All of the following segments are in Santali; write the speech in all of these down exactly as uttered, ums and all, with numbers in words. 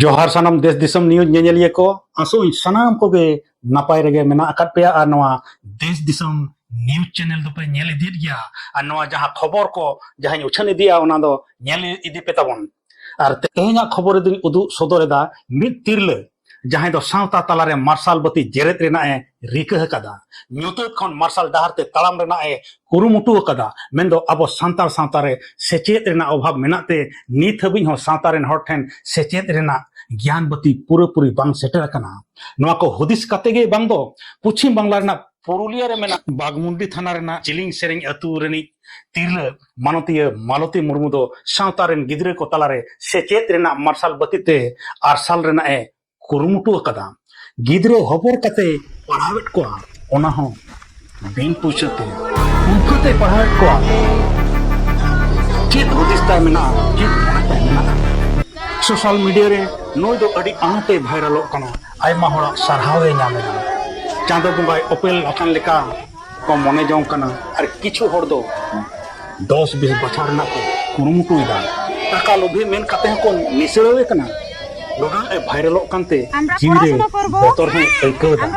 ᱡᱚᱦᱟᱨ ᱥᱟᱱᱟᱢ ᱫᱮᱥ ᱫᱤᱥᱚᱢ ᱱᱤᱭᱩᱡᱽ ᱧᱮᱧᱮᱞᱤᱭᱟᱹ ᱠᱚ, ᱟᱥᱚᱜ ᱟᱹᱧ ᱥᱟᱱᱟᱢ ᱠᱚᱜᱮ ᱱᱟᱯᱟᱭ ᱨᱮᱜᱮ ᱢᱮᱱᱟᱜ ᱟᱠᱟᱫ ᱯᱮᱭᱟ ᱟᱨ ᱱᱚᱣᱟ ᱫᱮᱥ ᱫᱤᱥᱚᱢ ᱱᱤᱭᱩᱡᱽ ᱪᱮᱱᱮᱞ ᱫᱚᱯᱮ ᱧᱮᱞ ᱤᱫᱤᱭᱮᱫ ᱜᱮᱭᱟ᱾ ᱟᱨ ᱱᱚᱣᱟ ᱡᱟᱦᱟᱸ ᱠᱷᱚᱵᱚᱨ ᱠᱚ ᱡᱟᱦᱟᱸᱧ ᱩᱪᱷᱟᱹᱱ ᱤᱫᱤᱭᱟ, ᱚᱱᱟ ᱫᱚ ᱧᱮᱞ ᱤᱫᱤ ᱯᱮ ᱛᱟᱵᱚᱱ᱾ ᱟᱨ ᱛᱮᱦᱮᱧᱟᱜ ᱠᱷᱚᱵᱚᱨ ᱨᱮᱫᱚᱧ ᱩᱫᱩᱜ ᱥᱚᱫᱚᱨ ᱮᱫᱟ ᱢᱤᱫ ᱛᱤᱨᱞᱟᱹ ᱡᱟᱦᱟᱸᱭ ᱫᱚ ᱥᱟᱶᱛᱟ ᱛᱟᱞᱟᱨᱮ ᱢᱟᱨᱥᱟᱞ ᱵᱟᱹᱛᱤ ᱡᱮᱨᱮᱫ ᱨᱮᱱᱟᱜ ᱮ ᱨᱤᱠᱟᱹ ᱟᱠᱟᱫᱟ, ᱧᱩᱛᱟᱹᱛ ᱠᱷᱚᱱ ᱢᱟᱨᱥᱟᱞ ᱰᱟᱦᱟᱨ ᱛᱮ ᱛᱟᱲᱟᱢ ᱨᱮᱱᱟᱜ ᱮ ᱠᱩᱨᱩᱢᱩᱴᱩ ᱟᱠᱟᱫᱟ, ᱢᱮᱱᱫᱚ ᱟᱵᱚ ᱥᱟᱱᱛᱟᱲ ᱥᱟᱶᱛᱟ ᱨᱮ ᱥᱮᱪᱮᱫ ᱨᱮᱱᱟᱜ ᱚᱵᱷᱟᱵᱽ ᱢᱮᱱᱟᱜ ᱛᱮ ᱱᱤᱛ ᱦᱟᱹᱵᱤᱡ ᱦᱚᱸ ᱥᱟᱶᱛᱟ ᱨᱮᱱ ᱦᱚᱲ ᱴᱷᱮᱱ ᱥᱮᱪᱮᱫ ᱨᱮᱱᱟᱜ ᱜᱮᱭᱟᱱ ᱵᱟᱹᱛᱤ ᱯᱩᱨᱟᱹᱯᱩᱨᱤ ᱵᱟᱝ ᱥᱮᱴᱮᱨ ᱟᱠᱟᱱᱟ᱾ ᱱᱚᱣᱟ ᱠᱚ ᱦᱩᱫᱤᱥ ᱠᱟᱛᱮ ᱜᱮ ᱵᱟᱝ ᱫᱚ ᱯᱚᱪᱷᱤᱢ ᱵᱟᱝᱞᱟ ᱨᱮᱱᱟᱜ ᱯᱩᱨᱩᱞᱤᱭᱟᱹ ᱨᱮ ᱢᱮᱱᱟᱜ ᱵᱟᱜᱽᱢᱩᱱᱰᱤ ᱛᱷᱟᱱᱟ ᱨᱮᱱᱟᱜ ᱪᱤᱞᱤᱝ ᱥᱮᱨᱮᱧ ᱟᱹᱛᱩ ᱨᱤᱱᱤᱡ ᱛᱤᱨᱞᱟᱹ ᱢᱟᱱᱚᱛᱤᱭᱟᱹ ᱢᱟᱞᱚᱛᱤ ᱢᱩᱨᱢᱩ ᱫᱚ ᱥᱟᱶᱛᱟ ᱨᱮᱱ ᱜᱤᱫᱽᱨᱟᱹ ᱠᱚ ᱛᱟᱞᱟᱨᱮ ᱥᱮᱪᱮᱫ ᱨᱮᱱᱟᱜ ᱢᱟᱨᱥᱟᱞ ᱵᱟᱹᱛᱤ ᱛᱮ ᱟᱨᱥᱟᱞ ᱨᱮᱱᱟᱜ ᱮ ᱠᱩᱨᱩᱢᱩᱴᱩ ᱟᱠᱟᱫᱟ᱾ ᱜᱤᱫᱽᱨᱟᱹ ᱦᱚᱵᱚᱨ ᱠᱟᱛᱮ ᱯᱟᱲᱦᱟᱣᱮᱫ ᱠᱚᱣᱟ, ᱚᱱᱟ ᱦᱚᱸ ᱵᱤᱱ ᱯᱩᱭᱥᱟᱹ ᱛᱮ᱾ ᱩᱱᱠᱩ ᱛᱮ ᱯᱟᱲᱦᱟᱣᱮᱫ ᱠᱚᱣᱟ᱾ ᱪᱮᱫ ᱦᱩᱫᱤᱥ ᱛᱟᱭ ᱢᱮᱱᱟᱜᱼᱟ, ᱪᱮᱫ ᱢᱚᱱᱮ ᱛᱟᱭ ᱢᱮᱱᱟᱜᱼᱟ? ᱥᱳᱥᱟᱞ ᱢᱤᱰᱤᱭᱟ ᱨᱮ ᱱᱩᱭ ᱫᱚ ᱟᱹᱰᱤ ᱟᱸᱴᱮ ᱵᱷᱟᱭᱨᱟᱞᱚᱜ ᱠᱟᱱᱟ, ᱟᱭᱢᱟ ᱦᱚᱲᱟᱜ ᱥᱟᱨᱦᱟᱣ ᱮ ᱧᱟᱢ ᱮᱫᱟ᱾ ᱪᱟᱸᱫᱚ ᱵᱚᱸᱜᱟᱭ ᱚᱯᱮᱞ ᱟᱠᱟᱱ ᱞᱮᱠᱟ ᱠᱚ ᱢᱚᱱᱮ ᱡᱚᱝ ᱠᱟᱱᱟ᱾ ᱟᱨ ᱠᱤᱪᱷᱩ ᱦᱚᱲ ᱫᱚ ᱫᱚᱥ ᱵᱤᱥ ᱵᱟᱪᱷᱟᱣ ᱨᱮᱱᱟᱜ ᱠᱚ ᱠᱩᱨᱩᱢᱩᱴᱩᱭᱮᱫᱟ᱾ ᱴᱟᱠᱟ ᱞᱳᱵᱷᱤ ᱢᱮᱱ ᱠᱟᱛᱮ ᱦᱚᱸᱠᱚ ᱱᱤᱥᱲᱟᱹᱣᱮ ᱠᱟᱱᱟ᱾ ᱱᱚᱰᱮ ᱮ ᱵᱷᱟᱭᱨᱟᱞᱚᱜ ᱠᱟᱱᱛᱮ ᱡᱤᱣᱤᱨᱮ ᱵᱚᱛᱚᱨ ᱦᱚᱸᱭ ᱟᱹᱭᱠᱟᱹᱣ ᱮᱫᱟ᱾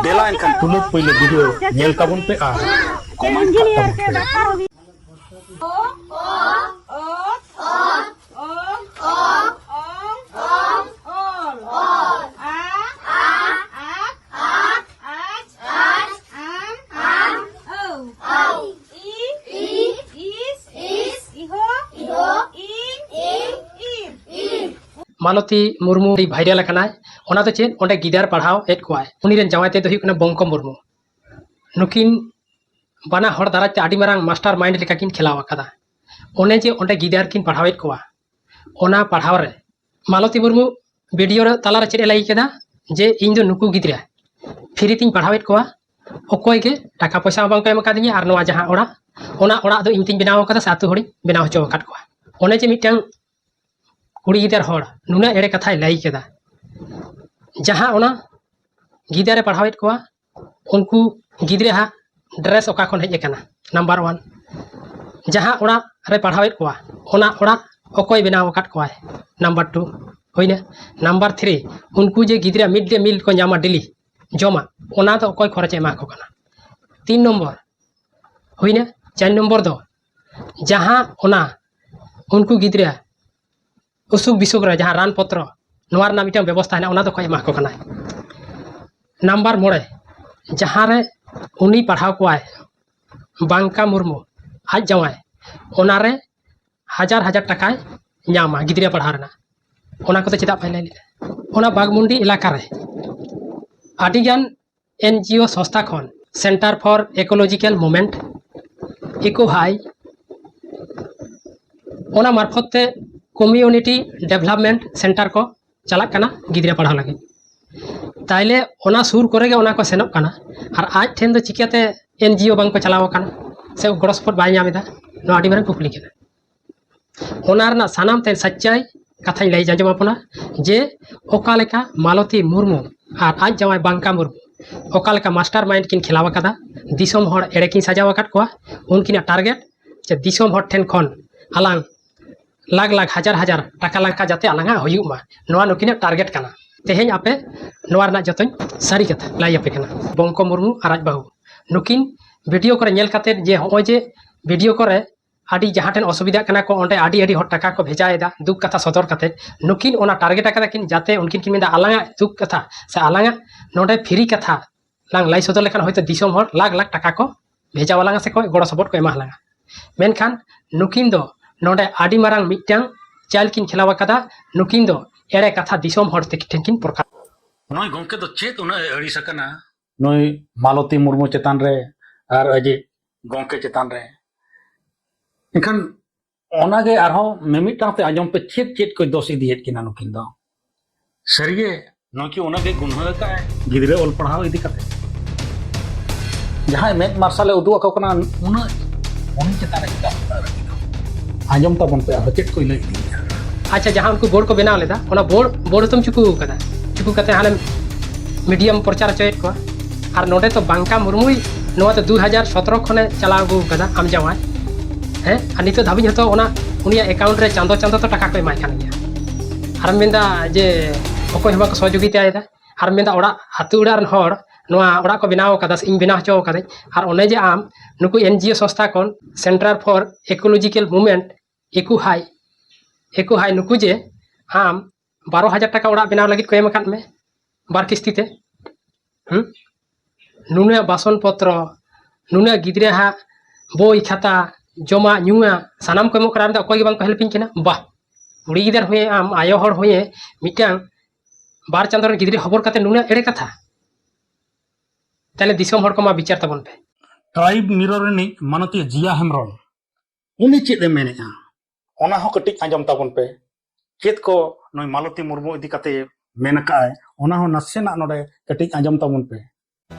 ᱫᱮᱞᱟ ᱮᱱᱠᱷᱟᱱ ᱛᱩᱞᱟᱹᱛ ᱯᱩᱭᱞᱟᱹ ᱵᱷᱤᱰᱤᱭᱳ ᱧᱮᱞ ᱛᱟᱵᱚᱱ ᱯᱮ ᱟᱨ ᱠᱚᱢᱮᱱᱴ ᱠᱟᱜ ᱛᱟᱵᱚᱱ ᱯᱮ᱾ ᱢᱟᱞᱚᱛᱤ ᱢᱩᱨᱢᱩ ᱟᱹᱰᱤ ᱵᱷᱟᱭᱨᱟᱞ ᱟᱠᱟᱱᱟᱭ᱾ ᱚᱱᱟ ᱫᱚ ᱪᱮᱫ? ᱚᱸᱰᱮ ᱜᱤᱫᱟᱹᱨ ᱯᱟᱲᱦᱟᱣ ᱮᱫ ᱠᱚᱣᱟᱭ᱾ ᱩᱱᱤ ᱨᱮᱱ ᱡᱟᱶᱟᱭ ᱛᱮᱫ ᱫᱚ ᱦᱩᱭᱩᱜ ᱠᱟᱱᱟ ᱵᱚᱝᱠᱚ ᱢᱩᱨᱢᱩ᱾ ᱱᱩᱠᱤᱱ ᱵᱟᱱᱟ ᱦᱚᱲ ᱫᱟᱨᱟᱭ ᱛᱮ ᱟᱹᱰᱤ ᱢᱟᱨᱟᱝ ᱢᱟᱥᱴᱟᱨ ᱢᱟᱭᱤᱱᱰ ᱞᱮᱠᱟ ᱠᱤᱱ ᱠᱷᱮᱞᱟᱣ ᱟᱠᱟᱫᱟ᱾ ᱚᱱᱮ ᱡᱮ ᱚᱸᱰᱮ ᱜᱤᱫᱟᱹᱨ ᱠᱤᱱ ᱯᱟᱲᱦᱟᱣᱮᱫ ᱠᱚᱣᱟ, ᱚᱱᱟ ᱯᱟᱲᱦᱟᱣ ᱨᱮ ᱢᱟᱞᱚᱛᱤ ᱢᱩᱨᱢᱩ ᱵᱷᱤᱰᱤᱭᱳ ᱨᱮ ᱛᱟᱞᱟᱨᱮ ᱪᱮᱫ ᱮ ᱞᱟᱹᱭ ᱠᱮᱫᱟ? ᱡᱮ ᱤᱧ ᱫᱚ ᱱᱩᱠᱩ ᱜᱤᱫᱽᱨᱟᱹ ᱯᱷᱨᱤ ᱛᱤᱧ ᱯᱟᱲᱦᱟᱣᱮᱫ ᱠᱚᱣᱟ, ᱚᱠᱚᱭ ᱜᱮ ᱴᱟᱠᱟ ᱯᱚᱭᱥᱟ ᱦᱚᱸ ᱵᱟᱝ ᱠᱚ ᱮᱢ ᱟᱠᱟᱫᱤᱧᱟ, ᱟᱨ ᱱᱚᱣᱟ ᱡᱟᱦᱟᱸ ᱚᱲᱟᱜ, ᱚᱱᱟ ᱚᱲᱟᱜ ᱫᱚ ᱤᱧ ᱛᱤᱧ ᱵᱮᱱᱟᱣ ᱟᱠᱟᱫᱟ ᱥᱮ ᱟᱹᱛᱩ ᱦᱚᱲᱤᱧ ᱵᱮᱱᱟᱣ ᱦᱚᱪᱚ ᱟᱠᱟᱫ ᱠᱚᱣᱟ᱾ ᱚᱱᱮ ᱡᱮ ᱢᱤᱫᱴᱟᱝ ᱠᱩᱲᱤ ᱜᱤᱫᱟᱹᱨ ᱦᱚᱲ ᱱᱩᱱᱟᱹᱜ ᱮᱲᱮ ᱠᱟᱛᱷᱟᱭ ᱞᱟᱹᱭ ᱠᱮᱫᱟ, ᱡᱟᱦᱟᱸ ᱚᱱᱟ ᱜᱤᱫᱟᱹᱨᱮ ᱯᱟᱲᱦᱟᱣᱮᱫ ᱠᱚᱣᱟ, ᱩᱱᱠᱩ ᱜᱤᱫᱽᱨᱟᱹ ᱦᱟᱜ ᱰᱨᱮᱥ ᱚᱠᱟ ᱠᱷᱚᱱ ᱦᱮᱡ ᱟᱠᱟᱱᱟ? Number one. ᱡᱟᱦᱟᱸ ᱚᱲᱟᱜ ᱨᱮ ᱯᱟᱲᱦᱟᱣᱮᱫ ᱠᱚᱣᱟ, ᱚᱱᱟ ᱚᱲᱟᱜ ᱚᱠᱚᱭ ᱵᱮᱱᱟᱣ ᱟᱠᱟᱫ ᱠᱚᱣᱟᱭ? Number two. ᱦᱩᱭᱱᱟ᱾ ᱱᱟᱢᱵᱟᱨ ᱛᱷᱨᱤ, ᱩᱱᱠᱩ ᱡᱮ ᱜᱤᱫᱽᱨᱟᱹ ᱢᱤᱰ ᱰᱮ ᱢᱤᱞ ᱠᱚ ᱧᱟᱢᱟ ᱰᱮᱞᱤ ᱡᱚᱢᱟᱜ, ᱚᱱᱟ ᱫᱚ ᱚᱠᱚᱭ ᱠᱷᱚᱨᱚᱪ ᱮ ᱮᱢᱟ ᱠᱚ ᱠᱟᱱᱟ? ᱛᱤᱱ ᱱᱚᱢᱵᱚᱨ᱾ ᱦᱩᱭᱱᱟ᱾ ᱪᱟᱨ ᱱᱚᱢᱵᱚᱨ ᱫᱚ ᱡᱟᱦᱟᱸ ᱚᱱᱟ ᱩᱱᱠᱩ ᱜᱤᱫᱽᱨᱟᱹ ᱚᱥᱩᱠ ᱵᱤᱥᱩᱠ ᱨᱮ ᱡᱟᱦᱟᱸ ᱨᱟᱱ ᱯᱚᱛᱨᱚ, ᱱᱚᱣᱟ ᱨᱮᱱᱟᱜ ᱢᱤᱫᱴᱟᱝ ᱵᱮᱵᱚᱥᱛᱷᱟ ᱦᱮᱱᱟᱜᱼᱟ, ᱚᱱᱟ ᱫᱚ ᱚᱠᱚᱭ ᱮᱢᱟ ᱠᱚ ᱠᱟᱱᱟᱭ? ᱱᱟᱢᱵᱟᱨ ᱢᱚᱬᱮ, ᱡᱟᱦᱟᱸ ᱨᱮ ᱩᱱᱤ ᱯᱟᱲᱦᱟᱣ ᱠᱚᱣᱟᱭ ᱵᱟᱝᱠᱟ ᱢᱩᱨᱢᱩ, ᱟᱡ ᱡᱟᱶᱟᱭ, ᱚᱱᱟ ᱨᱮ ᱦᱟᱡᱟᱨ ᱦᱟᱡᱟᱨ ᱴᱟᱠᱟᱭ ᱧᱟᱢᱟ ᱜᱤᱫᱽᱨᱟᱹ ᱯᱟᱲᱦᱟᱣ ᱨᱮᱱᱟᱜ, ᱚᱱᱟ ᱠᱚᱫᱚ ᱪᱮᱫᱟᱜ ᱵᱟᱭ ᱞᱟᱹᱭ ᱞᱮᱫᱟ? ᱚᱱᱟ ᱵᱟᱜᱽᱢᱩᱱᱰᱤ ᱮᱞᱟᱠᱟ ᱨᱮ ᱟᱹᱰᱤᱜᱟᱱ ᱮᱱᱡᱤᱳ ᱥᱚᱝᱥᱛᱷᱟ ᱠᱷᱚᱱ, Centre for Ecological Movement, ᱤᱠᱳ ᱦᱟᱭ, ᱚᱱᱟ ᱢᱟᱨᱯᱷᱚᱛ ᱛᱮ ᱠᱚᱢᱤᱭᱩᱱᱤᱴᱤ ᱰᱮᱵᱷᱞᱚᱯᱢᱮᱱᱴ ᱥᱮᱱᱴᱟᱨ ᱠᱚ ᱪᱟᱞᱟᱜ ᱠᱟᱱᱟ ᱜᱤᱫᱽᱨᱟᱹ ᱯᱟᱲᱦᱟᱣ ᱞᱟᱹᱜᱤᱫ᱾ ᱛᱟᱭᱞᱮ ᱚᱱᱟ ᱥᱩᱨ ᱠᱚᱨᱮ ᱜᱮ ᱚᱱᱟ ᱠᱚ ᱥᱮᱱᱚᱜ ᱠᱟᱱᱟ, ᱟᱨ ᱟᱡ ᱴᱷᱮᱱ ᱫᱚ ᱪᱤᱠᱟᱹᱛᱮ ᱮᱱᱡᱤᱳ ᱵᱟᱝ ᱠᱚ ᱪᱟᱞᱟᱣ ᱟᱠᱟᱱᱟ ᱥᱮ ᱜᱚᱲᱚ ᱥᱚᱯᱚᱦᱚᱫ ᱵᱟᱭ ᱧᱟᱢ ᱮᱫᱟ? ᱱᱚᱣᱟ ᱟᱹᱰᱤ ᱢᱟᱨᱟᱝ ᱠᱩᱠᱞᱤ ᱠᱟᱱᱟ᱾ ᱚᱱᱟ ᱨᱮᱱᱟᱜ ᱥᱟᱱᱟᱢ ᱛᱮ ᱥᱟᱪᱪᱟᱭ ᱠᱟᱛᱷᱟᱧ ᱞᱟᱹᱭ ᱟᱸᱡᱚᱢ ᱟᱵᱚᱱᱟ, ᱡᱮ ᱚᱠᱟ ᱞᱮᱠᱟ ᱢᱟᱞᱚᱛᱤ ᱢᱩᱨᱢᱩ ᱟᱨ ᱟᱡ ᱡᱟᱶᱟᱭ ᱵᱟᱝᱠᱟ ᱢᱩᱨᱢᱩ ᱚᱠᱟ ᱞᱮᱠᱟ ᱢᱟᱥᱴᱟᱨ ᱢᱟᱭᱤᱱᱰ ᱠᱤᱱ ᱠᱷᱮᱞᱟᱣ ᱟᱠᱟᱫᱟ, ᱫᱤᱥᱚᱢ ᱦᱚᱲ ᱮᱲᱮ ᱠᱤᱱ ᱥᱟᱡᱟᱣ ᱟᱠᱟᱫ ᱠᱚᱣᱟ, ᱩᱱᱠᱤᱱᱟᱜ ᱴᱟᱨᱜᱮᱴ ᱡᱮ ᱫᱤᱥᱚᱢ ᱦᱚᱲ ᱴᱷᱮᱱ ᱠᱷᱚᱱ ᱟᱞᱟᱝ ᱞᱟᱠᱷ ᱞᱟᱠᱷ, ᱦᱟᱡᱟᱨ ᱦᱟᱡᱟᱨ ᱴᱟᱠᱟ ᱞᱟᱝ ᱡᱟᱛᱮ ᱟᱞᱟᱝᱟᱜ ᱦᱩᱭᱩᱜ ᱢᱟ, ᱱᱚᱣᱟ ᱱᱩᱠᱤᱱᱟᱜ ᱴᱟᱨᱜᱮᱴ ᱠᱟᱱᱟ᱾ ᱛᱮᱦᱮᱧ ᱟᱯᱮ ᱱᱚᱣᱟ ᱨᱮᱱᱟᱜ ᱡᱚᱛᱚᱧ ᱥᱟᱹᱨᱤ ᱠᱟᱛᱷᱟ ᱞᱟᱹᱭ ᱟᱯᱮ ᱠᱟᱱᱟ᱾ ᱵᱚᱝᱠᱚ ᱢᱩᱨᱢᱩ ᱟᱨ ᱟᱡ ᱵᱟᱹᱦᱩ ᱱᱩᱠᱤᱱ ᱵᱷᱤᱰᱤᱭᱳ ᱠᱚᱨᱮ ᱧᱮᱞ ᱠᱟᱛᱮ ᱡᱮ ᱦᱚᱸᱜᱼᱚᱭ ᱡᱮ ᱵᱷᱤᱰᱤᱭᱳ ᱠᱚᱨᱮ ᱟᱹᱰᱤ ᱡᱟᱦᱟᱸ ᱴᱷᱮᱱ ᱚᱥᱩᱵᱤᱫᱷᱟᱜ ᱠᱟᱱᱟ ᱠᱚ, ᱚᱸᱰᱮ ᱟᱹᱰᱤ ᱟᱹᱰᱤ ᱦᱚᱲ ᱴᱟᱠᱟ ᱠᱚ ᱵᱷᱮᱡᱟᱭᱮᱫᱟ ᱫᱩᱠ ᱠᱟᱛᱷᱟ ᱥᱚᱫᱚᱨ ᱠᱟᱛᱮ, ᱱᱩᱠᱤᱱ ᱚᱱᱟ ᱴᱟᱨᱜᱮᱴ ᱟᱠᱟᱫᱟ ᱠᱤᱱ ᱡᱟᱛᱮ ᱩᱱᱠᱤᱱ ᱠᱤᱱ ᱢᱮᱱᱫᱟ ᱟᱞᱟᱝᱟᱜ ᱫᱩᱠ ᱠᱟᱛᱷᱟ ᱥᱮ ᱟᱞᱟᱝᱟᱜ ᱱᱚᱰᱮ ᱯᱷᱨᱤ ᱠᱟᱛᱷᱟ ᱞᱟᱝ ᱞᱟᱹᱭ ᱥᱚᱫᱚᱨ ᱞᱮᱠᱷᱟᱱ ᱦᱚᱭᱛᱳ ᱫᱤᱥᱚᱢ ᱦᱚᱲ ᱞᱟᱠᱷ ᱞᱟᱠᱷ ᱴᱟᱠᱟ ᱠᱚ ᱵᱷᱮᱡᱟ ᱟᱞᱟᱝᱟ ᱥᱮ ᱠᱚ ᱜᱚᱲᱚ ᱥᱚᱯᱚᱦᱚᱫ ᱠᱚ ᱮᱢᱟ ᱞᱟᱝᱟ᱾ ᱢᱮᱱᱠᱷᱟᱱ ᱱᱩᱠᱤᱱ ᱫᱚ ᱱᱚᱰᱮ ᱟᱹᱰᱤ ᱢᱟᱨᱟᱝ ᱢᱤᱫᱴᱟᱝ ᱪᱟᱞ ᱠᱤᱱ ᱠᱷᱮᱞᱟᱣ ᱟᱠᱟᱫᱟ᱾ ᱱᱩᱠᱤᱱ ᱫᱚ ᱮᱲᱮ ᱠᱟᱛᱷᱟ ᱫᱤᱥᱚᱢ ᱦᱚᱲ ᱛᱮ ᱴᱷᱮᱱ ᱠᱤᱱ ᱯᱨᱚᱠᱟᱨ᱾ ᱱᱩᱭ ᱜᱚᱢᱠᱮ ᱫᱚ ᱪᱮᱫ ᱩᱱᱟᱹᱜ ᱮ ᱟᱹᱲᱤᱥ ᱟᱠᱟᱱᱟ? ᱱᱩᱭ ᱢᱟᱞᱚᱛᱤ ᱢᱩᱨᱢᱩ ᱪᱮᱛᱟᱱ ᱨᱮ ᱟᱨ ᱟᱡᱤᱡ ᱜᱚᱢᱠᱮ ᱪᱮᱛᱟᱱ ᱨᱮ᱾ ᱮᱱᱠᱷᱟᱱ ᱚᱱᱟᱜᱮ ᱟᱨᱦᱚᱸ ᱢᱤᱢᱤᱫᱴᱟᱝ ᱛᱮ ᱟᱸᱡᱚᱢ ᱯᱮ, ᱪᱮᱫ ᱪᱮᱫ ᱠᱚ ᱫᱳᱥ ᱤᱫᱤᱭᱮᱫ ᱠᱤᱱᱟ ᱱᱩᱠᱤᱱ ᱫᱚ᱾ ᱥᱟᱹᱨᱤᱜᱮ ᱱᱚᱣᱟ ᱠᱤ ᱩᱱᱟᱹᱜ ᱜᱮ ᱜᱩᱱᱦᱟᱹ ᱟᱠᱟᱫᱼᱟᱭ? ᱜᱤᱫᱽᱨᱟᱹ ᱚᱞ ᱯᱟᱲᱦᱟᱣ ᱤᱫᱤ ᱠᱟᱛᱮ ᱡᱟᱦᱟᱸᱭ ᱢᱮᱫ ᱢᱟᱨᱥᱟᱞᱮ ᱩᱫᱩᱜ ᱟᱠᱚ ᱠᱟᱱᱟ, ᱩᱱᱟᱹᱜ ᱩᱱᱤ ᱪᱮᱛᱟᱱ ᱨᱮ ᱪᱮᱫᱟᱜ ᱩᱱᱟᱹᱜ ᱨᱟᱹᱜᱤ ᱫᱚ? ᱟᱸᱡᱚᱢ ᱛᱟᱵᱚᱱ ᱯᱮ, ᱟᱫᱚ ᱪᱮᱫ ᱠᱚ ᱞᱟᱹᱭ ᱤᱫᱤᱭᱮᱫᱼᱟ᱾ ᱟᱪᱪᱷᱟ, ᱡᱟᱦᱟᱸ ᱩᱱᱠᱩ ᱵᱳᱨᱰ ᱠᱚ ᱵᱮᱱᱟᱣ ᱞᱮᱫᱟ, ᱚᱱᱟ ᱵᱳᱨᱰ, ᱵᱳᱨᱰ ᱦᱚᱸᱛᱚᱢ ᱪᱩᱠᱩ ᱟᱠᱟᱫᱟ, ᱪᱩᱠᱩ ᱠᱟᱛᱮ ᱦᱟᱱᱮᱢ ᱢᱤᱰᱤᱭᱟᱢ ᱯᱨᱚᱪᱟᱨ ᱦᱚᱪᱚᱭᱮᱫ ᱠᱚᱣᱟ᱾ ᱟᱨ ᱱᱚᱰᱮ ᱛᱚ ᱵᱟᱝᱠᱟ ᱢᱩᱨᱢᱩᱭ ᱱᱚᱣᱟ ᱫᱚ ᱫᱩ ᱦᱟᱡᱟᱨ ᱥᱚᱛᱨᱚ ᱠᱷᱚᱱᱮ ᱪᱟᱞᱟᱣ ᱟᱹᱜᱩ ᱟᱠᱟᱫᱟ, ᱟᱢ ᱡᱟᱶᱟᱭ᱾ ᱦᱮᱸ, ᱟᱨ ᱱᱤᱛᱚᱜ ᱫᱷᱟᱹᱵᱤᱡ ᱦᱚᱸᱛᱚ ᱚᱱᱟ ᱩᱱᱤᱭᱟᱜ ᱮᱠᱟᱣᱩᱱᱴ ᱨᱮ ᱪᱟᱸᱫᱚ ᱪᱟᱸᱫᱚ ᱛᱚ ᱴᱟᱠᱟ ᱠᱚ ᱮᱢᱟᱭ ᱠᱟᱱ ᱜᱮᱭᱟ᱾ ᱟᱨᱮᱢ ᱢᱮᱱᱫᱟ ᱡᱮ ᱚᱠᱚᱭ ᱦᱚᱸ ᱵᱟᱠᱚ ᱥᱚᱦᱚᱡᱳᱜᱤᱛᱟᱭᱮᱫᱟ᱾ ᱟᱨ ᱢᱮᱱᱫᱟ ᱚᱲᱟᱜ, ᱟᱹᱛᱩ ᱚᱲᱟᱜ ᱨᱮᱱ ᱦᱚᱲ ᱱᱚᱣᱟ ᱚᱲᱟᱜ ᱠᱚ ᱵᱮᱱᱟᱣ ᱟᱠᱟᱫᱟ ᱥᱮ ᱤᱧ ᱵᱮᱱᱟᱣ ᱦᱚᱪᱚ ᱟᱠᱟᱫᱟᱹᱧ᱾ ᱟᱨ ᱚᱱᱮ ᱡᱮ ᱟᱢ ᱱᱩᱠᱩ ᱮᱱ ᱡᱤ ᱳ ᱥᱚᱝᱥᱛᱷᱟ ᱠᱷᱚᱱ Center for Ecological Movement, ᱮᱠᱩ ᱦᱟᱭ, ᱮᱠᱩ ᱦᱟᱭ, ᱱᱩᱠᱩ ᱡᱮ ᱟᱢ ᱵᱟᱨᱚ ᱦᱟᱡᱟᱨ ᱴᱟᱠᱟ ᱚᱲᱟᱜ ᱵᱮᱱᱟᱣ ᱞᱟᱹᱜᱤᱫ ᱠᱚ ᱮᱢ ᱟᱠᱟᱫ ᱢᱮ ᱵᱟᱨ ᱠᱤᱥᱛᱤ ᱛᱮ, ᱦᱩᱸ? ᱱᱩᱱᱟᱹᱜ ᱵᱟᱥᱚᱱ ᱯᱚᱛᱨᱚ, ᱱᱩᱱᱟᱹᱜ ᱜᱤᱫᱽᱨᱟᱹ ᱦᱟᱜ ᱵᱳᱭ ᱠᱷᱟᱛᱟ, ᱡᱚᱢᱟᱜ ᱧᱩᱣᱟᱜ ᱥᱟᱱᱟᱢ ᱠᱚ ᱮᱢᱚᱜ ᱠᱟᱱᱟ, ᱟᱢ ᱫᱚ ᱚᱠᱚᱭ ᱜᱮ ᱵᱟᱝ ᱠᱚ ᱦᱮᱞᱯᱤᱧ ᱠᱟᱱᱟ᱾ ᱵᱟᱦ, ᱠᱩᱲᱤ ᱜᱤᱫᱟᱹᱨ ᱦᱩᱭᱮ, ᱟᱢ ᱟᱭᱳ ᱦᱚᱲ ᱦᱩᱭᱮ, ᱢᱤᱫᱴᱟᱝ ᱵᱟᱨ ᱪᱟᱸᱫᱳ ᱨᱮᱱ ᱜᱤᱫᱽᱨᱟᱹ ᱦᱚᱵᱚᱨ ᱠᱟᱛᱮ ᱱᱩᱱᱟᱹᱜ ᱮᱲᱮ ᱠᱟᱛᱷᱟ? ᱛᱟᱦᱞᱮ ᱫᱤᱥᱚᱢ ᱦᱚᱲ ᱠᱚ ᱢᱟ ᱵᱤᱪᱟᱹᱨ ᱛᱟᱵᱚᱱ ᱯᱮ᱾ ᱴᱨᱟᱭᱤᱵᱽ ᱢᱤᱨᱚᱨ ᱨᱤᱱᱤᱡ ᱢᱟᱱᱚᱛᱤᱭᱟᱹ ᱡᱤᱭᱟ ᱦᱮᱢᱵᱨᱚᱢ, ᱩᱱᱤ ᱪᱮᱫ ᱮ ᱢᱮᱱᱮᱜᱼᱟ? ᱚᱱᱟ ᱦᱚᱸ ᱠᱟᱹᱴᱤᱡ ᱟᱸᱡᱚᱢ ᱛᱟᱵᱚᱱ ᱯᱮ᱾ ᱪᱮᱫ ᱠᱚ ᱱᱩᱭ ᱢᱟᱞᱚᱛᱤ ᱢᱩᱨᱢᱩ ᱤᱫᱤ ᱠᱟᱛᱮ ᱢᱮᱱ ᱟᱠᱟᱫᱼᱟᱭ, ᱚᱱᱟ ᱦᱚᱸ ᱱᱟᱥᱮᱱᱟᱜ ᱱᱚᱰᱮ ᱠᱟᱹᱴᱤᱡ ᱟᱸᱡᱚᱢ ᱛᱟᱵᱚᱱ ᱯᱮ᱾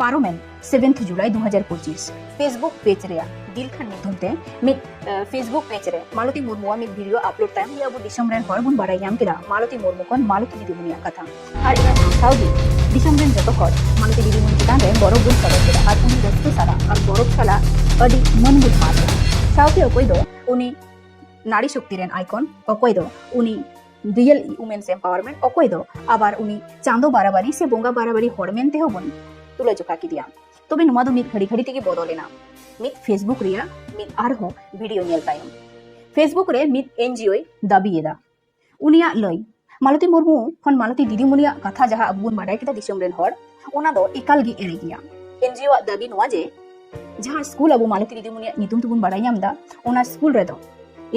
ᱯᱟᱨᱚᱢᱮᱱ ᱥᱮᱵᱷᱮᱱᱛᱷ ᱡᱩᱞᱟᱭ ᱫᱩ ᱦᱟᱡᱟᱨ ᱯᱚᱸᱪᱤᱥ Facebook ᱯᱮᱡᱽ ᱨᱮᱭᱟᱜ ᱫᱤᱞ ᱠᱷᱟᱱ ᱧᱩᱛᱩᱢ ᱛᱮ ᱢᱤᱫ, ᱮ, Facebook ᱯᱮᱡᱽ ᱨᱮ ᱢᱟᱞᱚᱛᱤ ᱢᱩᱨᱢᱩᱣᱟᱜ ᱢᱤᱫ ᱵᱷᱤᱰᱤᱭᱳ ᱟᱯᱞᱳᱰ ᱛᱟᱭᱚᱢ ᱜᱮ ᱟᱵᱚ ᱫᱤᱥᱚᱢ ᱨᱮᱱ ᱦᱚᱲ ᱵᱚᱱ ᱵᱟᱲᱟᱭ ᱧᱟᱢ ᱠᱮᱫᱟ ᱢᱟᱞᱚᱛᱤ ᱢᱩᱨᱢᱩ ᱠᱷᱚᱱ ᱢᱟᱞᱚᱛᱤ ᱫᱤᱫᱤᱢᱩᱱᱤᱭᱟᱜ ᱠᱟᱛᱷᱟ᱾ ᱟᱨ ᱤᱱᱟᱹ ᱥᱟᱶ ᱜᱮ ᱫᱤᱥᱚᱢ ᱨᱮᱱ ᱡᱚᱛᱚ ᱦᱚᱲ ᱢᱟᱞᱚᱛᱤ ᱫᱤᱫᱤᱢᱩᱱᱤ ᱪᱮᱛᱟᱱ ᱨᱮ ᱜᱚᱨᱚᱵᱽ ᱵᱚᱱ ᱥᱚᱫᱚᱨ ᱠᱮᱫᱟ ᱟᱨ ᱩᱱᱤ ᱨᱟᱹᱥᱠᱟᱹ ᱥᱟᱞᱟᱜ ᱟᱨ ᱜᱚᱨᱚᱵᱽ ᱥᱟᱞᱟᱜ ᱟᱹᱰᱤ ᱢᱟᱹᱱ ᱵᱚᱱ ᱮᱢᱟ ᱫᱮᱭᱟ᱾ ᱥᱟᱶᱛᱮ ᱚᱠᱚᱭ ᱫᱚ ᱩᱱᱤ ᱱᱟᱨᱤ ᱥᱚᱠᱛᱤ ᱨᱮᱱ ᱟᱭᱠᱚᱱ, ᱚᱠᱚᱭ ᱫᱚ ᱩᱱᱤ ᱨᱤᱭᱮᱞ ᱣᱩᱢᱮᱱᱥ ᱮᱢᱯᱟᱣᱟᱨᱢᱮᱱᱴ, ᱚᱠᱚᱭ ᱫᱚ ᱟᱵᱟᱨ ᱩᱱᱤ ᱪᱟᱸᱫᱚ ᱵᱟᱨᱟᱵᱟᱨᱤ ᱥᱮ ᱵᱚᱸᱜᱟ ᱵᱟᱨᱟᱵᱟᱨᱤ ᱦᱚᱲ ᱢᱮᱱ ᱛᱮᱦᱚᱸ ᱵᱚᱱ ᱛᱩᱞᱟᱹ ᱡᱚᱠᱷᱟ ᱠᱮᱫᱮᱭᱟ᱾ ᱛᱚᱵᱮ ᱱᱚᱣᱟ ᱫᱚ ᱢᱤᱫ ᱜᱷᱟᱹᱲᱤ ᱜᱷᱟᱹᱲᱤ ᱛᱮᱜᱮ ᱵᱚᱫᱚᱞ ᱮᱱᱟ᱾ ᱢᱤᱫ Facebook ᱨᱮᱭᱟᱜ ᱢᱤᱫ ᱟᱨᱦᱚᱸ ᱵᱷᱤᱰᱤᱭᱳ ᱧᱮᱞ ᱛᱟᱭᱚᱢ, Facebook ᱨᱮ ᱢᱤᱫ ᱮᱱᱡᱤᱳᱭ ᱫᱟᱹᱵᱤ ᱮᱫᱟ᱾ ᱩᱱᱤᱭᱟᱜ ᱞᱟᱹᱭ, ᱢᱟᱞᱚᱛᱤ ᱢᱩᱨᱢᱩ ᱠᱷᱚᱱ ᱢᱟᱞᱚᱛᱤ ᱫᱤᱫᱤᱢᱩᱱᱤᱭᱟᱜ ᱠᱟᱛᱷᱟ ᱡᱟᱦᱟᱸ ᱟᱵᱚ ᱵᱚᱱ ᱵᱟᱰᱟᱭ ᱠᱮᱫᱟ ᱫᱤᱥᱚᱢ ᱨᱮᱱ ᱦᱚᱲ, ᱚᱱᱟ ᱫᱚ ᱮᱠᱟᱞ ᱜᱮ ᱮᱲᱮ ᱜᱮᱭᱟ᱾ ᱮᱱᱡᱤᱳ ᱟᱜ ᱫᱟᱹᱵᱤ ᱱᱚᱣᱟ ᱡᱮ, ᱡᱟᱦᱟᱸ ᱥᱠᱩᱞ ᱟᱵᱚ ᱢᱟᱞᱚᱛᱤ ᱫᱤᱫᱤᱢᱩᱱᱤᱭᱟᱜ ᱧᱩᱛᱩᱢ ᱛᱮᱵᱚᱱ ᱵᱟᱰᱟᱭ ᱧᱟᱢ ᱮᱫᱟ, ᱚᱱᱟ ᱥᱠᱩᱞ ᱨᱮᱫᱚ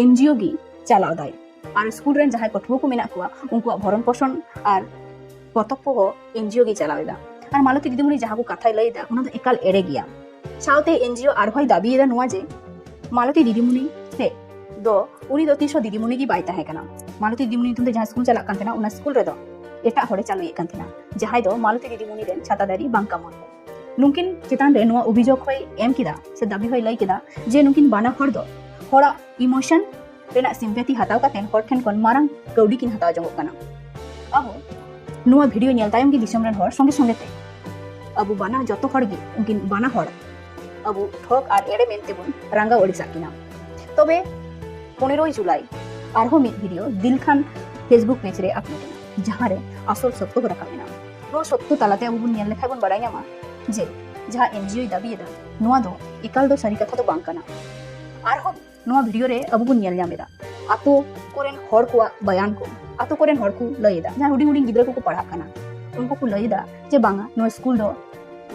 ᱮᱱᱡᱤᱳ ᱜᱮ ᱪᱟᱞᱟᱣ ᱫᱟᱭ᱾ ᱟᱨ ᱥᱠᱩᱞ ᱨᱮᱱ ᱡᱟᱦᱟᱸᱭ ᱯᱟᱹᱴᱷᱩᱣᱟᱹ ᱠᱚ ᱢᱮᱱᱟᱜ ᱠᱚᱣᱟ, ᱩᱱᱠᱩᱣᱟᱜ ᱵᱷᱚᱨᱚᱱ ᱯᱳᱥᱚᱱ ᱟᱨ ᱯᱚᱛᱚᱵ ᱠᱚᱦᱚᱸ ᱮᱱᱡᱤᱳ ᱜᱮ ᱪᱟᱞᱟᱣ ᱮᱫᱟ᱾ ᱟᱨ ᱢᱟᱞᱚᱛᱤ ᱫᱤᱫᱤᱢᱩᱱᱤ ᱡᱟᱦᱟᱸ ᱠᱚ ᱠᱟᱛᱷᱟᱭ ᱞᱟᱹᱭ ᱮᱫᱟ, ᱚᱱᱟ ᱫᱚ ᱮᱠᱟᱞ ᱮᱲᱮ ᱜᱮᱭᱟ᱾ ᱥᱟᱶᱛᱮ ᱮᱱᱡᱤᱳ ᱟᱨᱦᱚᱸᱭ ᱫᱟᱹᱵᱤᱭᱮᱫᱟ ᱱᱚᱣᱟ ᱡᱮ, ᱢᱟᱞᱚᱛᱤ ᱫᱤᱫᱤᱢᱩᱱᱤ ᱥᱮ ᱫᱚ, ᱩᱱᱤ ᱫᱚ ᱛᱤᱥ ᱦᱚᱸ ᱫᱤᱫᱤᱢᱩᱱᱤ ᱜᱮ ᱵᱟᱭ ᱛᱟᱦᱮᱸ ᱠᱟᱱᱟ᱾ ᱢᱟᱞᱚᱛᱤ ᱫᱤᱫᱤᱢᱩᱱᱤ ᱧᱩᱛᱩᱢ ᱛᱮ ᱡᱟᱦᱟᱸ ᱥᱠᱩᱞ ᱪᱟᱞᱟᱜ ᱠᱟᱱ ᱛᱟᱦᱮᱱᱟ, ᱚᱱᱟ ᱥᱠᱩᱞ ᱨᱮᱫᱚ ᱮᱴᱟᱜ ᱦᱚᱲᱮ ᱪᱟᱹᱞᱩᱭᱮᱫ ᱠᱟᱱ ᱛᱟᱦᱮᱱᱟ, ᱡᱟᱦᱟᱸᱭ ᱫᱚ ᱢᱟᱞᱚᱛᱤ ᱫᱤᱫᱤᱢᱩᱱᱤ ᱨᱮᱱ ᱪᱷᱟᱛᱟ ᱫᱟᱨᱮ ᱵᱟᱝ ᱠᱟᱱ ᱦᱚᱲ᱾ ᱱᱩᱠᱤᱱ ᱪᱮᱛᱟᱱ ᱨᱮ ᱱᱚᱣᱟ ᱚᱵᱷᱤᱡᱳᱜᱽ ᱦᱚᱸᱭ ᱮᱢ ᱠᱮᱫᱟ ᱥᱮ ᱫᱟᱹᱵᱤ ᱦᱚᱸᱭ ᱞᱟᱹᱭ ᱠᱮᱫᱟ ᱡᱮ ᱱᱩᱠᱤᱱ ᱵᱟᱱᱟ ᱦᱚᱲ ᱫᱚ ᱦᱚᱲᱟᱜ emotion ᱨᱮᱱᱟᱜ sympathy ᱦᱟᱛᱟᱣ ᱠᱟᱛᱮ ᱦᱚᱲ ᱴᱷᱮᱱ ᱠᱷᱚᱱ ᱢᱟᱨᱟᱝ ᱠᱟᱹᱣᱰᱤ ᱠᱤᱱ ᱦᱟᱛᱟᱣ ᱡᱚᱝᱚᱜ ᱠᱟᱱᱟ᱾ ᱟᱵᱚ ᱱᱚᱣᱟ ᱵᱷᱤᱰᱤᱭᱳ ᱧᱮᱞ ᱛᱟᱭᱚᱢ ᱜᱮ ᱫᱤᱥᱚᱢ ᱨᱮᱱ ᱦᱚᱲ ᱥᱚᱸᱜᱮ ᱥᱚᱸᱜᱮ ᱛᱮ ᱟᱵᱚ ᱵᱟᱱᱟ ᱡᱚᱛᱚ ᱦᱚᱲ ᱜᱮ ᱩᱱᱠᱤᱱ ᱵᱟᱱᱟ ᱦᱚᱲ ᱟᱵᱚ ᱴᱷᱚᱠ ᱟᱨ ᱮᱲᱮ ᱢᱮᱱᱛᱮ ᱵᱚᱱ ᱨᱟᱸᱜᱟᱣ ᱟᱹᱲᱤᱥᱟᱜ ᱠᱤᱱᱟ᱾ ᱛᱚᱵᱮ ᱯᱚᱱᱮᱨᱚᱭ ᱡᱩᱞᱟᱭ ᱟᱨᱦᱚᱸ ᱢᱤᱫ ᱵᱷᱤᱰᱤᱭᱳ ᱫᱤᱞ ᱠᱷᱟᱱ Facebook page ᱨᱮ upload ᱮᱱᱟ, ᱡᱟᱦᱟᱸ ᱨᱮ ᱟᱥᱚᱞ ᱥᱚᱛᱛᱚ ᱠᱚ ᱨᱟᱠᱟᱵ ᱮᱱᱟ᱾ ᱱᱚᱣᱟ ᱥᱚᱛᱛᱚ ᱛᱟᱞᱟᱛᱮ ᱟᱵᱚ ᱵᱚᱱ ᱧᱮᱞ ᱞᱮᱠᱷᱟᱱ ᱵᱚᱱ ᱵᱟᱲᱟᱭ ᱧᱟᱢᱟ ᱡᱮ ᱡᱟᱦᱟᱸ NGO ᱭ ᱫᱟᱹᱵᱤᱭᱮᱫᱟ, ᱱᱚᱣᱟ ᱫᱚ ᱮᱠᱟᱞ ᱫᱚ ᱥᱟᱹᱨᱤ ᱠᱟᱛᱷᱟ ᱫᱚ ᱵᱟᱝ ᱠᱟᱱᱟ᱾ ᱟᱨᱦᱚᱸ ᱱᱚᱣᱟ ᱵᱷᱤᱰᱤᱭᱳ ᱨᱮ ᱟᱵᱚ ᱵᱚᱱ ᱧᱮᱞ ᱧᱟᱢ ᱮᱫᱟ ᱟᱛᱳ ᱠᱚᱨᱮᱱ ᱦᱚᱲ ᱠᱚᱣᱟᱜ ᱵᱟᱭᱟᱱ ᱠᱚ, ᱟᱛᱳ ᱠᱚᱨᱮᱱ ᱦᱚᱲ ᱠᱚ ᱞᱟᱹᱭ ᱮᱫᱟ, ᱡᱟᱦᱟᱸ ᱦᱩᱰᱤᱧ ᱦᱩᱰᱤᱧ ᱜᱤᱫᱽᱨᱟᱹ ᱠᱚᱠᱚ ᱯᱟᱲᱦᱟᱜ ᱠᱟᱱᱟ, ᱩᱱᱠᱩ ᱠᱚ ᱞᱟᱹᱭ ᱮᱫᱟ ᱡᱮ ᱵᱟᱝᱟ, ᱱᱚᱣᱟ ᱥᱠᱩᱞ ᱫᱚ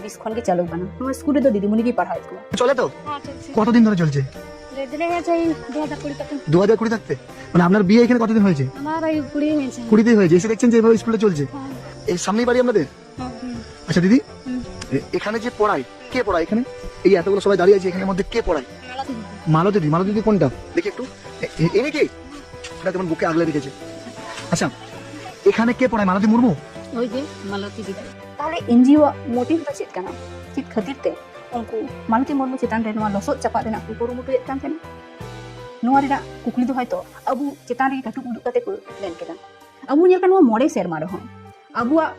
ᱵᱤᱥ ᱠᱷᱚᱱ ᱜᱮ ᱪᱟᱹᱞᱩ ᱠᱟᱱᱟ, ᱱᱚᱣᱟ ᱥᱠᱩᱞ ᱨᱮᱫᱚ ᱫᱤᱫᱤᱢᱩᱱᱤ ᱜᱮ ᱯᱟᱲᱦᱟᱣᱮᱫ ᱠᱚᱣᱟ᱾ চলে তো? হ্যাঁ, চলছে। কতদিন ধরে চলছে? ধরে দিলে হয়েছে এই দু হাজার কুড়ি তখন। দু হাজার কুড়ি থাকতে? মানে আপনার বিয়ে এখানে কতদিন হয়েছে? আমার এই কুড়ি হয়েছে। কুড়িতেই হয়েছে। এসে দেখছেন যে এভাবে স্কুলটা চলছে? হ্যাঁ। এই সামনেই বাড়ি আপনাদের? হ্যাঁ, হুম। আচ্ছা দিদি, হুম। এ-, এখানে যে পড়ায়, কে পড়ায় এখানে? এই এতগুলো সবাই দাঁড়িয়ে আছে, এখানের মধ্যে কে পড়ায়? মালতী দিদি। মালতী দিদি, মালতী দিদি কোনটা? দেখি একটু। এ-, এ-, এনে কে? ওটা যেমন বুকে আগলে রেখেছে। আচ্ছা, এখানে কে পড়ায়? মালতী মুর্মু? ওই যে মালতী দিদি। তাহলে NGO ᱣᱟᱜ motive ᱫᱚ ᱪᱮᱫ ᱠᱟᱱᱟ? ᱪᱮᱫ ᱠᱷᱟᱹᱛᱤᱨ ᱛᱮ ᱩᱱᱠᱩ ᱢᱟᱞᱚᱛᱤ ᱢᱩᱨᱢᱩ ᱪᱮᱛᱟᱱ ᱨᱮ ᱱᱚᱣᱟ ᱞᱚᱥᱚᱫ ᱪᱟᱯᱟᱫ ᱨᱮᱱᱟᱜ ᱠᱚ ᱠᱩᱨᱩᱢᱩᱴᱩᱭᱮᱫ ᱠᱟᱱ ᱛᱟᱦᱮᱱᱟ? ᱱᱚᱣᱟ ᱨᱮᱱᱟᱜ ᱠᱩᱠᱞᱤ ᱫᱚ ᱦᱚᱭᱛᱚ ᱟᱵᱚ ᱪᱮᱛᱟᱱ ᱨᱮᱜᱮ ᱠᱟᱹᱴᱩᱵ ᱩᱫᱩᱜ ᱠᱟᱛᱮ ᱠᱚ ᱢᱮᱱ ᱠᱮᱫᱟ᱾ ᱟᱵᱚ ᱧᱮᱞ ᱠᱟᱱᱟ, ᱱᱚᱣᱟ ᱢᱚᱬᱮ ᱥᱮᱨᱢᱟ ᱨᱮᱦᱚᱸ ᱟᱵᱚᱣᱟᱜ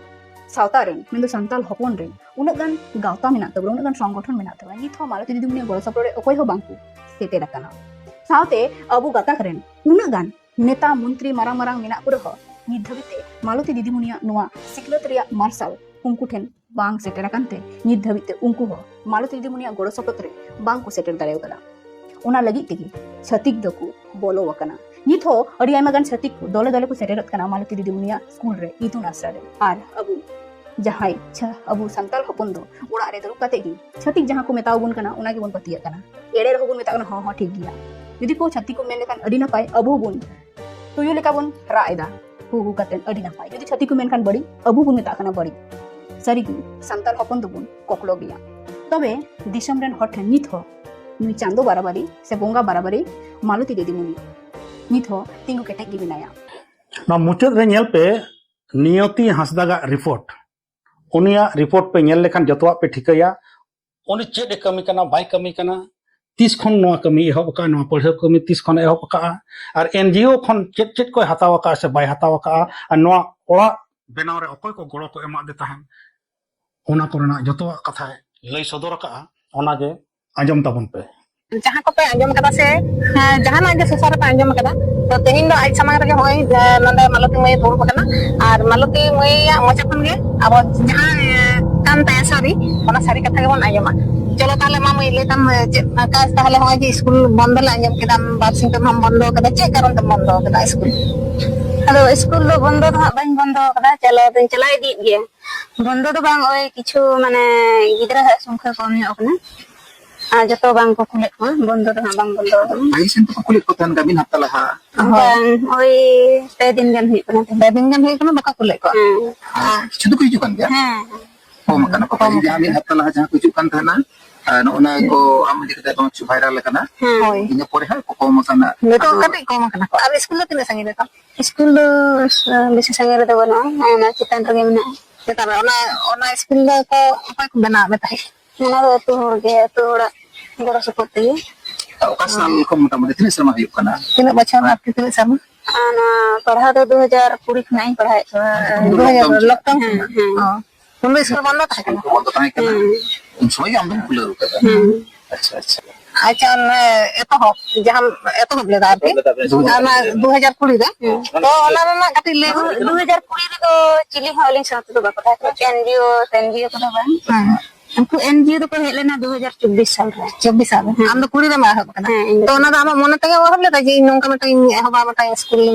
ᱥᱟᱶᱛᱟ ᱨᱮᱱ, ᱢᱮᱱᱫᱚ ᱥᱟᱱᱛᱟᱲ ᱦᱚᱯᱚᱱ ᱨᱮᱱ ᱩᱱᱟᱹᱜ ᱜᱟᱱ ᱜᱟᱶᱛᱟ ᱢᱮᱱᱟᱜ ᱛᱟᱵᱚᱱᱟ, ᱩᱱᱟᱹᱜ ᱜᱟᱱ ᱥᱚᱝᱜᱚᱴᱷᱚᱱ ᱢᱮᱱᱟᱜ ᱛᱟᱵᱚᱱᱟ, ᱱᱤᱛ ᱦᱚᱸ ᱢᱟᱞᱚᱛᱤ ᱫᱤᱫᱤᱢᱩᱱᱤᱭᱟᱜ ᱜᱚᱲᱚ ᱥᱚᱯᱚᱦᱚᱫ ᱨᱮ ᱚᱠᱚᱭ ᱦᱚᱸ ᱵᱟᱝ ᱠᱚ ᱥᱮᱴᱮᱨ ᱟᱠᱟᱱᱟ᱾ ᱥᱟᱶᱛᱮ ᱟᱵᱚ ᱜᱟᱛᱟᱠ ᱨᱮᱱ ᱩᱱᱟᱹᱜ ᱜᱟᱱ ᱱᱮᱛᱟ, ᱢᱚᱱᱛᱨᱤ ᱢᱟᱨᱟᱝ ᱢᱟᱨᱟᱝ ᱢᱮᱱᱟᱜ ᱠᱚ ᱨᱮᱦᱚᱸ, ᱱᱤᱛ ᱫᱷᱟᱹᱵᱤᱡ ᱛᱮ ᱢᱟᱞᱚᱛᱤ ᱫᱤᱫᱤᱢᱩᱱᱤᱭᱟᱜ ᱱᱚᱣᱟ ᱥᱤᱠᱷᱱᱟᱹᱛ ᱨᱮᱭᱟᱜ ᱢᱟᱨᱥᱟᱞ ᱩᱱᱠᱩ ᱴᱷᱮᱱ ᱵᱟᱝ ᱥᱮᱴᱮᱨ ᱟᱠᱟᱱ ᱛᱮ, ᱱᱤᱛ ᱫᱷᱟᱹᱵᱤᱡ ᱛᱮ ᱩᱱᱠᱩ ᱦᱚᱸ ᱢᱟᱞᱚᱛᱤ ᱫᱤᱫᱤᱢᱩᱱᱤᱭᱟᱜ ᱜᱚᱲᱚ ᱥᱚᱯᱚᱦᱚᱫ ᱨᱮ ᱵᱟᱝ ᱠᱚ ᱥᱮᱴᱮᱨ ᱫᱟᱲᱮ ᱟᱠᱟᱫᱟ᱾ ᱚᱱᱟ ᱞᱟᱹᱜᱤᱫ ᱛᱮᱜᱮ ᱪᱷᱟᱹᱛᱤᱠ ᱫᱚᱠᱚ ᱵᱚᱞᱚ ᱟᱠᱟᱱᱟ᱾ ᱱᱤᱛ ᱦᱚᱸ ᱟᱹᱰᱤ ᱟᱭᱢᱟ ᱜᱟᱱ ᱪᱷᱟᱹᱛᱤᱠ ᱠᱚ ᱫᱚᱞᱮ ᱫᱚᱞᱮ ᱠᱚ ᱥᱮᱴᱮᱨᱚᱜ ᱠᱟᱱᱟ ᱢᱟᱞᱚᱛᱤ ᱫᱤᱫᱤᱢᱩᱱᱤᱭᱟᱜ ᱥᱠᱩᱞ ᱨᱮ, ᱤᱛᱩᱱ ᱟᱥᱲᱟ ᱨᱮ᱾ ᱟᱨ ᱟᱵᱚ ᱡᱟᱦᱟᱸᱭ ᱪᱷᱟ-, ᱟᱵᱚ ᱥᱟᱱᱛᱟᱲ ᱦᱚᱯᱚᱱ ᱫᱚ ᱚᱲᱟᱜ ᱨᱮ ᱫᱩᱲᱩᱵ ᱠᱟᱛᱮ ᱜᱮ ᱪᱷᱟᱹᱛᱤᱠ ᱡᱟᱦᱟᱸ ᱠᱚ ᱢᱮᱛᱟ ᱵᱚᱱ ᱠᱟᱱᱟ, ᱚᱱᱟ ᱜᱮᱵᱚᱱ ᱯᱟᱹᱛᱭᱟᱹᱜ ᱠᱟᱱᱟ᱾ ᱮᱲᱮ ᱨᱮᱦᱚᱸ ᱵᱚᱱ ᱢᱮᱛᱟᱜ ᱠᱟᱱᱟ, "ᱦᱚᱸ, ᱦᱚᱸ, ᱴᱷᱤᱠ ᱜᱮᱭᱟ᱾" ᱡᱩᱫᱤ ᱠᱚ ᱪᱷᱟᱹᱛᱤᱠ ᱠᱚ ᱢᱮᱱ ᱞᱮᱠᱷᱟᱱ ᱟᱹᱰᱤ ᱱᱟᱯᱟᱭ, ᱟᱵᱚ ᱦᱚᱸᱵᱚᱱ ᱛᱩᱭᱩ ᱞᱮᱠᱟ ᱵᱚᱱ ᱨᱟᱜ ᱮᱫᱟ, ᱦᱩ ᱦᱩ ᱠᱟᱛᱮ, ᱟᱹᱰᱤ ᱱᱟᱯᱟᱭ᱾ ᱡᱩᱫᱤ ᱪᱷᱟᱹᱛᱤᱠ ᱠᱚ ᱢᱮᱱᱠᱷᱟᱱ ᱵᱟᱹᱲᱤᱡ, ᱟᱵᱚ ᱵᱚᱱ ᱢᱮᱛᱟᱜ ᱠᱟᱱᱟ ᱵᱟᱹᱲᱤᱡ᱾ ᱥᱟᱹᱨᱤᱜᱮ ᱥᱟᱱᱛᱟᱲ ᱦᱚᱯᱚᱱ ᱫᱚᱵᱚᱱ ᱠᱚᱠᱞᱚ ᱜᱮᱭᱟ᱾ ᱛᱚᱵᱮ ᱫᱤᱥᱚᱢ ᱨᱮᱱ ᱦᱚᱲ ᱴᱷᱮᱱ ᱱᱤᱛ ᱦᱚᱸ ᱱᱩᱭ ᱪᱟᱸᱫᱚ ᱵᱟᱨᱟᱵᱟᱨᱤ ᱥᱮ ᱵᱚᱸᱜᱟ ᱵᱟᱨᱟᱵᱟᱨᱤ ᱢᱟᱞᱚᱛᱤ ᱫᱤᱫᱤᱢᱩᱱᱤ ᱱᱤᱛ ᱦᱚᱸ ᱛᱤᱸᱜᱩ ᱠᱮᱴᱮᱡ ᱜᱮ ᱢᱮᱱᱟᱭᱟ᱾ ᱱᱚᱣᱟ ᱢᱩᱪᱟᱹᱫ ᱨᱮ ᱧᱮᱞ ᱯᱮ, ᱱᱤᱭᱚᱛᱤ ᱦᱟᱸᱥᱫᱟᱜᱟᱜ ᱨᱤᱯᱳᱨᱴ, ᱩᱱᱤᱭᱟᱜ ᱨᱤᱯᱳᱨᱴ ᱯᱮ ᱧᱮᱞ ᱞᱮᱠᱷᱟᱱ ᱡᱚᱛᱚᱣᱟᱜ ᱯᱮ ᱴᱷᱤᱠᱟᱹᱭᱟ᱾ ᱩᱱᱤ ᱪᱮᱫ ᱮ ᱠᱟᱹᱢᱤ ᱠᱟᱱᱟ, ᱵᱟᱭ ᱠᱟᱹᱢᱤ ᱠᱟᱱᱟ, ᱛᱤᱥ ᱠᱷᱚᱱ ᱱᱚᱣᱟ ᱠᱟᱹᱢᱤ ᱮᱦᱚᱵ ᱟᱠᱟᱫᱼᱟ, ᱱᱚᱣᱟ ᱯᱟᱹᱲᱦᱟᱹ ᱠᱟᱹᱢᱤ ᱛᱤᱥ ᱠᱷᱚᱱ ᱮ ᱮᱦᱚᱵ ᱟᱠᱟᱫᱼᱟ, ᱟᱨ ᱮᱱᱡᱤᱳ ᱠᱷᱚᱱ ᱪᱮᱫ ᱪᱮᱫ ᱠᱚᱭ ᱦᱟᱛᱟᱣ ᱟᱠᱟᱫᱼᱟ ᱥᱮ ᱵᱟᱭ ᱦᱟᱛᱟᱣ ᱟᱠᱟᱫᱼᱟ, ᱟᱨ ᱱᱚᱣᱟ ᱚᱲᱟᱜ ᱵᱮᱱᱟᱣ ᱨᱮ ᱚᱠᱚᱭ ᱠᱚ ᱜᱚᱲᱚ ᱠᱚ ᱮᱢᱟᱫᱮ ᱛᱟᱦᱮᱸᱫ, ᱚᱱᱟ ᱠᱚᱨᱮᱱᱟᱜ ᱡᱚᱛᱚᱣᱟᱜ ᱠᱟᱛᱷᱟᱭ ᱞᱟᱹᱭ ᱥᱚᱫᱚᱨ ᱟᱠᱟᱫᱼᱟ, ᱚᱱᱟᱜᱮ ᱟᱸᱡᱚᱢ ᱛᱟᱵᱚᱱ ᱯᱮ᱾ ᱡᱟᱦᱟᱸ ᱠᱚᱯᱮ ᱟᱸᱡᱚᱢ ᱠᱟᱫᱟ ᱥᱮ, ᱦᱮᱸ, ᱡᱟᱦᱟᱱᱟᱜ ᱜᱮ ᱥᱚᱥᱟ ᱨᱮᱯᱮ ᱟᱸᱡᱚᱢ ᱠᱟᱫᱟ, ᱛᱚ ᱛᱮᱦᱮᱧ ᱫᱚ ᱟᱡ ᱥᱟᱢᱟᱝ ᱨᱮᱜᱮ ᱦᱚᱸᱜᱼᱚᱭ, ᱮ, ᱱᱚᱰᱮ ᱢᱟᱞᱚᱛᱤ ᱢᱟᱹᱭ ᱫᱩᱲᱩᱵ ᱟᱠᱟᱱᱟ᱾ ᱟᱨ ᱢᱟᱞᱚᱛᱤ ᱢᱟᱹᱭᱟᱜ ᱢᱚᱪᱟ ᱠᱷᱚᱱ ᱜᱮ ᱟᱵᱚ ᱡᱟᱦᱟᱸ, ᱮ, ᱠᱟᱱ ᱛᱟᱭᱟ ᱥᱟᱹᱨᱤ, ᱚᱱᱟ ᱥᱟᱹᱨᱤ ᱠᱟᱛᱷᱟ ᱜᱮᱵᱚᱱ ᱟᱸᱡᱚᱢᱟ᱾ ᱪᱚᱞᱚ ᱛᱟᱦᱞᱮ ᱢᱟ ᱢᱟᱹᱭ, ᱞᱟᱹᱭ ᱛᱟᱢ, ᱮ, ᱪᱮᱫ ᱠᱟᱡᱽ ᱛᱟᱦᱞᱮ ᱦᱚᱸᱜᱼᱚᱭ ᱡᱮ ᱥᱠᱩᱞ ᱵᱚᱱᱫᱚ ᱞᱮ ᱟᱸᱡᱚᱢ ᱠᱮᱫᱟ, ᱵᱟᱨ ᱥᱤᱧ ᱯᱮ ᱢᱟᱦᱟᱢ ᱵᱚᱱᱫᱚ ᱠᱟᱫᱟ, ᱪᱮᱫ ᱠᱟᱨᱚᱱ ᱛᱮᱢ ᱵᱚᱱᱫᱚ ᱠᱟᱫᱟ ᱥᱠᱩᱞ? ᱟᱫᱚ ᱥᱠᱩᱞ ᱫᱚ ᱵᱚᱱᱫᱚ ᱫᱚ ᱦᱟᱸᱜ ᱵᱟᱹᱧ ᱵᱚᱱᱫᱚ ᱠᱟᱫᱟ, ᱪᱟᱞᱟᱣ ᱫᱚᱧ ᱪᱟᱞᱟᱣ ᱤᱫᱤᱭᱮᱫ ᱜᱮᱭᱟ᱾ ᱵᱚᱱᱫᱚ ᱫᱚ ᱵᱟᱝ, ᱳᱭ ᱠᱤᱪᱷᱩ ᱢᱟᱱᱮ ᱜᱤᱫᱽᱨᱟᱹ ᱦᱟᱸᱜ ᱥᱚᱝᱠᱷᱟ ᱠᱚᱢ ᱧᱚᱜ ᱠᱟᱱᱟ᱾ ᱟᱨ ᱡᱚᱛᱚ ᱵᱟᱝ ᱠᱚ ᱠᱩᱞᱮᱫ ᱠᱚᱣᱟ, ᱵᱚᱱᱫᱚ ᱫᱚ ᱦᱟᱸᱜ ᱵᱟᱝ ᱵᱚᱱᱫᱚ ᱟᱠᱟᱱᱟ᱾ ᱯᱟᱹᱦᱤᱞ ᱥᱮᱱ ᱫᱚᱠᱚ ᱠᱩᱞᱮᱫ ᱠᱚ ᱛᱟᱦᱮᱱ ᱜᱮᱭᱟ, ᱢᱤᱫ ᱦᱟᱯᱛᱟ ᱞᱟᱦᱟ᱾ ᱦᱳᱭ᱾ ᱵᱟᱝ, ᱳᱭ ᱯᱮ ᱫᱤᱱ ᱜᱟᱱ ᱦᱩᱭᱩᱜ ᱠᱟᱱᱟ ᱛᱮᱦᱮᱧ᱾ ᱯᱮ ᱫᱤᱱ ᱜᱟᱱ ᱦᱩᱭᱩᱜ ᱠᱟᱱᱟ, ᱵᱟᱠᱚ ᱠᱩᱞᱮᱫ ᱠᱚᱣᱟ᱾ ᱦᱮᱸ᱾ ᱟᱨ ᱠᱤᱪᱷᱩ ᱫᱚᱠᱚ ᱦᱤᱡᱩᱜ ᱠᱟᱱ ᱜᱮᱭᱟ? ᱦᱮᱸ᱾ ᱠᱚᱢ ᱟᱠᱟᱱᱟ ᱠᱚ᱾ ᱠᱚᱢ ᱯᱟᱹᱦᱤᱞ ᱡᱟᱦᱟᱸ ᱟᱠᱟᱱᱟ᱾ ᱢᱤᱫ ᱦᱟᱯᱛᱟ ᱞᱟᱦᱟ ᱡᱟᱦᱟᱸ ᱠᱚ ᱦᱤᱡᱩᱜ ᱠᱟᱱ ᱛᱟᱦᱮᱱᱟ, ᱟᱨ ᱱᱚᱜᱼᱚ ᱱᱟ ᱠᱚ ᱟᱢ ᱤᱫᱤ ᱠᱟᱛᱮ ᱵᱟᱝ ᱠᱤᱪᱷᱩ ᱵᱷᱟᱭᱨᱟᱞ ᱟᱠᱟᱱᱟ᱾ ᱦᱮᱸ᱾ ᱦᱳᱭ᱾ ᱤᱱᱟᱹ ᱯᱚᱨᱮ ᱦᱟᱸᱜ ᱠᱚ ᱠᱚᱢ ᱟᱠᱟᱱᱟ᱾ ᱱᱤᱛᱚᱜ ᱟᱫᱚ ᱠᱟᱹᱴᱤᱡ ᱠᱚᱢ ᱟᱠᱟᱱᱟ ᱠᱚ᱾ ᱟᱨ ᱥᱠᱩᱞ ᱫᱚ ᱛᱤᱱᱟᱹᱜ ᱥᱟᱺᱜᱤᱧ ᱨᱮ ᱛᱟᱢ? ᱥᱠᱩᱞ ᱫᱚ, ᱟ, ᱵᱮᱥᱤ ᱥᱟᱺᱜᱤᱧ ᱨᱮᱫᱚ ᱵᱟᱹᱱᱩᱜᱼᱟ, ᱚᱱᱟ ᱪᱮᱛᱟᱱ ᱨᱮᱜᱮ ᱢᱮᱱᱟᱜᱼᱟ᱾ ᱪᱮᱛᱟᱱ ᱨᱮ᱾ ᱚᱱᱟ, ᱚᱱᱟ ᱥᱠᱩᱞ ᱫᱚ ᱚᱠᱚᱭ, ᱚᱠᱚᱭ ᱠᱚ ᱵᱮᱱᱟᱣ ᱟᱫ ᱯᱮ ᱛᱟᱦᱮᱸᱫ? ᱚᱱᱟ ᱫᱚ ᱟᱹᱛᱩ ᱦᱚᱲ ᱜᱮ, ᱟᱹᱛᱩ ᱦᱚᱲᱟᱜ ᱜᱚᱲᱚ ᱥᱚᱯᱚᱦᱚᱫ ᱛᱮᱜᱮ᱾ ᱚᱠᱟ ᱥᱟᱞ ᱠᱷᱚᱱ ᱢᱚᱴᱟᱢᱩᱴᱤ ᱛᱤᱱᱟᱹᱜ ᱥᱮᱨᱢᱟ ᱦᱩᱭᱩᱜ ᱠᱟᱱᱟ? ᱛᱤᱱᱟᱹᱜ ᱵᱚᱪᱷᱚᱨ ᱟᱨᱠᱤ, ᱛᱤᱱᱟᱹᱜ ᱥᱮᱨᱢᱟ? ᱟᱨ ᱱᱚᱣᱟ ᱯᱟᱲᱦᱟᱣ ᱫᱚ ᱫᱩ ᱦᱟᱡᱟᱨ ᱠᱩᱲᱤ ᱠᱷᱚᱱᱟᱜ ᱤᱧ ᱯᱟᱲᱦᱟᱣᱮᱫ ᱠᱚᱣᱟ᱾ ᱩᱱ ᱫᱚ ᱫᱩ ᱦᱟᱡᱟᱨ lockdown ᱞᱚᱠᱰᱟᱣᱩᱱ ᱪᱟᱞᱟᱜ ᱠᱟᱱᱟ᱾ ᱦᱮᱸ, ᱦᱮᱸ᱾ ᱚ᱾ ᱩᱱ ᱫᱚ ᱥᱠᱩᱞ ᱵᱚᱱᱫᱚ ᱛᱟᱦᱮᱸ ᱠᱟᱱᱟ? ᱥᱠᱩᱞ ᱠᱚ ᱵᱚᱱᱫᱚ ᱛᱟᱦᱮᱸ ᱠᱟᱱᱟ᱾ ᱦᱮᱸ᱾ ᱩᱱ ᱥᱚᱢᱚᱭ ᱜᱮ ᱟᱢ ᱫᱚᱢ ᱠᱷᱩᱞᱟᱹᱣ ᱠᱟᱫᱟ? ᱦᱮᱸ᱾ ᱟᱪᱪᱷᱟ, ᱟᱪᱪᱷᱟ᱾ ᱟᱪᱪᱷᱟ, ᱚᱱᱮ ᱮᱛᱚᱦᱚᱵ, ᱡᱟᱦᱟᱸᱢ ᱮᱛᱚᱦᱚᱵ ᱞᱮᱫᱟ ᱟᱨᱠᱤ, ᱮᱛᱚᱦᱚᱵ ᱞᱮᱫᱟ ᱯᱮ? ᱚᱱᱟ ᱫᱩ ᱦᱟᱡᱟᱨ ᱠᱩᱲᱤ ᱨᱮ᱾ ᱦᱮᱸ᱾ ᱛᱚ, ᱚᱱᱟ ᱨᱮᱱᱟᱜ ᱠᱟᱹᱴᱤᱡ ᱞᱟᱹᱭ ᱢᱮ᱾ ᱫᱩ ᱦᱟᱡᱟᱨ ᱠᱩᱲᱤ ᱨᱮᱫᱚ ᱪᱤᱞᱤ ᱦᱚᱸ ᱟᱹᱞᱤᱧ ᱥᱟᱶ ᱛᱮᱫᱚ ᱵᱟᱠᱚ ᱛᱟᱦᱮᱸ ᱠᱟᱱᱟ᱾ ᱟᱪᱪᱷᱟ᱾ ᱮᱱ ᱡᱤ ᱳ, ᱮᱱ ᱡᱤ ᱳ ᱠᱚᱫᱚ ᱵᱟᱝ᱾ ᱦᱮᱸ᱾ ᱩᱱᱠᱩ ᱮᱱ ᱡᱤ ᱳ ᱫᱚᱠᱚ ᱦᱮᱡ ᱞᱮᱱᱟ ᱫᱩ ᱦᱟᱡᱟᱨ ᱪᱚᱵᱵᱤᱥ ᱥᱟᱞ ᱨᱮ᱾ ᱪᱚᱵᱵᱤᱥ ᱥᱟᱞ ᱨᱮ? ᱦᱮᱸ᱾ ᱟᱢ ᱫᱚ ᱠᱩᱲᱤ ᱨᱮᱢ ᱮᱦᱚᱵ ᱟᱠᱟᱫᱟ? ᱦᱮᱸ, ᱤᱧ ᱫᱚ ᱛᱚ, ᱚᱱᱟ ᱫᱚ ᱟᱢᱟᱜ ᱢᱚᱱᱮ ᱛᱮᱜᱮᱢ ᱮᱦᱚᱵ ᱞᱮᱫᱟ ᱡᱮ ᱤᱧ ᱱᱚᱝᱠᱟ ᱢᱤᱫᱴᱟᱝ ᱤᱧ ᱮᱦᱚᱵᱟ, ᱢᱤᱫᱴᱟᱝ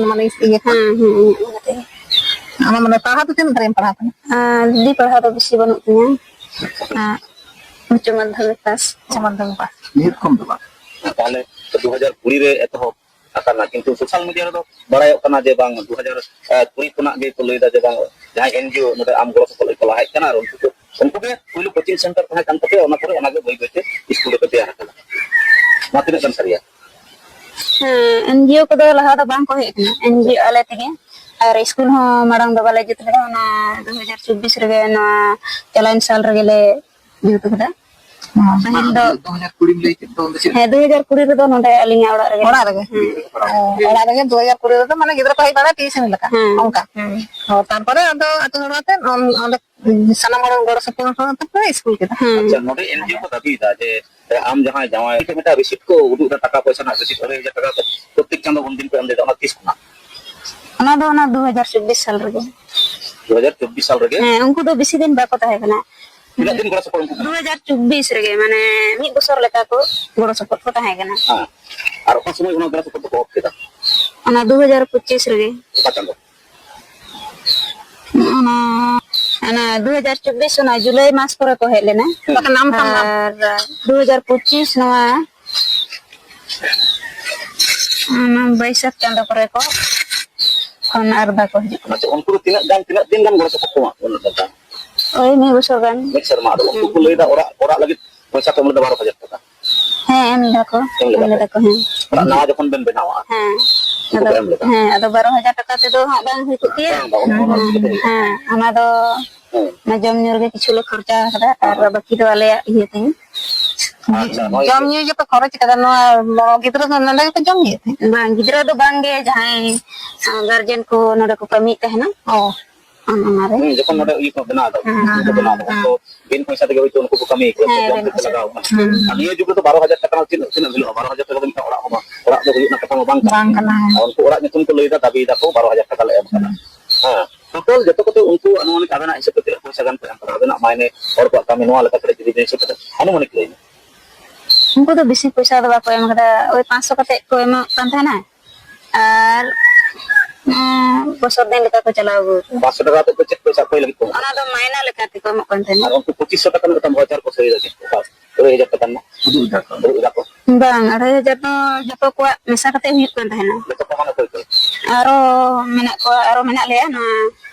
ᱤᱭᱟᱹ ᱠᱚ? ᱦᱮᱸ, ᱦᱮᱸ, ᱤᱧᱟᱹᱜ ᱢᱚᱱᱮ ᱛᱮᱜᱮ᱾ ᱟᱢᱟᱜ ᱢᱚᱱᱮ, ᱯᱟᱲᱦᱟᱣ ᱫᱚ ᱛᱤᱱᱟᱹᱜ ᱫᱷᱟᱹᱨᱤᱡ ᱮᱢ ᱯᱟᱲᱦᱟᱣ ᱠᱟᱱᱟ? ᱟᱨ ᱫᱤᱫᱤ, ᱯᱟᱲᱦᱟᱣ ᱫᱚ ᱵᱮᱥᱤ ᱵᱟᱹᱱᱩᱜ ᱛᱤᱧᱟ᱾ ᱟᱨ ᱩᱪᱪᱚ ᱢᱟᱫᱽᱫᱷᱚᱢᱤᱠ ᱯᱟᱥ᱾ ᱩᱪᱪᱚ ᱢᱟᱫᱽᱫᱷᱚᱢᱤᱠ ᱯᱟᱥ᱾ ᱱᱤᱦᱟᱹᱛ ᱠᱚᱢ ᱫᱚ ᱵᱟᱝ᱾ ᱛᱟᱦᱞᱮ ᱫᱩ ᱦᱟᱡᱟᱨ ᱠᱩᱲᱤ ᱨᱮ ᱮᱛᱚᱦᱚᱵ ᱟᱠᱟᱱᱟ, ᱠᱤᱱᱛᱩ ᱥᱳᱥᱟᱞ ᱢᱤᱰᱤᱭᱟ ᱨᱮᱫᱚ ᱵᱟᱲᱟᱭᱚᱜ ᱠᱟᱱᱟ ᱡᱮ ᱵᱟᱝ, ᱫᱩ ᱦᱟᱡᱟᱨ ᱠᱩᱲᱤ ᱠᱷᱚᱱᱟᱜ ᱜᱮ ᱠᱚ ᱞᱟᱹᱭ ᱮᱫᱟ ᱡᱮ ᱵᱟᱝ, ᱡᱟᱦᱟᱸᱭ ᱮᱱ ᱡᱤ ᱳ ᱱᱚᱰᱮ ᱟᱢ ᱜᱚᱲᱚ ᱥᱚᱯᱚᱦᱚᱫ ᱞᱟᱹᱜᱤᱫ ᱠᱚ ᱞᱟᱦᱟ ᱦᱮᱡ ᱠᱟᱱᱟ, ᱟᱨ ᱩᱱᱠᱩ ᱠᱚ, ᱩᱱᱠᱩ ᱜᱮ ᱯᱩᱭᱞᱩ ᱠᱳᱪᱤᱝ ᱥᱮᱱᱴᱟᱨ ᱛᱟᱦᱮᱸ ᱠᱟᱱ ᱛᱟᱯᱮᱭᱟ, ᱚᱱᱟ ᱯᱚᱨᱮ ᱚᱱᱟ ᱜᱮ ᱵᱟᱹᱭ ᱵᱟᱹᱭ ᱛᱮ ᱥᱠᱩᱞ ᱨᱮᱯᱮ ᱛᱮᱭᱟᱨ ᱟᱠᱟᱱᱟ᱾ ᱱᱚᱣᱟ ᱛᱤᱱᱟᱹᱜ ᱜᱟᱱ ᱥᱟᱹᱨᱤᱭᱟ? ᱦᱮᱸ, ᱮᱱ ᱡᱤ ᱳ ᱠᱚᱫᱚ ᱞᱟᱦᱟ ᱫᱚ ᱵᱟᱝ ᱠᱚ ᱦᱮᱡ ᱠᱟᱱᱟ, ᱮᱱ ᱡᱤ ᱳ ᱟᱞᱮ ᱛᱮᱜᱮ᱾ ᱟᱨ ᱤᱥᱠᱩᱞ ᱦᱚᱸ ᱢᱟᱲᱟᱝ ᱫᱚ ᱵᱟᱞᱮ ᱡᱩᱛ ᱞᱮᱫᱟ, ᱚᱱᱟ ᱫᱩ ᱦᱟᱡᱟᱨ ᱪᱚᱵᱵᱤᱥ ᱨᱮᱜᱮ, ᱱᱚᱣᱟ ᱪᱟᱞᱟᱣᱮᱱ ᱥᱟᱞ ᱨᱮᱜᱮ ᱞᱮ ᱡᱩᱛ ᱠᱟᱫᱟ᱾ ᱯᱟᱹᱦᱤᱞ ᱫᱚ ᱫᱩ ᱦᱟᱡᱟᱨ ᱠᱩᱲᱤ ᱞᱟᱹᱭ ᱠᱮᱫ ᱫᱚ, ᱩᱱᱫᱚ ᱪᱮᱫ? ᱦᱮᱸ, ᱫᱩ ᱦᱟᱡᱟᱨ ᱠᱩᱲᱤ ᱨᱮᱫᱚ ᱱᱚᱰᱮ ᱟᱹᱞᱤᱧᱟᱜ ᱚᱲᱟᱜ ᱨᱮᱜᱮ᱾ ᱚᱲᱟᱜ ᱨᱮᱜᱮ? ᱦᱮᱸ᱾ ᱚ, ᱚᱲᱟᱜ ᱨᱮᱜᱮ ᱫᱩ ᱦᱟᱡᱟᱨ ᱠᱩᱲᱤ ᱨᱮᱫᱚ, ᱢᱟᱱᱮ, ᱜᱤᱫᱽᱨᱟᱹ ᱠᱚ ᱦᱮᱡ ᱵᱟᱲᱟ ᱴᱤᱭᱩᱥᱚᱱ ᱞᱮᱠᱟ? ᱦᱮᱸ᱾ ᱚᱱᱠᱟ? ᱦᱮᱸ᱾ ᱚ, ᱛᱟᱨᱯᱚᱨᱮ ᱟᱫᱚ ᱟᱹᱛᱩ ᱦᱚᱲ ᱟᱛᱮ ᱚᱸᱰᱮ ᱥᱟᱱᱟᱢ ᱦᱚᱲ ᱜᱚᱲᱚ ᱥᱚᱯᱚᱦᱚᱫ ᱦᱚᱛᱮ ᱯᱮ ᱤᱥᱠᱩᱞ ᱠᱮᱫᱟ? ᱦᱮᱸ᱾ ᱟᱪᱪᱷᱟ, ᱱᱚᱰᱮ ᱮᱱᱡᱤᱳ ᱠᱚ ᱫᱟᱹᱵᱤᱭᱮᱫᱟ ᱡᱮ ᱟᱢ ᱡᱟᱦᱟᱸᱭ ᱡᱟᱶᱟᱭ ᱢᱤᱫᱴᱟᱝ ᱨᱤᱥᱤᱴ ᱠᱚ ᱩᱫᱩᱜ ᱮᱫᱟ, ᱴᱟᱠᱟ ᱯᱚᱭᱥᱟ ᱨᱮᱱᱟᱜ ᱨᱤᱥᱤᱴ, ᱟᱹᱲᱟᱹᱭ ᱦᱟᱡᱟᱨ ᱴᱟᱠᱟ ᱠᱚ ᱯᱨᱚᱛᱮᱠ ᱪᱟᱸᱫᱚ ᱩᱱᱫᱤᱱ ᱠᱚ ᱮᱢ ᱞᱮᱫᱟ, ᱚᱱᱟ ᱛᱤᱥ ᱠᱷᱚᱱᱟᱜ? ᱚᱱᱟ ᱫᱚ ᱚᱱᱟ ᱫᱩ ᱦᱟᱡᱟᱨ ᱪᱚᱵᱵᱤᱥ ᱥᱟᱞ ᱨᱮᱜᱮ᱾ ᱫᱩ ᱦᱟᱡᱟᱨ ᱪᱚᱵᱵᱤᱥ ᱥᱟᱞ ᱨᱮᱜᱮ? ᱦᱮᱸ, ᱩᱱᱠᱩ ᱫᱚ ᱵᱮᱥᱤ ᱫᱤᱱ ᱵᱟᱠᱚ ᱛᱟᱦᱮᱸ ᱠᱟᱱᱟ᱾ ᱛᱤᱱᱟᱹᱜ ᱫᱤᱱ ᱜᱚᱲᱚ ᱥᱚᱯᱚᱦᱚᱫ ᱩᱱᱠᱩ? ᱫᱩ ᱦᱟᱡᱟᱨ ᱪᱚᱵᱵᱤᱥ ᱨᱮᱜᱮ, ᱢᱟᱱᱮ, ᱢᱤᱫ ᱵᱚᱪᱷᱚᱨ ᱞᱮᱠᱟ ᱠᱚ ᱜᱚᱲᱚ ᱥᱚᱯᱚᱦᱚᱫ ᱠᱚ ᱛᱟᱦᱮᱸ ᱠᱟᱱᱟ᱾ ᱦᱮᱸ᱾ ᱟᱨ ᱚᱠᱟ ᱥᱚᱢᱚᱭ ᱚᱱᱟ ᱜᱚᱲᱚ ᱥᱚᱯᱚᱦᱚᱫ ᱫᱚᱠᱚ ᱚᱯᱷ ᱠᱮᱫᱟ? ᱚᱱᱟ ᱫᱩ ᱦᱟᱡᱟᱨ ᱯᱚᱸᱪᱤᱥ ᱨᱮᱜᱮ᱾ ᱚᱠᱟ ᱪᱟᱸᱫᱚ? ᱚᱱᱟ, ᱚᱱᱟ ᱫᱩ ᱦᱟᱡᱟᱨ ᱪᱚᱵᱵᱤᱥ, ᱚᱱᱟ ᱡᱩᱞᱟᱭ ᱢᱟᱥ ᱠᱚᱨᱮ ᱠᱚ ᱦᱮᱡ ᱞᱮᱱᱟ᱾ ᱦᱮᱸ᱾ ᱵᱟᱠᱷᱟᱱ ᱟᱢ ᱛᱟᱢ ᱵᱟᱢ ᱟᱨ ᱫᱩ ᱦᱟᱡᱟᱨ ᱯᱚᱸᱪᱤᱥ ᱱᱚᱣᱟ, ᱚᱱᱟ ᱵᱟᱹᱭᱥᱟᱹᱠᱷ ᱪᱟᱸᱫᱚ ᱠᱚᱨᱮ ᱠᱚ ᱯᱷᱳᱱ ᱟᱨ ᱵᱟᱠᱚ ᱦᱤᱡᱩᱜ ᱠᱟᱱᱟ᱾ ᱟᱪᱪᱷᱟ, ᱩᱱᱠᱩ ᱫᱚ ᱛᱤᱱᱟᱹᱜ ᱜᱟᱱ, ᱛᱤᱱᱟᱹᱜ ᱫᱤᱱ ᱜᱟᱱ ᱜᱚᱲᱚ ᱥᱚᱯᱚᱦᱚᱫ ᱠᱚ ᱮᱢᱟᱜ ᱠᱚ ᱩᱱᱟᱹᱜ ᱴᱟᱠᱟ? ᱳᱭ ᱢᱤᱫ ᱵᱚᱪᱷᱚᱨ ᱜᱟᱱ᱾ ᱢᱤᱫ ᱥᱮᱨᱢᱟ᱾ ᱟᱫᱚ ᱩᱱᱠᱩ ᱠᱚ ᱞᱟᱹᱭᱫᱟ ᱚᱲᱟᱜ, ᱚᱲᱟᱜ ᱞᱟᱹᱜᱤᱫ ᱯᱚᱭᱥᱟ ᱠᱚ ᱮᱢ ᱞᱮᱫᱟ ᱵᱟᱨᱚ ᱦᱟᱡᱟᱨ ᱴᱟᱠᱟ᱾ ᱦᱮᱸ, ᱮᱢ ᱞᱮᱫᱟ ᱠᱚ, ᱮᱢ ᱞᱮᱫᱟ ᱠᱚ, ᱦᱮᱸ᱾ ᱚᱲᱟᱜ ᱱᱟᱣᱟ ᱡᱚᱠᱷᱚᱱ ᱵᱮᱱ ᱵᱮᱱᱟᱣᱟ, ᱦᱮᱸ᱾ ᱩᱱᱠᱩ ᱟᱫᱚ, ᱠᱚ ᱮᱢ ᱞᱮᱫᱟ? ᱦᱮᱸ, ᱟᱫᱚ ᱵᱟᱨᱚ ᱦᱟᱡᱟᱨ ᱴᱟᱠᱟ ᱛᱮᱫᱚ ᱦᱟᱸᱜ ᱵᱟᱝ ᱦᱩᱭ ᱠᱚᱜ ᱠᱮᱭᱟ᱾ ᱵᱟᱝ, ᱵᱟᱝ, ᱚᱱᱟ ᱫᱚ ᱦᱮᱸ, ᱪᱤᱠᱟᱹᱛᱮ ᱦᱩᱭᱩᱜᱼᱟ? ᱦᱮᱸ, ᱚᱱᱟ ᱫᱚ ᱦᱮᱸ᱾ ᱚᱱᱟ ᱡᱚᱢ ᱧᱩ ᱨᱮᱜᱮ ᱠᱤᱪᱷᱩ ᱞᱮ ᱠᱷᱚᱨᱪᱟ ᱟᱠᱟᱫᱟ, ᱟᱨ ᱦᱮᱸ᱾ ᱵᱟᱹᱠᱤ ᱫᱚ ᱟᱞᱮᱭᱟᱜ ᱤᱭᱟᱹ ᱛᱮ᱾ ᱟᱪᱪᱷᱟ, ᱱᱚᱜᱼᱚᱭ ᱡᱚᱢ ᱧᱩ ᱜᱮᱯᱮ ᱠᱷᱚᱨᱚᱪ ᱟᱠᱟᱫᱟ? ᱱᱚᱣᱟ ᱜᱤᱫᱽᱨᱟᱹ ᱫᱚ ᱱᱚᱰᱮ ᱜᱮᱯᱮ ᱡᱚᱢ ᱧᱩᱭᱮᱫ ᱛᱟᱦᱮᱸᱫ? ᱵᱟᱝ, ᱜᱤᱫᱽᱨᱟᱹ ᱫᱚ ᱵᱟᱝ ᱜᱮ, ᱡᱟᱦᱟᱸᱭ, ᱟᱸ, ᱜᱟᱨᱡᱮᱱ ᱠᱚ ᱱᱚᱰᱮ ᱠᱚ ᱠᱟᱹᱢᱤᱭᱮᱫ ᱛᱟᱦᱮᱱᱟ᱾ ᱚ᱾ ᱚᱱ-, ᱚᱱᱟᱨᱮ᱾ ᱦᱩᱸ, ᱡᱚᱠᱷᱚᱱ ᱱᱚᱰᱮ ᱤᱭᱟᱹ ᱠᱚ ᱵᱮᱱᱟᱣ ᱮᱫᱟ, ᱦᱮᱸ, ᱩᱱᱠᱩ ᱠᱚ ᱦᱮᱸ, ᱵᱮᱱᱟᱣ ᱮᱫᱟ, ᱦᱮᱸ᱾ ᱩᱱᱠᱩ ᱵᱤᱱ ᱯᱚᱭᱥᱟ ᱛᱮᱜᱮ ᱦᱚᱭᱛᱳ ᱩᱱᱠᱩ ᱠᱚ ᱠᱟᱹᱢᱤ ᱠᱟᱱᱟ, ᱦᱮᱸ, ᱡᱚᱢ ᱵᱤᱱ ᱠᱚ ᱯᱚᱭᱥᱟ ᱞᱟᱜᱟᱣ ᱛᱮ᱾ ᱠᱟᱱᱟ᱾ ᱦᱮᱸ᱾ ᱟᱨ ᱱᱤᱭᱟᱹ ᱡᱩᱜᱽ ᱨᱮᱫᱚ ᱵᱟᱨᱚ ᱦᱟᱡᱟᱨ ᱴᱟᱠᱟ ᱨᱮᱱᱟᱜ ᱛᱤᱱᱟᱹᱜ, ᱛᱤᱱᱟᱹᱜ ᱦᱩᱭᱩᱜᱼᱟ? ᱵᱟᱨᱚ ᱦᱟᱡᱟᱨ ᱴᱟᱠᱟ ᱫᱚ ᱢᱤᱫᱴᱟᱝ ᱚᱲᱟᱜ ᱦᱚᱸ ᱵᱟᱝ, ᱚᱲᱟᱜ ᱫᱚ ᱦᱩᱭᱩᱜ ᱨᱮᱱᱟᱜ ᱠᱟᱛᱷᱟ ᱢᱟ ᱵᱟᱝ ᱠᱟᱱᱟ᱾ ᱵᱟᱝ ᱠᱟᱱᱟ, ᱦᱮᱸ᱾ ᱟᱨ ᱩᱱᱠᱩ ᱚᱲᱟᱜ ᱧᱩᱛᱩᱢ ᱠᱚ ᱞᱟᱹᱭ ᱮᱫᱟ, ᱫᱟᱵᱤ ᱮᱫᱟ ᱠᱚ ᱵᱟᱨᱚ ᱦᱟᱡᱟᱨ ᱴᱟᱠᱟ ᱞᱮ ᱮᱢ ᱠᱟᱱᱟ᱾ ᱦᱩᱸ᱾ ᱦᱮᱸ, ᱴᱳᱴᱟᱞ ᱡᱚᱛᱚ ᱠᱚᱛᱮ ᱩᱱᱠᱩ ᱟᱹᱱᱩᱢᱟᱱᱤᱠ ᱟᱵᱮᱱᱟᱜ ᱦᱤᱥᱟᱹᱵ ᱛᱮ ᱛᱤᱱᱟᱹᱜ ᱯᱚᱭᱥᱟ ᱜᱟᱱ ᱯᱮ ᱮᱢ ᱠᱟᱫᱟ? ᱟᱵᱮᱱᱟᱜ ᱢᱟᱭᱱᱮ ᱦᱚᱲ ᱠᱚᱣᱟᱜ ᱠᱟᱹᱢᱤ ᱱᱚᱣᱟ ᱞᱮᱠᱟ ᱠᱟᱛᱮ ᱡᱩᱫᱤ ᱵᱮᱱ ᱦᱤᱥᱟᱹᱵ ᱠᱟᱛᱮ ᱟᱹᱱᱩᱢᱟᱱᱤᱠ ᱞᱟᱹᱭ ᱢᱮ᱾ ᱩᱱᱠᱩ ᱫᱚ ᱵᱮᱥᱤ ᱯᱚᱭᱥᱟ ᱫᱚ ᱵᱟᱠᱚ ᱮᱢ ᱠᱟᱫᱟ, ᱳᱭ ᱯᱟᱸᱪᱥᱚ ᱠᱟᱛᱮ ᱠᱚ ᱮᱢᱚᱜ ᱠᱟᱱ ᱛᱟᱦᱮᱱᱟ᱾ ᱟᱨ, ᱩᱸ, ᱵᱚᱪᱷᱚᱨ ᱫᱤᱱ ᱞᱮᱠᱟ ᱠᱚ ᱪᱟᱞᱟᱣ ᱟᱹᱜᱩ ᱠᱟᱫᱟ᱾ ᱯᱟᱸᱪᱥᱚ ᱴᱟᱠᱟ ᱠᱟᱛᱮ ᱫᱚ ᱪᱮᱫ ᱯᱚᱭᱥᱟ ᱚᱠᱚᱭ ᱞᱟᱹᱜᱤᱫ ᱠᱚ ᱮᱢᱚᱜ ᱠᱟᱱᱟ? ᱚᱱᱟ ᱫᱚ ᱢᱟᱭᱱᱟ ᱞᱮᱠᱟ ᱛᱮᱠᱚ ᱮᱢᱚᱜ ᱠᱟᱱ ᱛᱟᱦᱮᱱᱟ᱾ ᱟᱨ ᱩᱱᱠᱩ ᱯᱚᱸᱪᱤᱥ ᱥᱚ ᱴᱟᱠᱟ ᱨᱮᱱᱟᱜ ᱢᱤᱫᱴᱟᱝ ᱵᱷᱟᱣᱪᱟᱨ ᱠᱚ ᱥᱳᱭ ᱫᱟ ᱪᱮᱫ ᱠᱚ? ᱟᱹᱲᱟᱹᱭ ᱦᱟᱡᱟᱨ ᱴᱟᱠᱟ ᱨᱮᱱᱟᱜ᱾ ᱩᱫᱩᱜ ᱮᱫᱟ ᱠᱚ᱾ ᱩᱫᱩᱜ ᱮᱫᱟ ᱠᱚ᱾ ᱵᱟᱝ, ᱟᱹᱲᱟᱹᱭ ᱦᱟᱡᱟᱨ ᱫᱚ ᱡᱚᱛᱚ ᱠᱚᱣᱟᱜ ᱢᱮᱥᱟ ᱠᱟᱛᱮ ᱦᱩᱭᱩᱜ ᱠᱟᱱ ᱛᱟᱦᱮᱱᱟ᱾ ᱡᱚᱛᱚ ᱠᱚ ᱢᱟᱱᱮ ᱚᱠᱚᱭ ᱠᱚ? ᱟᱨᱚ ᱢᱮᱱᱟᱜ ᱠᱚᱣᱟ, ᱟᱨᱚ ᱢᱮᱱᱟᱜ ᱞᱮᱭᱟ ᱱᱚᱣᱟ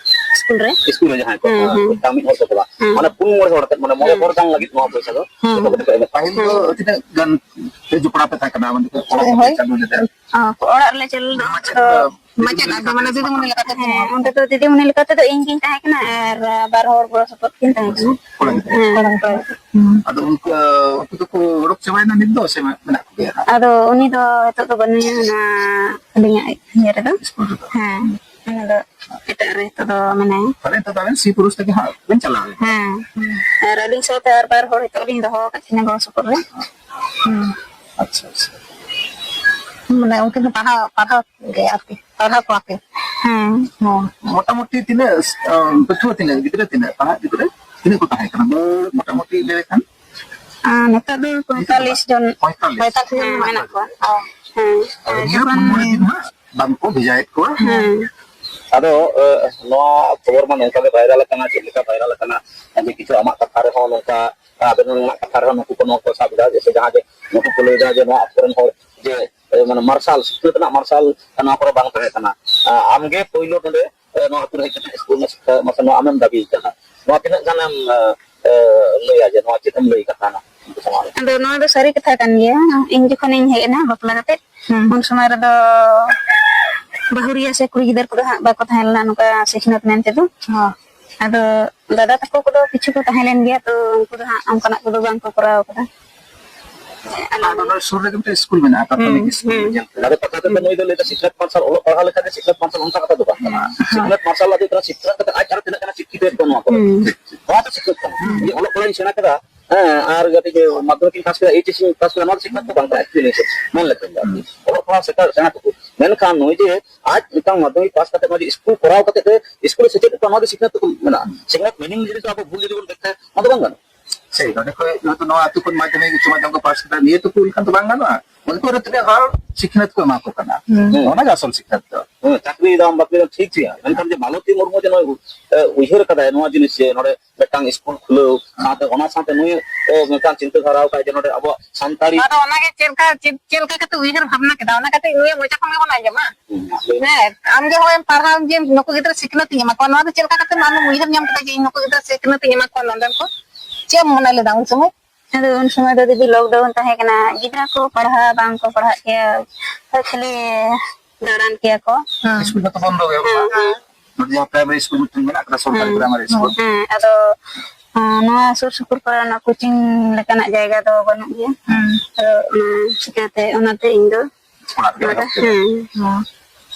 ᱥᱠᱩᱞ ᱨᱮ᱾ ᱥᱠᱩᱞ ᱨᱮ ᱡᱟᱦᱟᱸᱭ ᱠᱚ, ᱦᱮᱸ, ᱦᱮᱸ᱾ ᱢᱤᱫᱴᱟᱝ ᱢᱤᱫ ᱦᱚᱲ ᱠᱚ ᱪᱟᱞᱟᱜ᱾ ᱦᱮᱸ᱾ ᱢᱟᱱᱮ ᱯᱩᱱ ᱢᱚᱬᱮ ᱦᱚᱲ ᱠᱟᱛᱮ, ᱢᱟᱱᱮ ᱢᱚᱬᱮ ᱦᱮᱸ᱾ ᱦᱚᱲ ᱜᱟᱱ ᱞᱟᱹᱜᱤᱫ ᱱᱚᱣᱟ ᱯᱚᱭᱥᱟ ᱫᱚ ᱦᱮᱸ᱾ ᱡᱚᱛᱚ ᱠᱚ ᱫᱚᱦᱚᱭᱟ᱾ ᱯᱟᱹᱦᱤᱞ ᱫᱚ ᱦᱮᱸ᱾ ᱛᱤᱱᱟᱹᱜ ᱜᱟᱱ ᱯᱮ ᱡᱚᱯᱲᱟᱣ ᱯᱮ ᱛᱟᱦᱮᱸ ᱠᱟᱱᱟ? ᱢᱟᱱᱮ ᱚᱲᱟᱜ ᱦᱳᱭ᱾ ᱠᱚᱨᱮ ᱪᱟᱹᱞᱩ ᱞᱮᱫᱟ? ᱚ, ᱚᱲᱟᱜ ᱨᱮᱞᱮ ᱪᱟᱹᱞᱩ ᱞᱮᱫᱟ᱾ ᱢᱟᱪᱮᱫ ᱚᱱᱛᱮ ᱫᱚ ᱫᱚ ᱢᱟᱪᱮᱫ ᱫᱤᱫᱤᱢᱩᱱᱤ ᱟᱫᱚ ᱞᱮᱠᱟᱛᱮ ᱢᱟᱱᱮ ᱥᱟᱯᱲᱟᱣ᱾ ᱦᱮᱸ, ᱚᱱᱛᱮ ᱫᱚ ᱫᱤᱫᱤᱢᱩᱱᱤ ᱞᱮᱠᱟᱛᱮ ᱫᱚ ᱤᱧ ᱜᱤᱧ ᱛᱟᱦᱮᱸ ᱠᱟᱱᱟ ᱟᱨ ᱵᱟᱨ ᱦᱚᱲ ᱜᱚᱲᱚ ᱥᱚᱯᱚᱦᱚᱫ ᱠᱤᱱ ᱛᱟᱦᱮᱸ ᱠᱟᱱᱟ᱾ ᱠᱚᱲᱟ ᱜᱤᱫᱽᱨᱟᱹ᱾ ᱦᱮᱸ, ᱠᱚᱲᱟ ᱜᱤᱫᱽᱨᱟᱹ᱾ ᱦᱩᱸ᱾ ᱟᱫᱚ ᱩᱱᱠᱩ, ᱩᱱᱠᱩ ᱫᱚᱠᱚ ᱚᱰᱚᱠ ᱪᱟᱵᱟᱭᱮᱱᱟ, ᱱᱤᱛ ᱫᱚ ᱥᱮ ᱢᱮᱱᱟᱜ ᱠᱚᱜᱮᱭᱟ ᱦᱟᱸᱜ? ᱟᱫᱚ ᱩᱱᱤ ᱫᱚ ᱱᱤᱛᱚᱜ ᱫᱚ ᱵᱟᱹᱱᱩᱭᱟ ᱱᱚᱣᱟ ᱟᱹᱞᱤᱧᱟᱜ ᱤᱭᱟᱹ ᱨᱮᱫᱚ᱾ ᱥᱠᱩᱞ ᱨᱮᱫᱚ? ᱦᱮᱸ, ᱩᱱᱤ ᱫᱚ ᱮᱴᱟᱜ ᱨᱮ ᱱᱤᱛᱚᱜ ᱫᱚ ᱢᱮᱱᱟᱭᱟ᱾ ᱛᱟᱦᱞᱮ ᱱᱤᱛᱚᱜ ᱫᱚ ᱟᱵᱮᱱ ᱥᱤ ᱯᱩᱨᱩᱥ ᱛᱮᱜᱮ ᱦᱟᱸᱜ ᱵᱮᱱ ᱪᱟᱞᱟᱣ ᱮᱱᱟ? ᱦᱮᱸ, ᱟᱨ ᱟᱹᱞᱤᱧ ᱥᱟᱶᱛᱮ ᱟᱨ ᱵᱟᱨ ᱦᱚᱲ ᱱᱤᱛᱚᱜ ᱞᱤᱧ ᱫᱚᱦᱚ ᱟᱠᱟᱫ ᱠᱤᱱᱟ ᱜᱚᱲᱚ ᱥᱚᱯᱚᱦᱚᱫ ᱨᱮ᱾ ᱦᱩᱸ᱾ ᱟᱪᱪᱷᱟ, ᱟᱪᱪᱷᱟ᱾ ᱢᱟᱱᱮ ᱩᱱᱠᱤᱱ ᱫᱚ ᱯᱟᱲᱦᱟᱣ, ᱯᱟᱲᱦᱟᱣ ᱜᱮ ᱟᱨᱠᱤ, ᱯᱟᱲᱦᱟᱣ ᱠᱚᱣᱟ ᱯᱮ? ᱦᱮᱸ᱾ ᱦᱚᱸ, ᱢᱚᱴᱟᱢᱩᱴᱤ ᱛᱤᱱᱟᱹᱜ, ᱟᱸ, ᱯᱟᱹᱴᱷᱩᱣᱟᱹ ᱛᱤᱱᱟᱹᱜ, ᱜᱤᱫᱽᱨᱟᱹ ᱛᱤᱱᱟᱹᱜ, ᱯᱟᱲᱦᱟᱜ ᱜᱤᱫᱽᱨᱟᱹ ᱛᱤᱱᱟᱹᱜ ᱠᱚ ᱛᱟᱦᱮᱸ ᱠᱟᱱᱟ? ᱢᱚᱴᱟᱢᱩᱴᱤ ᱞᱟᱹᱭ ᱞᱮᱠᱷᱟᱱ? ᱟᱨ ᱱᱤᱛᱚᱜ ᱫᱚ ᱯᱚᱸᱭᱛᱟᱞᱤᱥ ᱡᱚᱱ᱾ ᱯᱚᱸᱭᱛᱟᱞᱤᱥ? ᱦᱮᱸ, ᱢᱮᱱᱟᱜ ᱠᱚᱣᱟ᱾ ᱦᱮᱸ᱾ ᱟᱨ ᱱᱤᱭᱟᱹ ᱡᱚᱠᱷᱚᱱ ᱯᱩᱱ ᱢᱚᱬᱮ ᱫᱤᱱ ᱦᱟᱸᱜ ᱵᱟᱝ ᱠᱚ ᱵᱷᱮᱡᱟᱭᱮᱫ ᱠᱚᱣᱟ᱾ ᱦᱮᱸ᱾ ᱟᱫᱚ, ᱮ, ᱱᱚᱣᱟ ᱠᱷᱚᱵᱚᱨ ᱢᱟ ᱱᱚᱝᱠᱟ ᱜᱮ ᱵᱷᱟᱭᱨᱟᱞ ᱟᱠᱟᱱᱟ, ᱪᱮᱫ ᱞᱮᱠᱟ ᱵᱷᱟᱭᱨᱟᱞ ᱟᱠᱟᱱᱟ, ᱡᱮ ᱠᱤᱪᱷᱩ ᱟᱢᱟᱜ ᱠᱟᱛᱷᱟ ᱨᱮᱦᱚᱸ ᱱᱚᱝᱠᱟ, ᱟᱵᱮᱱ ᱨᱮᱱᱟᱜ ᱠᱟᱛᱷᱟ ᱨᱮᱦᱚᱸ ᱱᱩᱠᱩ ᱠᱚ ᱱᱚᱣᱟ ᱠᱚ ᱥᱟᱵ ᱮᱫᱟ, ᱡᱮ ᱥᱮ ᱡᱟᱦᱟᱸ ᱡᱮ ᱱᱩᱠᱩ ᱠᱚ ᱞᱟᱹᱭ ᱮᱫᱟ ᱡᱮ ᱱᱚᱣᱟ ᱟᱛᱳ ᱨᱮᱱ ᱦᱚᱲ ᱡᱮ, ᱮ, ᱢᱟᱱᱮ ᱢᱟᱨᱥᱟᱞ, ᱥᱤᱠᱷᱱᱟᱹᱛ ᱨᱮᱱᱟᱜ ᱢᱟᱨᱥᱟᱞ ᱱᱚᱣᱟ ᱠᱚᱨᱮ ᱵᱟᱝ ᱛᱟᱦᱮᱸ ᱠᱟᱱᱟ᱾ ᱟ, ᱟᱢᱜᱮ ᱯᱳᱭᱞᱳ ᱱᱚᱰᱮ, ᱮ, ᱱᱚᱣᱟ ᱟᱛᱳ ᱨᱮ ᱦᱮᱡ ᱠᱟᱛᱮ ᱥᱠᱩᱞ ᱨᱮᱱᱟᱜ ᱥᱤᱠᱷᱟ, ᱢᱟᱥᱮ ᱱᱚᱣᱟ ᱟᱢᱮᱢ ᱫᱟᱹᱵᱤ ᱠᱟᱫᱟ᱾ ᱱᱚᱣᱟ ᱛᱤᱱᱟᱹᱜ ᱜᱟᱱᱮᱢ, ᱮ, ᱮ, ᱞᱟᱹᱭᱟ ᱡᱮ ᱱᱚᱣᱟ ᱪᱮᱫ ᱮᱢ ᱞᱟᱹᱭ ᱠᱟᱛᱷᱟ ᱱᱟ ᱩᱱᱠᱩ ᱥᱟᱢᱟᱝ ᱨᱮ? ᱟᱫᱚ ᱱᱚᱣᱟ ᱫᱚ ᱥᱟᱹᱨᱤ ᱠᱟᱛᱷᱟ ᱠᱟᱱ ᱜᱮᱭᱟ᱾ ᱤᱧ ᱡᱚᱠᱷᱚᱱᱤᱧ ᱦᱮᱡ ᱮᱱᱟ ᱵᱟᱯᱞᱟ ᱠᱟᱛᱮ, ᱦᱩᱸ᱾ ᱩᱱ ᱥᱚᱢᱚᱭ ᱨᱮᱫᱚ ᱵᱟᱹᱦᱩᱲᱤᱭᱟᱹ ᱥᱮ ᱠᱩᱲᱤ ᱜᱤᱫᱟᱹᱨ ᱠᱚᱫᱚ ᱦᱟᱸᱜ ᱵᱟᱠᱚ ᱛᱟᱦᱮᱸ ᱞᱮᱱᱟ ᱱᱚᱝᱠᱟ ᱥᱤᱠᱷᱱᱟᱹᱛ ᱢᱮᱱᱛᱮ ᱫᱚ᱾ ᱦᱚᱸ᱾ ᱟᱫᱚ ᱫᱟᱫᱟ ᱛᱟᱠᱚ ᱠᱚᱫᱚ ᱠᱤᱪᱷᱩ ᱠᱚ ᱛᱟᱦᱮᱸ ᱞᱮᱱ ᱜᱮᱭᱟ, ᱛᱚ ᱩᱱᱠᱩ ᱫᱚ ᱦᱟᱸᱜ ᱚᱱᱠᱟᱱᱟᱜ ᱠᱚᱫᱚ ᱵᱟᱝ ᱠᱚ ᱠᱚᱨᱟᱣ ᱠᱟᱫᱟ᱾ ᱟᱫᱚ ᱱᱚᱣᱟ ᱥᱩᱨ ᱨᱮᱜᱮ ᱢᱤᱫᱴᱮᱱ ᱥᱠᱩᱞ ᱢᱮᱱᱟᱜᱼᱟ, ᱯᱨᱟᱛᱷᱚᱢᱤᱠ ᱦᱩᱸ, ᱥᱠᱩᱞ ᱦᱩᱸ᱾ ᱧᱮᱞ ᱠᱟᱱᱟ᱾ ᱟᱫᱚ ᱠᱟᱛᱷᱟ ᱛᱮᱫᱚ ᱱᱩᱭ ᱫᱚ ᱞᱟᱹᱭ ᱫᱟ ᱥᱤᱠᱷᱱᱟᱹᱛ ᱢᱟᱨᱥᱟᱞ, ᱚᱞᱚᱜ ᱯᱟᱲᱦᱟᱣ ᱞᱮᱠᱷᱟᱱ ᱜᱮ ᱥᱤᱠᱷᱱᱟᱹᱛ ᱢᱟᱨᱥᱟᱞ, ᱚᱱᱠᱟ ᱠᱟᱛᱷᱟ ᱫᱚ ᱵᱟᱝ ᱠᱟᱱᱟ᱾ ᱦᱩᱸ᱾ ᱥᱤᱠᱷᱱᱟᱹᱛ ᱢᱟᱨᱥᱟᱞ ᱫᱚ ᱦᱩᱭᱩᱜ ᱠᱟᱱᱟ ᱥᱤᱠᱷᱱᱟᱹᱛ ᱠᱟᱛᱮ ᱟᱡ ᱟᱨᱚ ᱛᱤᱱᱟᱹᱜ ᱜᱟᱱ ᱥᱤᱠᱠᱷᱤᱛ ᱦᱩᱭᱩᱜ ᱠᱟᱱᱟ, ᱱᱚᱣᱟ ᱠᱚ᱾ ᱦᱩᱸ᱾ ᱱᱚᱣᱟ ᱫᱚ ᱥᱤᱠᱷᱱᱟᱹᱛ ᱠᱟᱱᱟ᱾ ᱦᱩᱸ᱾ ᱡᱮ ᱚᱞᱚᱜ ᱯᱟᱲᱦᱟᱜ ᱤᱧ ᱥᱮᱬᱟ ᱠᱮᱫᱟ, ᱦᱮᱸ, ᱟᱨ ᱡᱟᱛᱮ ᱡᱮ ᱢᱟᱫᱽᱫᱷᱚᱢᱤᱠ ᱤᱧ ᱯᱟᱥ ᱠᱮᱫᱟ, ᱮᱭᱤᱪ ᱮᱥ ᱤᱧ ᱯᱟᱥ ᱠᱮᱫᱟ, ᱱᱚᱣᱟ ᱫᱚ ᱥᱤᱠᱷᱱᱟᱹᱛ ᱫᱚ ᱵᱟᱝ ᱠᱟᱱᱟ, actually ᱢᱮᱱ ᱞᱮᱠᱷᱟᱱ ᱫᱚ ᱟᱨᱠᱤ᱾ ᱦᱩᱸ᱾ ᱚᱞᱚᱜ ᱯᱟᱲᱦᱟᱣ ᱥᱮᱬᱟ, ᱥᱮᱬᱟ ᱴᱩᱠᱩ᱾ ᱢᱮᱱᱠᱷᱟᱱ ᱱᱩᱭ ᱡᱮ ᱟᱡ ᱢᱤᱫᱴᱟᱝ ᱢᱟᱫᱽᱫᱷᱚᱢᱤᱠ ᱯᱟᱥ ᱠᱟᱛᱮ ᱱᱚᱜᱼᱚᱭ ᱡᱮ ᱥᱠᱩᱞ ᱠᱚᱨᱟᱣ ᱠᱟᱛᱮ ᱛᱮ ᱥᱠᱩᱞ ᱮ ᱥᱮᱪᱮᱫ ᱠᱚᱣᱟ, ᱱᱚᱣᱟ ᱫᱚ ᱥᱤᱠᱷᱱᱟᱹᱛ ᱫᱚ ᱢᱮᱱᱟᱜᱼᱟ᱾ ᱥᱤᱠᱷᱱᱟᱹᱛ meaning ᱡᱩᱫᱤ ᱟᱵᱚ ᱵᱷᱩᱞ ᱡᱩᱫᱤ ᱵᱚᱱ ᱵᱮᱠᱠᱷᱟᱭᱟ, ᱚᱱᱟ ᱫᱚ ᱵᱟᱝ ᱜᱟᱱᱚᱜᱼᱟ᱾ ᱥᱮ ᱱᱚᱰᱮ ᱠᱷᱚᱱ ᱡᱮᱦᱮᱛᱩ ᱱᱚᱣᱟ ᱟᱹᱛᱩ ᱠᱷᱚᱱ ᱢᱟᱫᱽᱫᱷᱚᱢᱤᱠ ᱩᱪᱪ ᱢᱟᱫᱽᱫᱷᱚᱢᱤᱠ ᱠᱚ ᱯᱟᱥ ᱠᱮᱫᱟ, ᱱᱤᱭᱟᱹ ᱛᱩᱯᱩ ᱞᱮᱠᱷᱟᱱ ᱫᱚ ᱵᱟᱝ ᱜᱟᱱᱚᱜᱼᱟ᱾ ᱩᱱᱠᱩ ᱨᱮ ᱛᱤᱱᱟᱹᱜ ᱦᱚᱲ ᱥᱤᱠᱷᱱᱟᱹᱛ ᱠᱚ ᱮᱢᱟ ᱠᱚ ᱠᱟᱱᱟ, ᱦᱩᱸ᱾ ᱚᱱᱟ ᱜᱮ ᱟᱥᱚᱞ ᱥᱤᱠᱷᱱᱟᱹᱛ ᱫᱚ᱾ ᱦᱮᱸ, ᱪᱟᱹᱠᱨᱤ ᱫᱟᱢ ᱵᱟᱹᱠᱨᱤ ᱫᱟᱢ ᱴᱷᱤᱠ ᱜᱮᱭᱟ, ᱢᱮᱱᱠᱷᱟᱱ ᱡᱮ ᱢᱟᱞᱚᱛᱤ ᱢᱩᱨᱢᱩ ᱡᱮ ᱱᱚᱜᱼᱚᱭ, ᱮ, ᱩᱭᱦᱟᱹᱨ ᱠᱟᱫᱟᱭ ᱱᱚᱣᱟ ᱡᱤᱱᱤᱥ, ᱡᱮ ᱱᱚᱰᱮ ᱢᱤᱫᱴᱟᱝ ᱥᱠᱩᱞ ᱠᱷᱩᱞᱟᱹᱣ, ᱥᱟᱶᱛᱮ ᱚᱱᱟ ᱥᱟᱶᱛᱮ ᱱᱩᱭ, ᱮ, ᱢᱤᱫᱴᱟᱝ ᱪᱤᱱᱛᱟᱹ ᱫᱷᱟᱨᱟ ᱟᱠᱟᱫ ᱡᱮ ᱱᱚᱰᱮ ᱟᱵᱚᱣᱟᱜ ᱥᱟᱱᱛᱟᱲᱤ ᱟᱫᱚ ᱚᱱᱟᱜᱮ ᱪᱮᱫ ᱞᱮᱠᱟ, ᱪᱮᱫ, ᱪᱮᱫ ᱞᱮᱠᱟ ᱠᱟᱛᱮ ᱩᱭᱦᱟᱹᱨ ᱵᱷᱟᱵᱽᱱᱟ ᱠᱮᱫᱟ, ᱚᱱᱟ ᱠᱟᱹᱴᱤᱡ ᱱᱩᱭᱟᱜ ᱢᱚᱪᱟ ᱠᱷᱚᱱ ᱜᱮᱵᱚᱱ ᱟᱸᱡᱚᱢᱟ᱾ ᱦᱩᱸ᱾ ᱦᱮᱸ, ᱟᱢ ᱡᱮ ᱦᱚᱸᱜᱼᱚᱭ ᱮᱢ ᱯᱟᱲᱦᱟᱣ ᱡᱮ ᱱᱩᱠᱩ ᱜᱤᱫᱽᱨᱟᱹ ᱥᱤᱠᱷᱱᱟᱹᱛ ᱤᱧ ᱮᱢᱟ ᱠᱚᱣᱟ, ᱱᱚᱣᱟ ᱫᱚ ᱪᱮᱫ ᱞᱮᱠᱟ ᱠᱟᱛᱮ ᱟᱢᱮᱢ ᱩᱭᱦᱟᱹᱨ ᱧᱟᱢ ᱠᱮᱫᱟ ᱡᱮ ᱤᱧ ᱱᱩᱠᱩ ᱜᱤᱫᱽᱨᱟᱹ ᱥᱤᱠᱷᱱᱟᱹᱛ ᱤᱧ ᱮᱢᱟ ᱠᱚᱣᱟ ᱱᱚᱰᱮᱱ ᱠᱚ? ᱪᱮᱫ ᱮᱢ ᱢᱚᱱᱮ ᱞᱮᱫᱟ ᱩᱱ ᱥᱚᱢᱚᱭ? ᱟᱫᱚ ᱩᱱ ᱥᱚᱢᱚᱭ ᱫᱚ ᱫᱤᱫᱤ lockdown ᱛᱟᱦᱮᱸ ᱠᱟᱱᱟ, ᱜᱤᱫᱽᱨᱟᱹ ᱠᱚ ᱯᱟᱲᱦᱟᱣ ᱵᱟᱝ ᱠᱚ ᱯᱟᱲᱦᱟᱜ ᱜᱮᱭᱟ, ᱠᱷᱟᱹᱞᱤ ᱫᱟᱬᱟᱱ ᱜᱮᱭᱟ ᱠᱚ᱾ ᱦᱮᱸ᱾ ᱥᱠᱩᱞ ᱢᱟᱛᱚ ᱵᱚᱱᱫᱚ ᱜᱮ᱾ ᱦᱮᱸ, ᱦᱮᱸ᱾ ᱱᱚᱰᱮ ᱡᱟᱦᱟᱸ primary ᱥᱠᱩᱞ ᱢᱤᱫᱴᱮᱱ ᱢᱮᱱᱟᱜ ᱟᱠᱟᱫᱟ ᱥᱚᱨᱠᱟᱨᱤ ᱦᱮᱸ᱾ Primary school. ᱦᱮᱸ, ᱟᱫᱚ, ᱟᱸ, ᱱᱚᱣᱟ ᱥᱩᱨ ᱥᱩᱯᱩᱨ ᱠᱚᱨᱮ ᱚᱱᱟ coaching ᱞᱮᱠᱟᱱᱟᱜ ᱡᱟᱭᱜᱟ ᱫᱚ ᱵᱟᱹᱱᱩᱜ ᱜᱮᱭᱟ᱾ ᱦᱮᱸ᱾ ᱟᱫᱚ ᱚᱱᱟ ᱪᱤᱠᱟᱹᱛᱮ ᱚᱱᱟᱛᱮ ᱤᱧ ᱫᱚ ᱚᱲᱟᱜ ᱨᱮᱜᱮ ᱱᱚᱣᱟ ᱫᱚ, ᱮᱦᱚᱵ ᱠᱮᱫᱟ᱾ ᱦᱮᱸ᱾ ᱦᱮᱸ᱾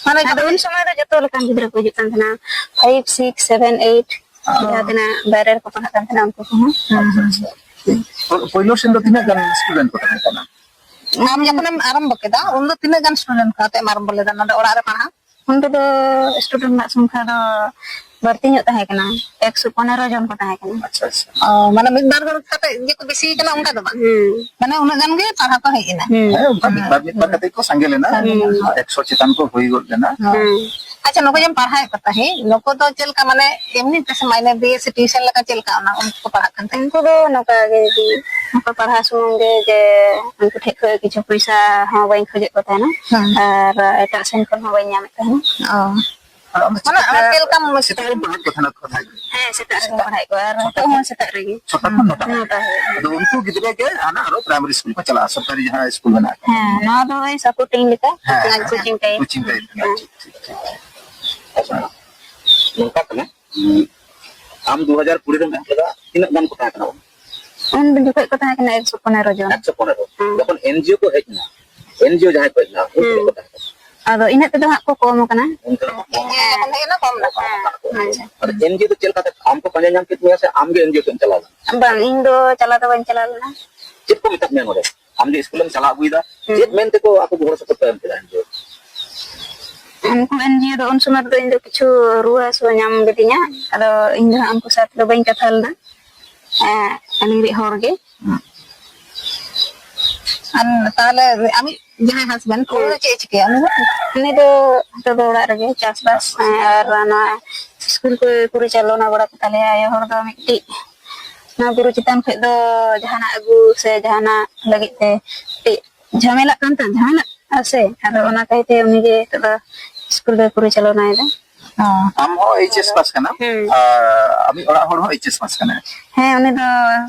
ᱢᱟᱱᱮ ᱟᱫᱚ ᱡᱚᱠᱷᱚᱱ ᱩᱱ ᱥᱚᱢᱚᱭ ᱫᱚ ᱡᱚᱛᱚ ᱞᱮᱠᱟᱱ ᱜᱤᱫᱽᱨᱟᱹ ᱠᱚ ᱦᱤᱡᱩᱜ ᱠᱟᱱ ᱛᱟᱦᱮᱱᱟ, five, six, seven, eight, ᱚ᱾ ᱡᱟᱦᱟᱸ ᱛᱤᱱᱟᱹᱜ ᱵᱟᱭᱨᱮ ᱨᱮᱠᱚ ᱯᱟᱲᱦᱟᱜ ᱠᱟᱱ ᱛᱟᱦᱮᱱᱟ ᱩᱱᱠᱩ ᱠᱚᱦᱚᱸ᱾ ᱟᱪᱪᱷᱟ, ᱟᱪᱪᱷᱟ᱾ ᱯᱳᱭᱞᱳ ᱥᱮᱱ ᱫᱚ ᱛᱤᱱᱟᱹᱜ ᱜᱟᱱ student ᱠᱚ ᱛᱟᱦᱮᱸ ᱠᱟᱱᱟ? ᱟᱢ ᱡᱚᱠᱷᱚᱱᱮᱢ ᱟᱨᱟᱢᱵᱚ ᱠᱮᱫᱟ, ᱩᱱ ᱫᱚ ᱛᱤᱱᱟᱹᱜ ᱜᱟᱱ student ᱠᱚ ᱟᱛᱮᱢ ᱟᱨᱟᱢᱵᱚ ᱞᱮᱫᱟ ᱱᱚᱰᱮ ᱚᱲᱟᱜ ᱨᱮ ᱯᱟᱲᱦᱟᱣ? ᱚᱸᱰᱮ ᱫᱚ student ᱨᱮᱱᱟᱜ ᱥᱚᱝᱠᱷᱟ ᱫᱚ ᱵᱟᱹᱲᱛᱤ ᱧᱚᱜ ᱛᱟᱦᱮᱸ ᱠᱟᱱᱟ, ᱮᱠᱥᱚ ᱯᱚᱱᱮᱨᱚ ᱡᱚᱱ ᱠᱚ ᱛᱟᱦᱮᱸ ᱠᱟᱱᱟ᱾ ᱟᱪᱪᱷᱟ, ᱟᱪᱪᱷᱟ᱾ ᱚ, ᱢᱟᱱᱮ ᱢᱤᱫ ᱵᱟᱨ ᱦᱚᱲ ᱠᱟᱛᱮ ᱜᱮᱠᱚ ᱵᱮᱥᱤ ᱠᱟᱱᱟ, ᱚᱱᱠᱟ ᱫᱚ ᱵᱟᱝ? ᱦᱩᱸ᱾ ᱢᱟᱱᱮ ᱩᱱᱟᱹᱜ ᱜᱟᱱ ᱜᱮ ᱯᱟᱲᱦᱟᱣ ᱠᱚ ᱦᱮᱡ ᱮᱱᱟ? ᱦᱩᱸ᱾ ᱦᱮᱸ, ᱚᱱᱠᱟ ᱢᱤᱫ ᱵᱟᱨ, ᱢᱤᱫ ᱵᱟᱨ ᱠᱟᱛᱮ ᱠᱚ ᱥᱟᱸᱜᱮ ᱞᱮᱱᱟ, ᱦᱩᱸ᱾ ᱮᱠᱥᱚ ᱪᱮᱛᱟᱱ ᱠᱚ ᱦᱩᱭ ᱜᱚᱫ ᱞᱮᱱᱟ᱾ ᱦᱩᱸ᱾ ᱟᱪᱪᱷᱟ, ᱱᱩᱠᱩ ᱡᱮᱢ ᱯᱟᱲᱦᱟᱣᱮᱫ ᱠᱚ ᱛᱟᱦᱮᱸᱫ, ᱱᱩᱠᱩ ᱫᱚ ᱪᱮᱫ ᱞᱮᱠᱟ, ᱢᱟᱱᱮ ᱮᱢᱱᱤ ᱛᱮ ᱥᱮ ᱢᱟᱭᱱᱮ ᱫᱤᱭᱮ ᱥᱮ tuition ᱞᱮᱠᱟ ᱪᱮᱫ ᱞᱮᱠᱟ ᱚᱱᱟ ᱩᱱᱠᱩ ᱠᱚ ᱯᱟᱲᱦᱟᱜ ᱠᱟᱱ ᱛᱟᱦᱮᱸᱫ? ᱩᱱᱠᱩ ᱫᱚ ᱱᱚᱝᱠᱟ ᱜᱮ ᱫᱤᱫᱤ, ᱱᱚᱝᱠᱟ ᱯᱟᱲᱦᱟᱣ ᱥᱩᱢᱩᱝ ᱜᱮ, ᱡᱮ ᱩᱱᱠᱩ ᱴᱷᱮᱡ ᱠᱷᱚᱡ ᱠᱤᱪᱷᱩ ᱯᱚᱭᱥᱟ ᱦᱚᱸ ᱵᱟᱹᱧ ᱠᱷᱚᱡᱮᱫ ᱠᱚ ᱛᱟᱦᱮᱱᱟ, ᱦᱮᱸ᱾ ᱟᱨ ᱮᱴᱟᱜ ᱥᱮᱱ ᱠᱷᱚᱱ ᱦᱚᱸ ᱵᱟᱹᱧ ᱧᱟᱢᱮᱫ ᱛᱟᱦᱮᱱᱟ᱾ ᱚ᱾ ᱟᱫᱚ ᱟᱢ ᱫᱚ ᱢᱟᱱᱮ ᱥᱮᱛᱟᱜ ᱟᱢ ᱨᱮ, ᱪᱮᱫ ᱞᱮᱠᱟᱢ ᱥᱮᱛᱟᱜ ᱨᱮᱢ ᱯᱟᱲᱦᱟᱣᱮᱫ ᱠᱠᱚ ᱛᱟᱦᱮᱱᱟ ᱠᱟᱛᱷᱟ ᱜᱮ? ᱦᱮᱸ, ᱥᱮᱛᱟᱜ ᱨᱮᱜᱮ ᱥᱮᱛᱟᱜ? ᱯᱟᱲᱦᱟᱣᱮᱫ ᱠᱚᱣᱟ, ᱟᱨ ᱱᱤᱛᱚᱜ ᱦᱚᱸ ᱥᱮᱛᱟᱜ ᱨᱮᱜᱮ᱾ ᱪᱷᱚᱴᱟ ᱠᱷᱚᱱ ᱱᱚᱴᱟ? ᱱᱚᱴᱟ ᱦᱟᱹᱵᱤᱡ᱾ ᱟᱫᱚ ᱩᱱᱠᱩ ᱜᱤᱫᱽᱨᱟᱹ ᱜᱮ ᱦᱟᱱᱟ ᱟᱨᱚ primary ᱥᱠᱩᱞ ᱠᱚ ᱪᱟᱞᱟᱜᱼᱟ, ᱥᱚᱨᱠᱟᱨᱤ ᱡᱟᱦᱟᱸ ᱥᱠᱩᱞ ᱢᱮᱱᱟᱜ ᱟᱠᱟᱫᱟ? ᱦᱮᱸ, ᱱᱚᱣᱟ ᱫᱚ ᱳᱭ supporting ᱞᱮᱠᱟ, ᱦᱮᱸ, coaching, ᱦᱮᱸ, coaching type᱾ Coaching type ᱨᱮᱱᱟᱜ, ᱦᱮᱸ᱾ ᱴᱷᱤᱠ, ᱴᱷᱤᱠ, ᱴᱷᱤᱠ᱾ ᱟᱪᱪᱷᱟ, ᱱᱚᱝᱠᱟ ᱠᱟᱱᱟ, ᱩᱸ, ᱟᱢ ᱫᱩ ᱦᱟᱡᱟᱨ ᱠᱩᱲᱤ ᱨᱮᱢ ᱮᱦᱚᱵ ᱞᱮᱫᱟ, ᱛᱤᱱᱟᱹᱜ ᱜᱟᱱ ᱠᱚ ᱛᱟᱦᱮᱸ ᱠᱟᱱᱟ ᱩᱱ? ᱩᱱ ᱡᱚᱠᱷᱚᱡ ᱠᱚ ᱛᱟᱦᱮᱸ ᱠᱟᱱᱟ ᱮᱠᱥᱚ ᱯᱚᱱᱮᱨᱚ ᱡᱚᱱ᱾ ᱮᱠᱥᱚ ᱯᱚᱱᱮᱨᱚ᱾ ᱦᱮᱸ᱾ ᱡᱚᱠᱷᱚᱱ NGO ᱠᱚ ᱦᱮᱡ ᱮᱱᱟ, NGO ᱡᱟᱦᱟᱸᱭ ᱠᱚ ᱦᱮᱡ ᱮᱱᱟ, ᱩᱱ ᱛᱤᱱᱟᱹᱜ ᱠᱚ ᱦᱮᱸ᱾ ᱛᱟᱦᱮᱸ ᱠᱟᱱᱟ? ᱟᱫᱚ ᱤᱱᱟᱹᱜ ᱛᱮᱫᱚ ᱦᱟᱸᱜ ᱠᱚ ᱠᱚᱢ ᱟᱠᱟᱱᱟ᱾ ᱩᱱ ᱛᱮᱫᱚ ᱠᱚ ᱠᱚᱢ ᱟᱠᱟᱱᱟ᱾ ᱦᱮᱸ, ᱡᱚᱠᱷᱚᱱ ᱦᱮᱡ ᱮᱱᱟ, ᱠᱚᱢ ᱱᱟᱠᱚ᱾ ᱦᱮᱸ, ᱦᱮᱸ᱾ ᱟᱫᱚ NGO ᱫᱚ ᱪᱮᱫ ᱞᱮᱠᱟᱛᱮ, ᱟᱢ ᱠᱚ ᱯᱟᱸᱡᱟ ᱧᱟᱢ ᱠᱮᱫ ᱢᱮᱭᱟ ᱥᱮ ᱟᱢ ᱜᱮ NGO ᱴᱷᱮᱱ ᱮᱢ ᱪᱟᱞᱟᱣ ᱞᱮᱱᱟ? ᱵᱟᱝ, ᱤᱧ ᱫᱚ ᱪᱟᱞᱟᱣ ᱫᱚ ᱵᱟᱹᱧ ᱪᱟᱞᱟᱣ ᱞᱮᱱᱟ᱾ ᱪᱮᱫ ᱠᱚ ᱢᱮᱛᱟᱫ ᱢᱮᱭᱟ ᱱᱚᱰᱮ? ᱟᱢ ᱡᱮ ᱥᱠᱩᱞᱮᱢ ᱪᱟᱞᱟᱣ ᱟᱹᱜᱩᱭᱮᱫᱟ, ᱦᱩᱸ᱾ ᱪᱮᱫ ᱢᱮᱱ ᱛᱮᱠᱚ ᱟᱠᱚ ᱜᱚᱲᱚ ᱥᱚᱯᱚᱦᱚᱫ ᱠᱚ ᱮᱢ ᱠᱮᱫᱟ NGO? ᱩᱱᱠᱩ NGO ᱫᱚ ᱩᱱ ᱥᱚᱢᱚᱭ ᱨᱮᱫᱚ ᱤᱧ ᱫᱚ ᱠᱤᱪᱷᱩ ᱨᱩᱣᱟᱹ ᱦᱟᱹᱥᱩ ᱧᱟᱢ ᱞᱤᱫᱤᱧᱟ, ᱟᱫᱚ ᱤᱧ ᱫᱚ ᱦᱟᱸᱜ ᱩᱱᱠᱩ ᱥᱟᱶ ᱛᱮᱫᱚ ᱵᱟᱹᱧ ᱠᱟᱛᱷᱟ ᱞᱮᱫᱟ᱾ ᱟᱹᱞᱤᱧ ᱨᱤᱡ ᱦᱚᱲ ᱜᱮ᱾ ᱟᱨ ᱛᱟᱦᱚᱞᱮ ᱟᱢᱤᱡ ᱡᱟᱦᱟᱸᱭ ᱦᱟᱥᱵᱮᱱᱰ, ᱩᱱᱤ ᱫᱚ ᱪᱮᱫ ᱮ ᱪᱤᱠᱟᱹᱭᱟ? ᱩᱱᱤ ᱫᱚ ᱩᱱᱤ ᱫᱚ ᱱᱤᱛᱚᱜ ᱫᱚ ᱚᱲᱟᱜ ᱨᱮᱜᱮ ᱪᱟᱥᱵᱟᱥ, ᱟᱨ ᱱᱚᱣᱟ ᱥᱠᱩᱞ ᱠᱚ ᱯᱚᱨᱤᱪᱟᱞᱚᱱᱟ ᱵᱟᱲᱟ ᱠᱟᱛᱟ ᱞᱮᱭᱟ᱾ ᱟᱭᱳ ᱦᱚᱲ ᱫᱚ ᱢᱤᱫᱴᱤᱡ ᱱᱚᱣᱟ ᱵᱩᱨᱩ ᱪᱮᱛᱟᱱ ᱠᱷᱚᱡ ᱫᱚ ᱡᱟᱦᱟᱱᱟᱜ ᱟᱹᱜᱩ ᱥᱮ ᱡᱟᱦᱟᱱᱟᱜ ᱞᱟᱹᱜᱤᱫ ᱛᱮ ᱠᱟᱹᱴᱤᱡ ᱡᱷᱟᱢᱮᱞᱟᱜ ᱠᱟᱱ ᱛᱟᱦᱮᱸ, ᱡᱷᱟᱢᱮᱞᱟᱜ ᱥᱮ, ᱟᱫᱚ ᱚᱱᱟ ᱠᱟᱭᱛᱮ ᱩᱱᱤ ᱜᱮ ᱱᱤᱛᱚᱜ ᱫᱚ ᱥᱠᱩᱞ ᱫᱚᱭ ᱯᱚᱨᱤᱪᱟᱞᱚᱱᱟᱭᱮᱫᱟ᱾ ᱟᱢ ᱦᱚᱸ ᱮᱭᱤᱪ ᱮᱥ ᱯᱟᱥ ᱠᱟᱱᱟᱢ, ᱦᱮᱸ᱾ ᱟᱨ ᱟᱢᱤᱡ ᱚᱲᱟᱜ ᱦᱚᱲ ᱦᱚᱸ ᱮᱭᱤᱪ ᱮᱥ ᱯᱟᱥ ᱠᱟᱱᱟᱭ᱾ ᱦᱮᱸ, ᱩᱱᱤ ᱫᱚ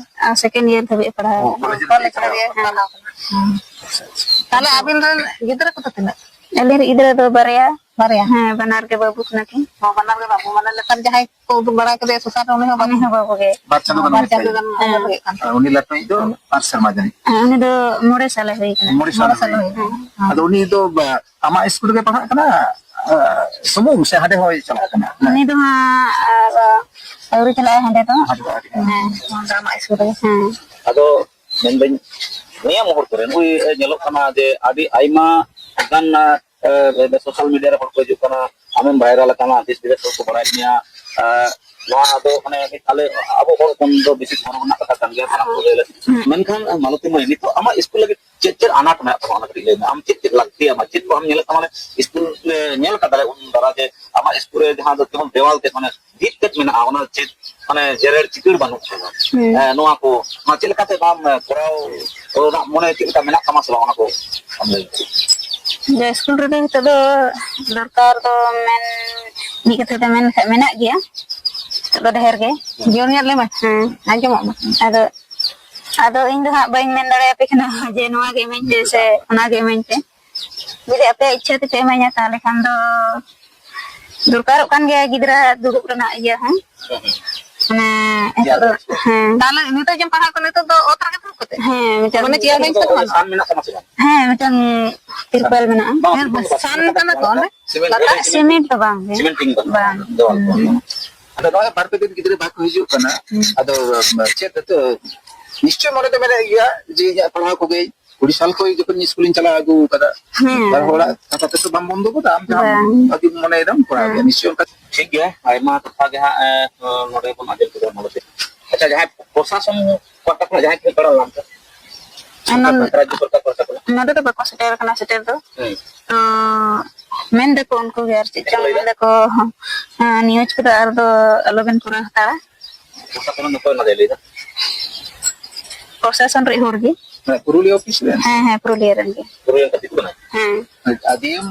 ᱥᱮᱠᱮᱱᱰ ᱤᱭᱟᱨ ᱫᱷᱟᱹᱵᱤᱡ ᱮ ᱯᱟᱲᱦᱟᱣ ᱚ, ᱠᱟᱱᱟ᱾ ᱠᱚᱞᱮᱡᱽ ᱨᱮ ᱠᱚᱞᱮᱡᱽ ᱫᱷᱟᱹᱵᱤᱡ ᱮ ᱯᱟᱲᱦᱟᱣ ᱠᱟᱱᱟ᱾ ᱦᱮᱸ᱾ ᱟᱪᱪᱷᱟ, ᱟᱪᱪᱷᱟ᱾ ᱛᱟᱦᱞᱮ ᱟᱹᱵᱤᱱ ᱨᱮᱱ ᱜᱤᱫᱽᱨᱟᱹ ᱠᱚᱫᱚ ᱛᱤᱱᱟᱹᱜ? ᱟᱹᱞᱤᱧ ᱨᱮᱱ ᱜᱤᱫᱽᱨᱟᱹ ᱫᱚ ᱵᱟᱨᱭᱟ᱾ ᱵᱟᱨᱭᱟ? ᱦᱮᱸ, ᱵᱟᱱᱟᱨ ᱜᱮ ᱵᱟᱹᱵᱩ ᱠᱟᱱᱟ ᱠᱤᱱ᱾ ᱦᱚᱸ, ᱵᱟᱱᱟᱨ ᱜᱮ ᱵᱟᱹᱵᱩ, ᱢᱟᱱᱮ ᱱᱮᱛᱟᱨ ᱡᱟᱦᱟᱸᱭ ᱠᱚ ᱩᱫᱩᱜ ᱵᱟᱲᱟ ᱠᱮᱫᱮᱭᱟ ᱥᱳᱥᱟᱞ ᱨᱮ, ᱩᱱᱤ ᱦᱚᱸ ᱩᱱᱤ ᱦᱚᱸ ᱵᱟᱹᱵᱩ ᱜᱮ᱾ ᱵᱟᱨ ᱪᱟᱸᱫᱳ ᱜᱟᱱ ᱵᱟᱨ ᱦᱩᱭᱩᱜ ᱪᱟᱸᱫᱳ ᱠᱟᱱᱟ᱾ ᱜᱟᱱ ᱦᱮᱸ᱾ ᱦᱩᱭᱩᱜ ᱠᱟᱱᱟ᱾ ᱟᱨ ᱩᱱᱤ ᱞᱟᱹᱴᱩᱭᱤᱡ ᱫᱚ ᱯᱟᱸᱪ ᱥᱮᱨᱢᱟ ᱡᱟᱹᱱᱤᱡ᱾ ᱦᱮᱸ, ᱩᱱᱤ ᱫᱚ ᱢᱚᱬᱮ ᱥᱟᱞᱮ ᱦᱩᱭ ᱠᱟᱱᱟ᱾ ᱢᱚᱬᱮ ᱥᱟᱞ ᱢᱚᱬᱮ ᱥᱟᱞᱮ ᱦᱩᱭ ᱦᱩᱭ ᱠᱟᱱᱟ᱾ ᱠᱟᱱᱟ᱾ ᱟᱫᱚ ᱩᱱᱤ ᱫᱚ ᱵᱟ-, ᱟᱢᱟᱜ ᱥᱠᱩᱞ ᱨᱮᱜᱮ ᱯᱟᱲᱦᱟᱜ ᱠᱟᱱᱟ, ᱟ, ᱥᱩᱢᱩᱝ ᱥᱮ ᱦᱟᱸᱰᱮ ᱦᱚᱸᱭ ᱪᱟᱞᱟᱜ ᱠᱟᱱᱟ? ᱩᱱᱤ ᱫᱚ ᱦᱟᱸᱜ ᱟᱨ, ᱟᱹᱣᱨᱤ ᱪᱟᱞᱟᱜᱼᱟ ᱦᱟᱸᱰᱮ ᱫᱚ᱾ ᱦᱟᱸᱰᱮ ᱫᱚ ᱟᱹᱣᱨᱤ᱾ ᱦᱮᱸ, ᱟᱢᱟᱜ ᱥᱠᱩᱞ ᱨᱮᱜᱮ᱾ ᱦᱮᱸ᱾ ᱟᱫᱚ ᱢᱮᱱᱫᱟᱹᱧ, ᱱᱤᱭᱟᱹ ᱢᱩᱦᱩᱨᱛᱚ ᱨᱮ ᱱᱩᱭ ᱧᱮᱞᱚᱜ ᱠᱟᱱᱟ ᱡᱮ ᱟᱹᱰᱤ ᱟᱭᱢᱟ ᱜᱟᱱ, ᱮ, ᱥᱳᱥᱟᱞ ᱢᱤᱰᱤᱭᱟ ᱨᱮ ᱦᱚᱲ ᱠᱚ ᱦᱤᱡᱩᱜ ᱠᱟᱱᱟ, ᱟᱢᱮᱢ ᱵᱷᱟᱭᱨᱟᱞ ᱟᱠᱟᱱᱟ, ᱫᱮᱥ ᱵᱤᱫᱮᱥ ᱦᱚᱲ ᱠᱚ ᱵᱟᱲᱟᱭ ᱢᱮᱭᱟ᱾ ᱮ, ᱱᱚᱣᱟ ᱫᱚ ᱢᱟᱱᱮ ᱢᱤᱫ ᱟᱞᱮ ᱟᱵᱚ ᱦᱚᱲ ᱦᱚᱯᱚᱱ ᱫᱚ ᱵᱮᱥᱤ ᱜᱚᱨᱚᱵᱽ ᱨᱮᱱᱟᱜ ᱠᱟᱛᱷᱟ ᱠᱟᱱ ᱜᱮᱭᱟ, ᱥᱟᱱᱟᱢ ᱠᱚᱜᱮ᱾ ᱦᱩᱸ᱾ ᱢᱮᱱᱠᱷᱟᱱ, ᱮ, ᱢᱟᱞᱚᱛᱤ ᱢᱟᱹᱭ, ᱱᱤᱛᱚᱜ ᱟᱢᱟᱜ ᱥᱠᱩᱞ ᱞᱟᱹᱜᱤᱫ ᱪᱮᱫ ᱪᱮᱫ ᱟᱱᱟᱴ ᱢᱮᱱᱟᱜ ᱛᱟᱢᱟ, ᱚᱱᱟ ᱠᱟᱹᱴᱤᱡ ᱞᱟᱹᱭ ᱢᱮ᱾ ᱟᱢ ᱪᱮᱫ ᱪᱮᱫ ᱞᱟᱹᱠᱛᱤ ᱟᱢᱟ, ᱪᱮᱫ ᱠᱚ ᱟᱢ ᱧᱮᱞᱮᱫ ᱛᱟᱢᱟ, ᱢᱟᱱᱮ ᱥᱠᱩᱞ ᱞᱮ ᱧᱮᱞ ᱠᱟᱫᱟ ᱞᱮ ᱩᱱ ᱫᱟᱨᱟ ᱡᱮ ᱟᱢᱟᱜ ᱥᱠᱩᱞ ᱨᱮ ᱡᱟᱦᱟᱸ ᱫᱚ ᱡᱮᱢᱚᱱ ᱫᱮᱣᱟᱞ ᱛᱮ ᱢᱟᱱᱮ ᱵᱷᱤᱛ ᱛᱮᱫ ᱢᱮᱱᱟᱜᱼᱟ, ᱚᱱᱟ ᱪᱮᱫ ᱢᱟᱱᱮ ᱡᱮᱨᱮᱲ ᱪᱤᱠᱟᱹᱲ ᱵᱟᱹᱱᱩᱜ ᱟᱠᱟᱫᱟ᱾ ᱦᱩᱸ᱾ ᱮᱸ, ᱱᱚᱣᱟ ᱠᱚ, ᱱᱚᱣᱟ ᱪᱮᱫ ᱞᱮᱠᱟᱛᱮ ᱱᱚᱣᱟᱢ, ᱮᱸ, ᱠᱚᱨᱟᱣ ᱨᱮᱱᱟᱜ ᱢᱚᱱᱮ ᱪᱮᱫ ᱞᱮᱠᱟ ᱢᱮᱱᱟᱜ ᱛᱟᱢᱟ ᱥᱮ ᱵᱟᱝ, ᱚᱱᱟ ᱠᱚ ᱟᱢ ᱞᱟᱹᱭ ᱢᱮ᱾ ᱡᱮ ᱥᱠᱩᱞ ᱨᱮᱫᱚ ᱱᱤᱛᱚᱜ ᱫᱚ ᱫᱚᱨᱠᱟᱨ ᱫᱚ ᱢᱮᱱ ᱢᱤᱫ ᱠᱟᱛᱷᱟ ᱛᱮ ᱢᱮᱱ ᱞᱮᱠᱷᱟᱡ ᱢᱮᱱᱟᱜ ᱜᱮᱭᱟ, ᱱᱤᱛᱚᱜ ᱫᱚ ᱰᱷᱮᱨ ᱜᱮ᱾ ᱦᱩᱸ᱾ ᱡᱳᱨ ᱧᱚᱜ ᱞᱟᱹᱭ ᱢᱮ᱾ ᱦᱮᱸ, ᱟᱸᱡᱚᱢᱚᱜ ᱢᱟ᱾ ᱟᱫᱚ, ᱟᱫᱚ ᱤᱧ ᱫᱚ ᱦᱟᱸᱜ ᱵᱟᱹᱧ ᱢᱮᱱ ᱫᱟᱲᱮᱭᱟᱯᱮ ᱠᱟᱱᱟ ᱡᱮ ᱱᱚᱣᱟ ᱜᱮ ᱤᱢᱟᱹᱧ ᱯᱮ ᱥᱮ ᱚᱱᱟ ᱜᱮ ᱤᱢᱟᱹᱧ ᱯᱮ᱾ ᱡᱩᱫᱤ ᱟᱯᱮᱭᱟᱜ ᱤᱪᱪᱷᱟᱹ ᱛᱮᱯᱮ ᱤᱢᱟᱹᱧᱟ, ᱛᱟᱦᱚᱞᱮ ᱠᱷᱟᱱ ᱫᱚ ᱫᱚᱨᱠᱟᱨᱚᱜ ᱠᱟᱱ ᱜᱮᱭᱟ ᱜᱤᱫᱽᱨᱟᱹ ᱫᱩᱲᱩᱵ ᱨᱮᱱᱟᱜ ᱤᱭᱟᱹ ᱦᱚᱸ᱾ ᱦᱮᱸ, ᱦᱮᱸ᱾ ᱢᱟᱱᱮ, ᱱᱤᱛᱚᱜ ᱫᱚ, ᱦᱮᱸ᱾ ᱛᱟᱦᱚᱞᱮ ᱱᱤᱛᱚᱜ ᱡᱮᱢ ᱯᱟᱲᱦᱟᱜ ᱠᱟᱱᱟ, ᱱᱤᱛᱚᱜ ᱫᱚ ᱚᱛ ᱨᱮᱜᱮ ᱫᱩᱲᱩᱵ ᱠᱟᱛᱮ? ᱦᱮᱸ, ᱢᱤᱫᱴᱟᱝ ᱢᱟᱱᱮ ᱪᱮᱭᱟᱨ ᱵᱮᱧᱪ ᱠᱚᱫᱚ ᱵᱟᱹᱱᱩᱜᱼᱟ? ᱥᱟᱱ ᱢᱮᱱᱟᱜ ᱛᱟᱢᱟ ᱥᱮ ᱵᱟᱝ? ᱦᱮᱸ, ᱢᱤᱫᱴᱟᱝ ᱛᱤᱨᱯᱟᱞ ᱢᱮᱱᱟᱜᱼᱟ᱾ ᱵᱟᱝ, ᱦᱮᱸ, ᱛᱤᱨᱯᱟᱞ ᱫᱚ ᱵᱟᱝ᱾ ᱥᱟᱱ ᱠᱟᱱᱟ ᱠᱚ ᱚᱸᱰᱮ? ᱥᱤᱢᱮᱱᱴ ᱞᱟᱛᱟᱨ ᱨᱮ ᱥᱤᱢᱮᱱᱴ ᱫᱚ ᱵᱟᱝ ᱜᱮ᱾ ᱥᱤᱢᱮᱱᱴ ᱴᱤᱱ ᱠᱟᱱᱟ᱾ ᱵᱟᱝ᱾ ᱫᱚ ᱵᱟᱝ, ᱦᱩᱸ᱾ ᱵᱟᱝ᱾ ᱟᱫᱚ ᱱᱚᱜᱼᱚᱭ ᱵᱟᱨ ᱯᱮ ᱫᱤᱱ ᱜᱤᱫᱽᱨᱟᱹ ᱵᱟᱠᱚ ᱦᱤᱡᱩᱜ ᱠᱟᱱᱟ᱾ ᱦᱩᱸ᱾ ᱟᱫᱚ, ᱪᱮᱫ ᱟᱫᱚ ᱱᱤᱥᱪᱚᱭ ᱢᱚᱱᱮ ᱫᱚ ᱢᱮᱱᱟᱜ ᱜᱮᱭᱟ ᱡᱮ ᱤᱧᱟᱹᱜ ᱯᱟᱲᱦᱟᱣ ᱠᱚᱜᱮ ᱠᱩᱲᱤ ᱥᱟᱞ ᱠᱷᱚᱱ ᱡᱚᱠᱷᱚᱱ ᱥᱠᱩᱞᱤᱧ ᱪᱟᱞᱟᱣ ᱟᱹᱜᱩ ᱠᱟᱫᱟ, ᱦᱮᱸ᱾ ᱵᱟᱨ ᱦᱚᱲᱟᱜ ᱠᱟᱛᱷᱟ ᱛᱮᱫᱚ ᱵᱟᱢ ᱵᱚᱱᱫᱚ ᱜᱚᱫᱟ, ᱟᱢ ᱡᱟᱦᱟᱸ ᱵᱟᱝ᱾ ᱵᱷᱟᱜᱤᱢ ᱢᱚᱱᱮᱭᱮᱫᱟᱢ ᱠᱚᱨᱟᱣ ᱜᱮᱭᱟ᱾ ᱦᱮᱸ᱾ ᱱᱤᱥᱪᱚᱭ ᱚᱱᱠᱟ᱾ ᱴᱷᱤᱠ ᱜᱮᱭᱟ, ᱟᱭᱢᱟ ᱠᱟᱛᱷᱟ ᱜᱮ ᱦᱟᱸᱜ, ᱮ, ᱱᱚᱰᱮ ᱵᱚᱱ ᱟᱸᱡᱚᱢ ᱠᱮᱫᱟ ᱢᱟᱞᱚᱛᱤ᱾ ᱟᱪᱪᱷᱟ, ᱡᱟᱦᱟᱸᱭ ᱯᱨᱚᱥᱟᱥᱚᱱ ᱯᱟᱦᱴᱟ ᱠᱷᱚᱱᱟᱜ ᱡᱟᱦᱟᱸᱭ ᱠᱚ ᱯᱟᱲᱟᱣ ᱞᱮᱱᱟ, ᱚᱱᱟ ᱥᱚᱨᱠᱟᱨ, ᱨᱟᱡᱽᱡᱚ ᱥᱚᱨᱠᱟᱨ ᱯᱟᱦᱴᱟ ᱠᱷᱚᱱᱟᱜ? ᱱᱚᱰᱮ ᱫᱚ ᱵᱟᱠᱚ ᱥᱮᱴᱮᱨ ᱟᱠᱟᱱᱟ ᱥᱮᱴᱮᱨ ᱫᱚ᱾ ᱦᱩᱸ᱾ ᱛᱚ ᱢᱮᱱ ᱫᱟᱠᱚ ᱩᱱᱠᱩ ᱜᱮ ᱟᱨ ᱪᱮᱫ ᱪᱮᱫ ᱪᱚᱝ ᱠᱚ ᱞᱟᱹᱭᱫᱟ? ᱢᱮᱱ ᱫᱟᱠᱚ, ᱦᱮᱸ, ᱱᱤᱭᱩᱡᱽ ᱠᱚᱫᱚ ᱟᱨ ᱫᱚ ᱟᱞᱚᱵᱮᱱ ᱠᱚᱨᱟᱣ ᱦᱟᱛᱟᱲᱟ᱾ ᱯᱨᱚᱥᱟᱥᱚᱱ ᱨᱮᱱ ᱚᱠᱚᱭ ᱚᱱᱟ ᱫᱚᱭ ᱞᱟᱹᱭᱫᱟ? ᱯᱨᱚᱥᱟᱥᱚᱱ ᱨᱮᱱ ᱦᱚᱲ ᱜᱮ᱾ ᱦᱮᱸ, ᱯᱩᱨᱩᱞᱤᱭᱟᱹ ᱚᱯᱷᱤᱥ ᱨᱮᱱ? ᱦᱮᱸ, ᱦᱮᱸ, ᱯᱩᱨᱩᱞᱤᱭᱟᱹ ᱨᱮᱱ ᱜᱮ᱾ ᱯᱩᱨᱩᱞᱤᱭᱟᱹ ᱨᱮᱱ ᱠᱟᱹᱴᱤᱡ ᱠᱟᱱᱟᱭ? ᱦᱮᱸ᱾ ᱟᱨ ᱰᱤ ᱮᱢ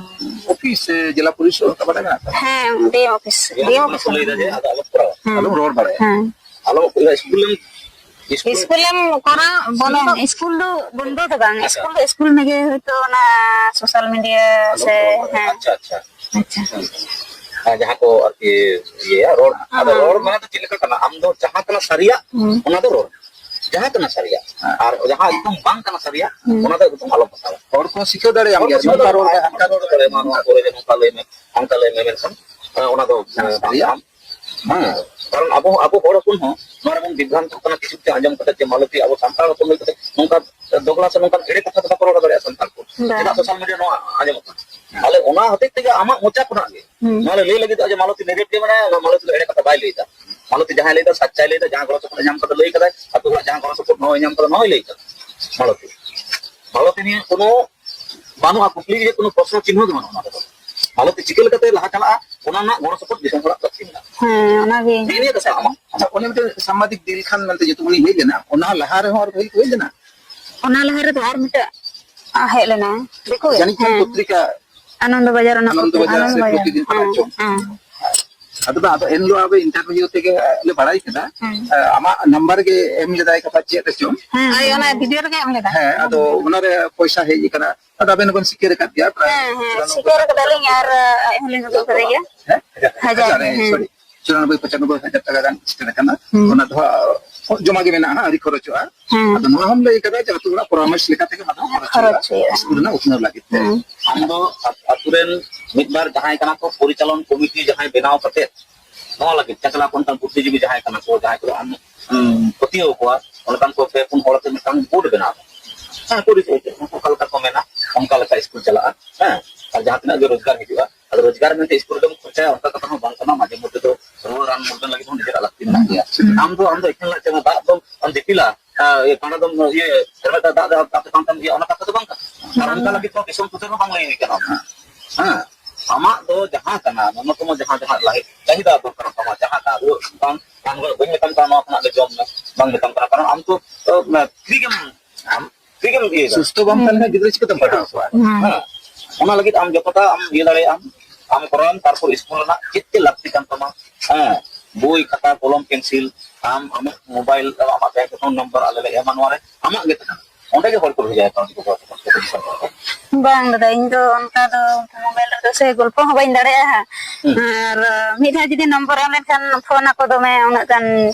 ᱚᱯᱷᱤᱥ ᱥᱮ ᱡᱮᱞᱟ ᱯᱚᱨᱤᱥᱚᱫ ᱚᱱᱠᱟ ᱵᱟᱰᱟᱭ ᱢᱮᱱᱟᱜ ᱛᱟᱢᱟ? ᱦᱮᱸ, ᱰᱤ ᱮᱢ ᱚᱯᱷᱤᱥ, ᱰᱤ ᱮᱢ ᱰᱤ ᱮᱢ ᱚᱯᱷᱤᱥ ᱠᱚ ᱞᱟᱹᱭᱫᱟ ᱡᱮ ᱨᱮᱱ᱾ ᱟᱫᱚ ᱟᱞᱚᱢ ᱠᱚᱨᱟᱣᱟ᱾ ᱦᱮᱸ᱾ ᱟᱞᱚᱢ ᱨᱚᱲ ᱵᱟᱲᱟᱭᱟ᱾ ᱦᱮᱸ᱾ ᱟᱞᱚ ᱤᱥᱠᱩᱞ ᱮᱢ, ᱤᱥᱠᱩᱞ ᱤᱥᱠᱩᱞ ᱮᱢ ᱠᱚᱨᱟᱣ, ᱵᱚᱱᱫᱚ, ᱤᱥᱠᱩᱞ ᱫᱚ ᱵᱚᱱᱫᱚ ᱫᱚ ᱵᱟᱝ, ᱟᱪᱪᱷᱟ᱾ ᱤᱥᱠᱩᱞ ᱫᱚ ᱤᱥᱠᱩᱞ ᱢᱮᱜᱮ ᱦᱚᱭᱛᱳ ᱚᱱᱟ ᱥᱳᱥᱟᱞ ᱢᱤᱰᱤᱭᱟ ᱟᱞᱚᱢ ᱥᱮ, ᱨᱚᱲ ᱵᱟᱲᱟᱭᱟ᱾ ᱦᱮᱸ᱾ ᱟᱪᱪᱷᱟ, ᱟᱪᱪᱷᱟ᱾ ᱟᱪᱪᱷᱟ᱾ ᱟᱨ ᱡᱟᱦᱟᱸ ᱠᱚ ᱟᱨᱠᱤ ᱤᱭᱟᱹᱭᱟ, ᱨᱚᱲ, ᱟᱫᱚ ᱦᱮᱸ᱾ ᱨᱚᱲ ᱢᱟᱱᱮ ᱫᱚ ᱪᱮᱫ ᱞᱮᱠᱟ ᱠᱟᱱᱟ? ᱟᱢ ᱫᱚ ᱡᱟᱦᱟᱸ ᱠᱟᱱᱟ ᱥᱟᱹᱨᱤᱭᱟᱜ, ᱦᱩᱸ᱾ ᱚᱱᱟ ᱫᱚ ᱨᱚᱲ᱾ ᱡᱟᱦᱟᱸ ᱠᱟᱱᱟ ᱥᱟᱹᱨᱤᱭᱟᱜ᱾ ᱦᱮᱸ᱾ ᱟᱨ ᱡᱟᱦᱟᱸ ᱮᱠᱫᱚᱢ ᱵᱟᱝ ᱠᱟᱱᱟ ᱥᱟᱹᱨᱤᱭᱟᱜ, ᱦᱩᱸ᱾ ᱚᱱᱟ ᱫᱚ ᱮᱠᱫᱚᱢ ᱟᱞᱚᱢ ᱦᱟᱛᱟᱣᱟ᱾ ᱦᱚᱲ ᱠᱚ ᱥᱤᱠᱷᱟᱹᱣ ᱫᱟᱲᱮᱭᱟᱢ ᱦᱚᱲ ᱠᱚ ᱜᱮᱭᱟ, ᱥᱤᱠᱷᱟᱹᱣ ᱱᱚᱝᱠᱟ ᱫᱟᱲᱮᱭᱟᱜᱼᱟ, ᱨᱚᱲ ᱢᱮ, ᱦᱟᱱᱠᱟ ᱨᱚᱲ ᱢᱮ, ᱱᱚᱣᱟ ᱠᱚᱨᱮ ᱡᱮ ᱱᱚᱝᱠᱟ ᱞᱟᱹᱭ ᱢᱮ, ᱦᱟᱱᱠᱟ ᱞᱟᱹᱭ ᱢᱮ, ᱢᱮᱱᱠᱷᱟᱱ, ᱦᱮᱸ, ᱚᱱᱟ ᱫᱚ, ᱦᱮᱸ, ᱦᱮᱸ, ᱥᱟᱹᱨᱤᱭᱟᱜ᱾ ᱵᱟᱝ ᱠᱟᱱᱟ᱾ ᱦᱮᱸ, ᱠᱟᱨᱚᱱ ᱟᱵᱚ, ᱟᱵᱚ ᱦᱚᱲ ᱦᱚᱯᱚᱱ ᱦᱚᱸ ᱱᱚᱣᱟ ᱨᱮᱵᱚᱱ ᱵᱤᱵᱷᱨᱟᱱᱛᱚᱜ ᱠᱟᱱᱟ, ᱠᱤᱪᱷᱩ ᱠᱤᱪᱷᱩ ᱟᱸᱡᱚᱢ ᱠᱟᱛᱮ ᱡᱮ ᱢᱟᱞᱚᱛᱤ ᱟᱵᱚ ᱥᱟᱱᱛᱟᱲ ᱦᱚᱯᱚᱱ ᱦᱩᱭ ᱠᱟᱛᱮ ᱱᱚᱝᱠᱟ ᱫᱚᱜᱽᱞᱟ ᱥᱮ ᱱᱚᱝᱠᱟᱱ ᱮᱲᱮ ᱠᱟᱛᱷᱟ ᱫᱚ ᱵᱟᱠᱚ ᱨᱚᱲ ᱫᱟᱲᱮᱭᱟᱜᱼᱟ ᱥᱟᱱᱛᱟᱲ ᱠᱚ᱾ ᱵᱟᱝ᱾ ᱪᱮᱫᱟᱜ ᱥᱳᱥᱟᱞ ᱢᱤᱰᱤᱭᱟ ᱱᱚᱣᱟ ᱟᱸᱡᱚᱢᱚᱜ ᱠᱟᱱᱟ? ᱦᱩᱸ᱾ ᱛᱟᱦᱞᱮ ᱚᱱᱟ ᱦᱚᱛᱮᱡ ᱛᱮᱜᱮ ᱟᱢᱟᱜ ᱢᱚᱪᱟ ᱠᱷᱚᱱᱟᱜ ᱜᱮ ᱦᱩᱸ᱾ ᱱᱚᱣᱟ ᱞᱮ ᱞᱟᱹᱭ ᱞᱟᱹᱜᱤᱫᱚᱜᱼᱟ ᱡᱮ ᱢᱟᱞᱚᱛᱤ negative ᱢᱮᱱᱟᱭᱟ, ᱱᱚᱣᱟ ᱢᱟᱞᱚᱛᱤ ᱫᱚ ᱮᱲᱮ ᱠᱟᱛᱷᱟ ᱵᱟᱭ ᱞᱟᱹᱭ ᱮᱫᱟ᱾ ᱢᱟᱞᱚᱛᱤ ᱡᱟᱦᱟᱸᱭ ᱞᱟᱹᱭ ᱮᱫᱟ, ᱥᱟᱪᱪᱟᱭ ᱞᱟᱹᱭ ᱮᱫᱟ, ᱡᱟᱦᱟᱸ ᱜᱚᱲᱚ ᱥᱚᱯᱚᱦᱚᱫ ᱮ ᱧᱟᱢ ᱠᱟᱫᱟ ᱞᱟᱹᱭ ᱠᱟᱫᱟᱭ, ᱟᱛᱳ ᱦᱚᱲᱟᱜ ᱡᱟᱦᱟᱸ ᱜᱚᱲᱚ ᱥᱚᱯᱚᱦᱚᱫ ᱱᱚᱣᱟᱭ ᱧᱟᱢ ᱠᱟᱫᱟ ᱱᱚᱣᱟᱭ ᱞᱟᱹᱭ ᱠᱟᱫᱟ᱾ ᱢᱟᱞᱚᱛᱤ, ᱢᱟᱞᱚᱛᱤ ᱱᱤᱭᱮ ᱠᱳᱱᱳ ᱵᱟᱹᱱᱩᱜᱼᱟ, ᱠᱩᱠᱞᱤ ᱜᱮ ᱠᱳᱱᱳ ᱯᱨᱚᱥᱱᱚ ᱪᱤᱱᱦᱟᱹ ᱜᱮ ᱵᱟᱹᱱᱩᱜᱼᱟ ᱚᱱᱟ ᱨᱮᱫᱚ᱾ ᱢᱟᱞᱚᱛᱤ ᱪᱤᱠᱟᱹ ᱞᱮᱠᱟᱛᱮ ᱞᱟᱦᱟ ᱪᱟᱞᱟᱜᱼᱟ, ᱚᱱᱟ ᱨᱮᱱᱟᱜ ᱜᱚᱲᱚ ᱥᱚᱯᱚᱦᱚᱫ ᱫᱤᱥᱚᱢ ᱦᱚᱲᱟᱜ ᱞᱟᱹᱠᱛᱤ ᱢᱮᱱᱟᱜᱼᱟ᱾ ᱦᱮᱸ, ᱚᱱᱟᱜᱮ᱾ ᱱᱮᱜᱼᱮ ᱱᱤᱭᱟᱹ ᱠᱟᱛᱷᱟ ᱟᱢᱟᱜ᱾ ᱟᱪᱪᱷᱟ, ᱚᱱᱮ ᱢᱤᱫᱴᱮᱱ ᱥᱟᱢᱵᱟᱫᱤᱠ ᱫᱤᱞᱠᱷᱟᱱ ᱢᱮᱱᱛᱮ ᱧᱩᱛᱩᱢ ᱩᱱᱤ ᱦᱮᱡ ᱞᱮᱱᱟ, ᱚᱱᱟ ᱞᱟᱦᱟ ᱨᱮᱦᱚᱸ ᱟᱨ ᱦᱩᱭ, ᱦᱩᱭ ᱞᱮᱱᱟ? ᱚᱱᱟ ᱞᱟᱦᱟ ᱨᱮᱫᱚ ᱟᱨ ᱢᱤᱫᱴᱟᱝ, ᱟ, ᱦᱮᱡ ᱞᱮᱱᱟ, ᱫᱤᱠᱩ ᱜᱮ? ᱡᱟᱹᱱᱤᱡ ᱠᱷᱟᱱ ᱦᱮᱸ᱾ ᱯᱚᱛᱨᱤᱠᱟ ᱟᱱᱚᱱᱫᱚ ᱵᱟᱡᱟᱨ, ᱚᱱᱟ ᱟᱱᱚᱱᱫᱚ ᱯᱚᱛᱨᱤᱠᱟ, ᱵᱟᱡᱟᱨ ᱥᱮ ᱟᱱᱚᱱᱫᱚ ᱵᱟᱡᱟᱨ᱾ ᱯᱨᱚᱛᱤᱫᱤᱱ ᱯᱟᱲᱦᱟᱜ ᱦᱮᱸ, ᱪᱚᱝ᱾ ᱦᱮᱸ᱾ ᱟᱫᱚ ᱵᱟᱝ, ᱟᱫᱚ ᱮᱱᱦᱤᱞᱳᱜ ᱟᱵᱚ interview ᱛᱮᱜᱮ ᱞᱮ ᱵᱟᱲᱟᱭ ᱠᱮᱫᱟ᱾ ᱦᱮᱸ᱾ ᱮ, ᱟᱢᱟᱜ ᱱᱟᱢᱵᱟᱨ ᱜᱮ ᱮᱢ ᱞᱮᱫᱟᱭ ᱠᱟᱛᱷᱟ ᱪᱮᱫ ᱨᱮᱪᱚᱝ᱾ ᱦᱮᱸ, ᱦᱳᱭ, ᱦᱮᱸ᱾ ᱚᱱᱟ ᱵᱷᱤᱰᱤᱭᱳ ᱨᱮᱜᱮ ᱮᱢ ᱞᱮᱫᱟ᱾ ᱦᱮᱸ, ᱟᱫᱚ ᱚᱱᱟᱨᱮ ᱯᱚᱭᱥᱟ ᱦᱮᱡ ᱟᱠᱟᱱᱟ᱾ ᱟᱫᱚ ᱟᱵᱮᱱ ᱦᱚᱸᱵᱮᱱ ᱥᱤᱠᱟᱹᱨ ᱟᱠᱟᱫ ᱜᱮᱭᱟ, ᱯᱨᱟᱭ ᱦᱮᱸ, ᱦᱮᱸ, ᱪᱩᱨᱟᱱᱚᱵᱵᱳᱭ ᱥᱤᱠᱟᱹᱨ ᱟᱠᱟᱫᱟᱞᱤᱧ ᱟᱨ, ᱟ, ᱟᱡ ᱦᱚᱸᱞᱤᱧ ᱩᱫᱩᱜ ᱟᱠᱟᱫᱮ ᱜᱮᱭᱟ᱾ ᱦᱮᱸ? ᱦᱟᱡᱟᱨ, ᱦᱟᱡᱟᱨ, ᱦᱮᱸ᱾ Sorry, ᱪᱩᱨᱟᱱᱚᱵᱵᱳᱭ, ᱯᱚᱸᱪᱟᱱᱚᱵᱵᱳᱭ ᱦᱟᱡᱟᱨ ᱴᱟᱠᱟ ᱜᱟᱱ ᱥᱮᱴᱮᱨ ᱟᱠᱟᱱᱟ᱾ ᱦᱩᱸ᱾ ᱚᱱᱟ ᱫᱚ ᱦᱟᱸᱜ ᱡᱚᱢᱟ ᱜᱮ ᱢᱮᱱᱟᱜᱼᱟ, ᱟᱹᱣᱨᱤ ᱠᱷᱚᱨᱚᱪᱚᱜᱼᱟ᱾ ᱦᱮᱸ᱾ ᱟᱫᱚ ᱱᱚᱣᱟ ᱦᱚᱸᱢ ᱞᱟᱹᱭ ᱠᱟᱫᱟ ᱡᱮ ᱟᱹᱛᱩ ᱦᱚᱲᱟᱜ ᱯᱚᱨᱟᱢᱮᱥ ᱞᱮᱠᱟ ᱛᱮᱜᱮ ᱚᱱᱟ ᱫᱚ ᱠᱷᱚᱨᱚᱪ ᱠᱷᱚᱨᱚᱪ ᱦᱩᱭᱩᱜᱼᱟ, ᱦᱩᱭᱩᱜᱼᱟ᱾ ᱥᱠᱩᱞ ᱨᱮᱱᱟᱜ ᱩᱛᱱᱟᱹᱣ ᱞᱟᱹᱜᱤᱫ ᱛᱮ᱾ ᱦᱮᱸ᱾ ᱟᱢ ᱫᱚ ᱟ-, ᱟᱹᱛᱩ ᱨᱮᱱ ᱢᱤᱫ ᱵᱟᱨ ᱡᱟᱦᱟᱸᱭ ᱠᱟᱱᱟ ᱠᱚ ᱯᱚᱨᱤᱪᱟᱞᱚᱱ ᱠᱚᱢᱤᱴᱤ ᱡᱟᱦᱟᱸᱭ ᱵᱮᱱᱟᱣ ᱠᱟᱛᱮ ᱱᱚᱣᱟ ᱞᱟᱹᱜᱤᱫ ᱪᱟᱪᱞᱟᱣ ᱠᱚ ᱚᱱᱠᱟᱱ ᱵᱩᱫᱽᱫᱷᱤᱡᱤᱵᱤ ᱡᱟᱦᱟᱸᱭ ᱠᱟᱱᱟ ᱠᱚ, ᱡᱟᱦᱟᱸᱭ ᱠᱚ ᱟᱢ, ᱩᱢ, ᱯᱟᱹᱛᱭᱟᱹᱣ ᱠᱚᱣᱟ, ᱚᱱᱠᱟᱱ ᱠᱚ ᱯᱮ ᱯᱩᱱ ᱦᱚᱲ ᱟᱛᱮ ᱢᱤᱫᱴᱟᱝ ᱵᱳᱨᱰ ᱵᱮᱱᱟᱣ ᱢᱮ᱾ ᱦᱮᱸ, ᱯᱚᱨᱤᱪᱚᱭ ᱛᱮ ᱚᱠᱟ ᱞᱮᱠᱟ ᱠᱚ ᱢᱮᱱᱟ, ᱚᱱᱠᱟ ᱞᱮᱠᱟ ᱥᱠᱩᱞ ᱪᱟᱞᱟᱜᱼᱟ᱾ ᱦᱮᱸ, ᱟᱨ ᱡᱟᱦᱟᱸ ᱛᱤᱱᱟᱹᱜ ᱜᱮ ᱨᱳᱡᱽᱜᱟᱨ ᱦᱤᱡᱩᱜᱼᱟ, ᱟᱫᱚ ᱨᱳᱡᱽᱜᱟᱨ ᱢᱮᱱᱛᱮ ᱥᱠᱩᱞ ᱨᱮᱫᱚᱢ ᱠᱷᱚᱨᱪᱟᱭᱟ, ᱚᱱᱠᱟ ᱠᱟᱛᱷᱟ ᱦᱚᱸ ᱵᱟᱝ ᱠᱟᱱᱟ᱾ ᱢᱟᱡᱷᱮ ᱢᱚᱫᱽᱫᱷᱮ ᱫᱚ ᱨᱩᱣᱟᱹ ᱨᱟᱱ ᱢᱩᱨᱜᱟᱹᱱ ᱞᱟᱹᱜᱤᱫ ᱦᱚᱸ ᱱᱤᱡᱮᱨᱟᱜ ᱞᱟᱹᱠᱛᱤ ᱢᱮᱱᱟᱜ ᱜᱮᱭᱟ᱾ ᱦᱩᱸ᱾ ᱟᱢ ᱫᱚ, ᱟᱢ ᱫᱚ ᱮᱠᱷᱮᱱ ᱞᱟᱡ ᱟᱸ, ᱤᱭᱟᱹ, ᱠᱟᱸᱰᱟ ᱫᱚᱢ, ᱤᱭᱟᱹ, ᱦᱮᱨᱢᱮᱫ ᱫᱟᱜ ᱫᱚ ᱟᱯᱮ ᱵᱟᱝ ᱠᱟᱱ ᱜᱮᱭᱟ, ᱚᱱᱟ ᱠᱟᱛᱷᱟ ᱫᱚ ᱵᱟᱝ ᱠᱟᱱᱟ᱾ ᱟᱨ ᱚᱱᱠᱟ ᱞᱟᱹᱜᱤᱫ ᱫᱚ ᱫᱤᱥᱚᱢ ᱥᱩᱥᱟᱹᱨ ᱦᱚᱸ ᱵᱟᱝ ᱞᱟᱹᱭ ᱦᱩᱭ ᱠᱟᱱᱟ᱾ ᱦᱮᱸ, ᱟᱢᱟᱜ ᱫᱚ ᱡᱟᱦᱟᱸ ᱠᱟᱱᱟ, ᱱᱩᱱᱩᱛᱚᱢᱚ ᱡᱟᱦᱟᱸ, ᱡᱟᱦᱟᱸ ᱞᱟᱹᱜᱤᱫ ᱪᱟᱦᱤᱫᱟ ᱫᱚᱨᱠᱟᱨᱚᱜ ᱛᱟᱢᱟ, ᱡᱟᱦᱟᱸ ᱠᱟᱱᱟ, ᱨᱩᱣᱟᱹᱜ ᱵᱟᱝ, ᱵᱟᱝ, ᱵᱟᱹᱧ ᱢᱮᱛᱟᱢ ᱠᱟᱱᱟ ᱱᱚᱣᱟ ᱠᱷᱚᱱᱟᱜ ᱫᱚ ᱡᱚᱢ ᱢᱮ, ᱵᱟᱝ ᱢᱮᱛᱟᱢ ᱠᱟᱱᱟ, ᱠᱟᱨᱚᱱ ᱟᱢ ᱛᱚ, ᱚ, free ᱜᱮᱢ, ᱟᱢ free ᱜᱮᱢ ᱤᱭᱟᱹᱭᱮᱫᱟ᱾ ᱥᱩᱥᱛᱷᱚ ᱵᱟᱢ ᱛᱟᱦᱮᱸ ᱞᱮᱱᱠᱷᱟᱱ ᱜᱤᱫᱽᱨᱟᱹ ᱪᱤᱠᱟᱹᱛᱮᱢ ᱯᱟᱲᱦᱟᱣ ᱠᱚᱣᱟ? ᱦᱮᱸ᱾ ᱦᱮᱸ, ᱚᱱᱟ ᱞᱟᱹᱜᱤᱫ ᱟᱢ ᱡᱚᱛᱚᱴᱟ ᱟᱢ ᱤᱭᱟᱹ ᱫᱟᱲᱮᱭᱟᱜ ᱟᱢ, ᱟᱢ ᱠᱚᱨᱟᱣ ᱟᱢ, ᱛᱟᱨᱯᱚᱨ ᱤᱥᱠᱩᱞ ᱨᱮᱱᱟᱜ ᱪᱮᱫ ᱪᱮᱫ ᱞᱟᱹᱠᱛᱤ ᱠᱟᱱ ᱛᱟᱢᱟ, ᱦᱮᱸ, ᱵᱳᱭ, ᱠᱷᱟᱛᱟ, ᱠᱚᱞᱚᱢ, ᱯᱮᱱᱥᱤᱞ, ᱟᱢ ᱟᱢᱟᱜ ᱢᱳᱵᱟᱭᱤᱞ, ᱟᱢᱟᱜ bank account number ᱟᱞᱮ ᱞᱮ ᱮᱢᱟ ᱱᱚᱣᱟ ᱨᱮ, ᱟᱢᱟᱜ ᱜᱮ ᱛᱟᱦᱮᱱᱟ᱾ ᱚᱸᱰᱮ ᱜᱮ ᱦᱚᱲ ᱠᱚ ᱵᱷᱮᱡᱟᱭᱟ, ᱠᱟᱹᱣᱰᱤ ᱠᱚ ᱵᱟᱝ ᱫᱟᱫᱟ, ᱤᱧ ᱫᱚ ᱚᱱᱠᱟ ᱫᱚ ᱢᱳᱵᱟᱭᱤᱞ ᱨᱮᱫᱚ ᱥᱮ ᱜᱚᱞᱯᱚ ᱦᱚᱸ ᱵᱟᱹᱧ ᱫᱟᱲᱮᱭᱟᱜᱼᱟ ᱦᱟᱸᱜ᱾ ᱦᱩᱸ᱾ ᱟᱨ ᱢᱤᱫ ᱫᱷᱟᱣ ᱡᱩᱫᱤ ᱱᱚᱢᱵᱚᱨ ᱮᱢ ᱞᱮᱱᱠᱷᱟᱱ ᱯᱷᱳᱱ ᱟᱠᱚ ᱫᱚᱢᱮ, ᱩᱱᱟᱹᱜ ᱜᱟᱱ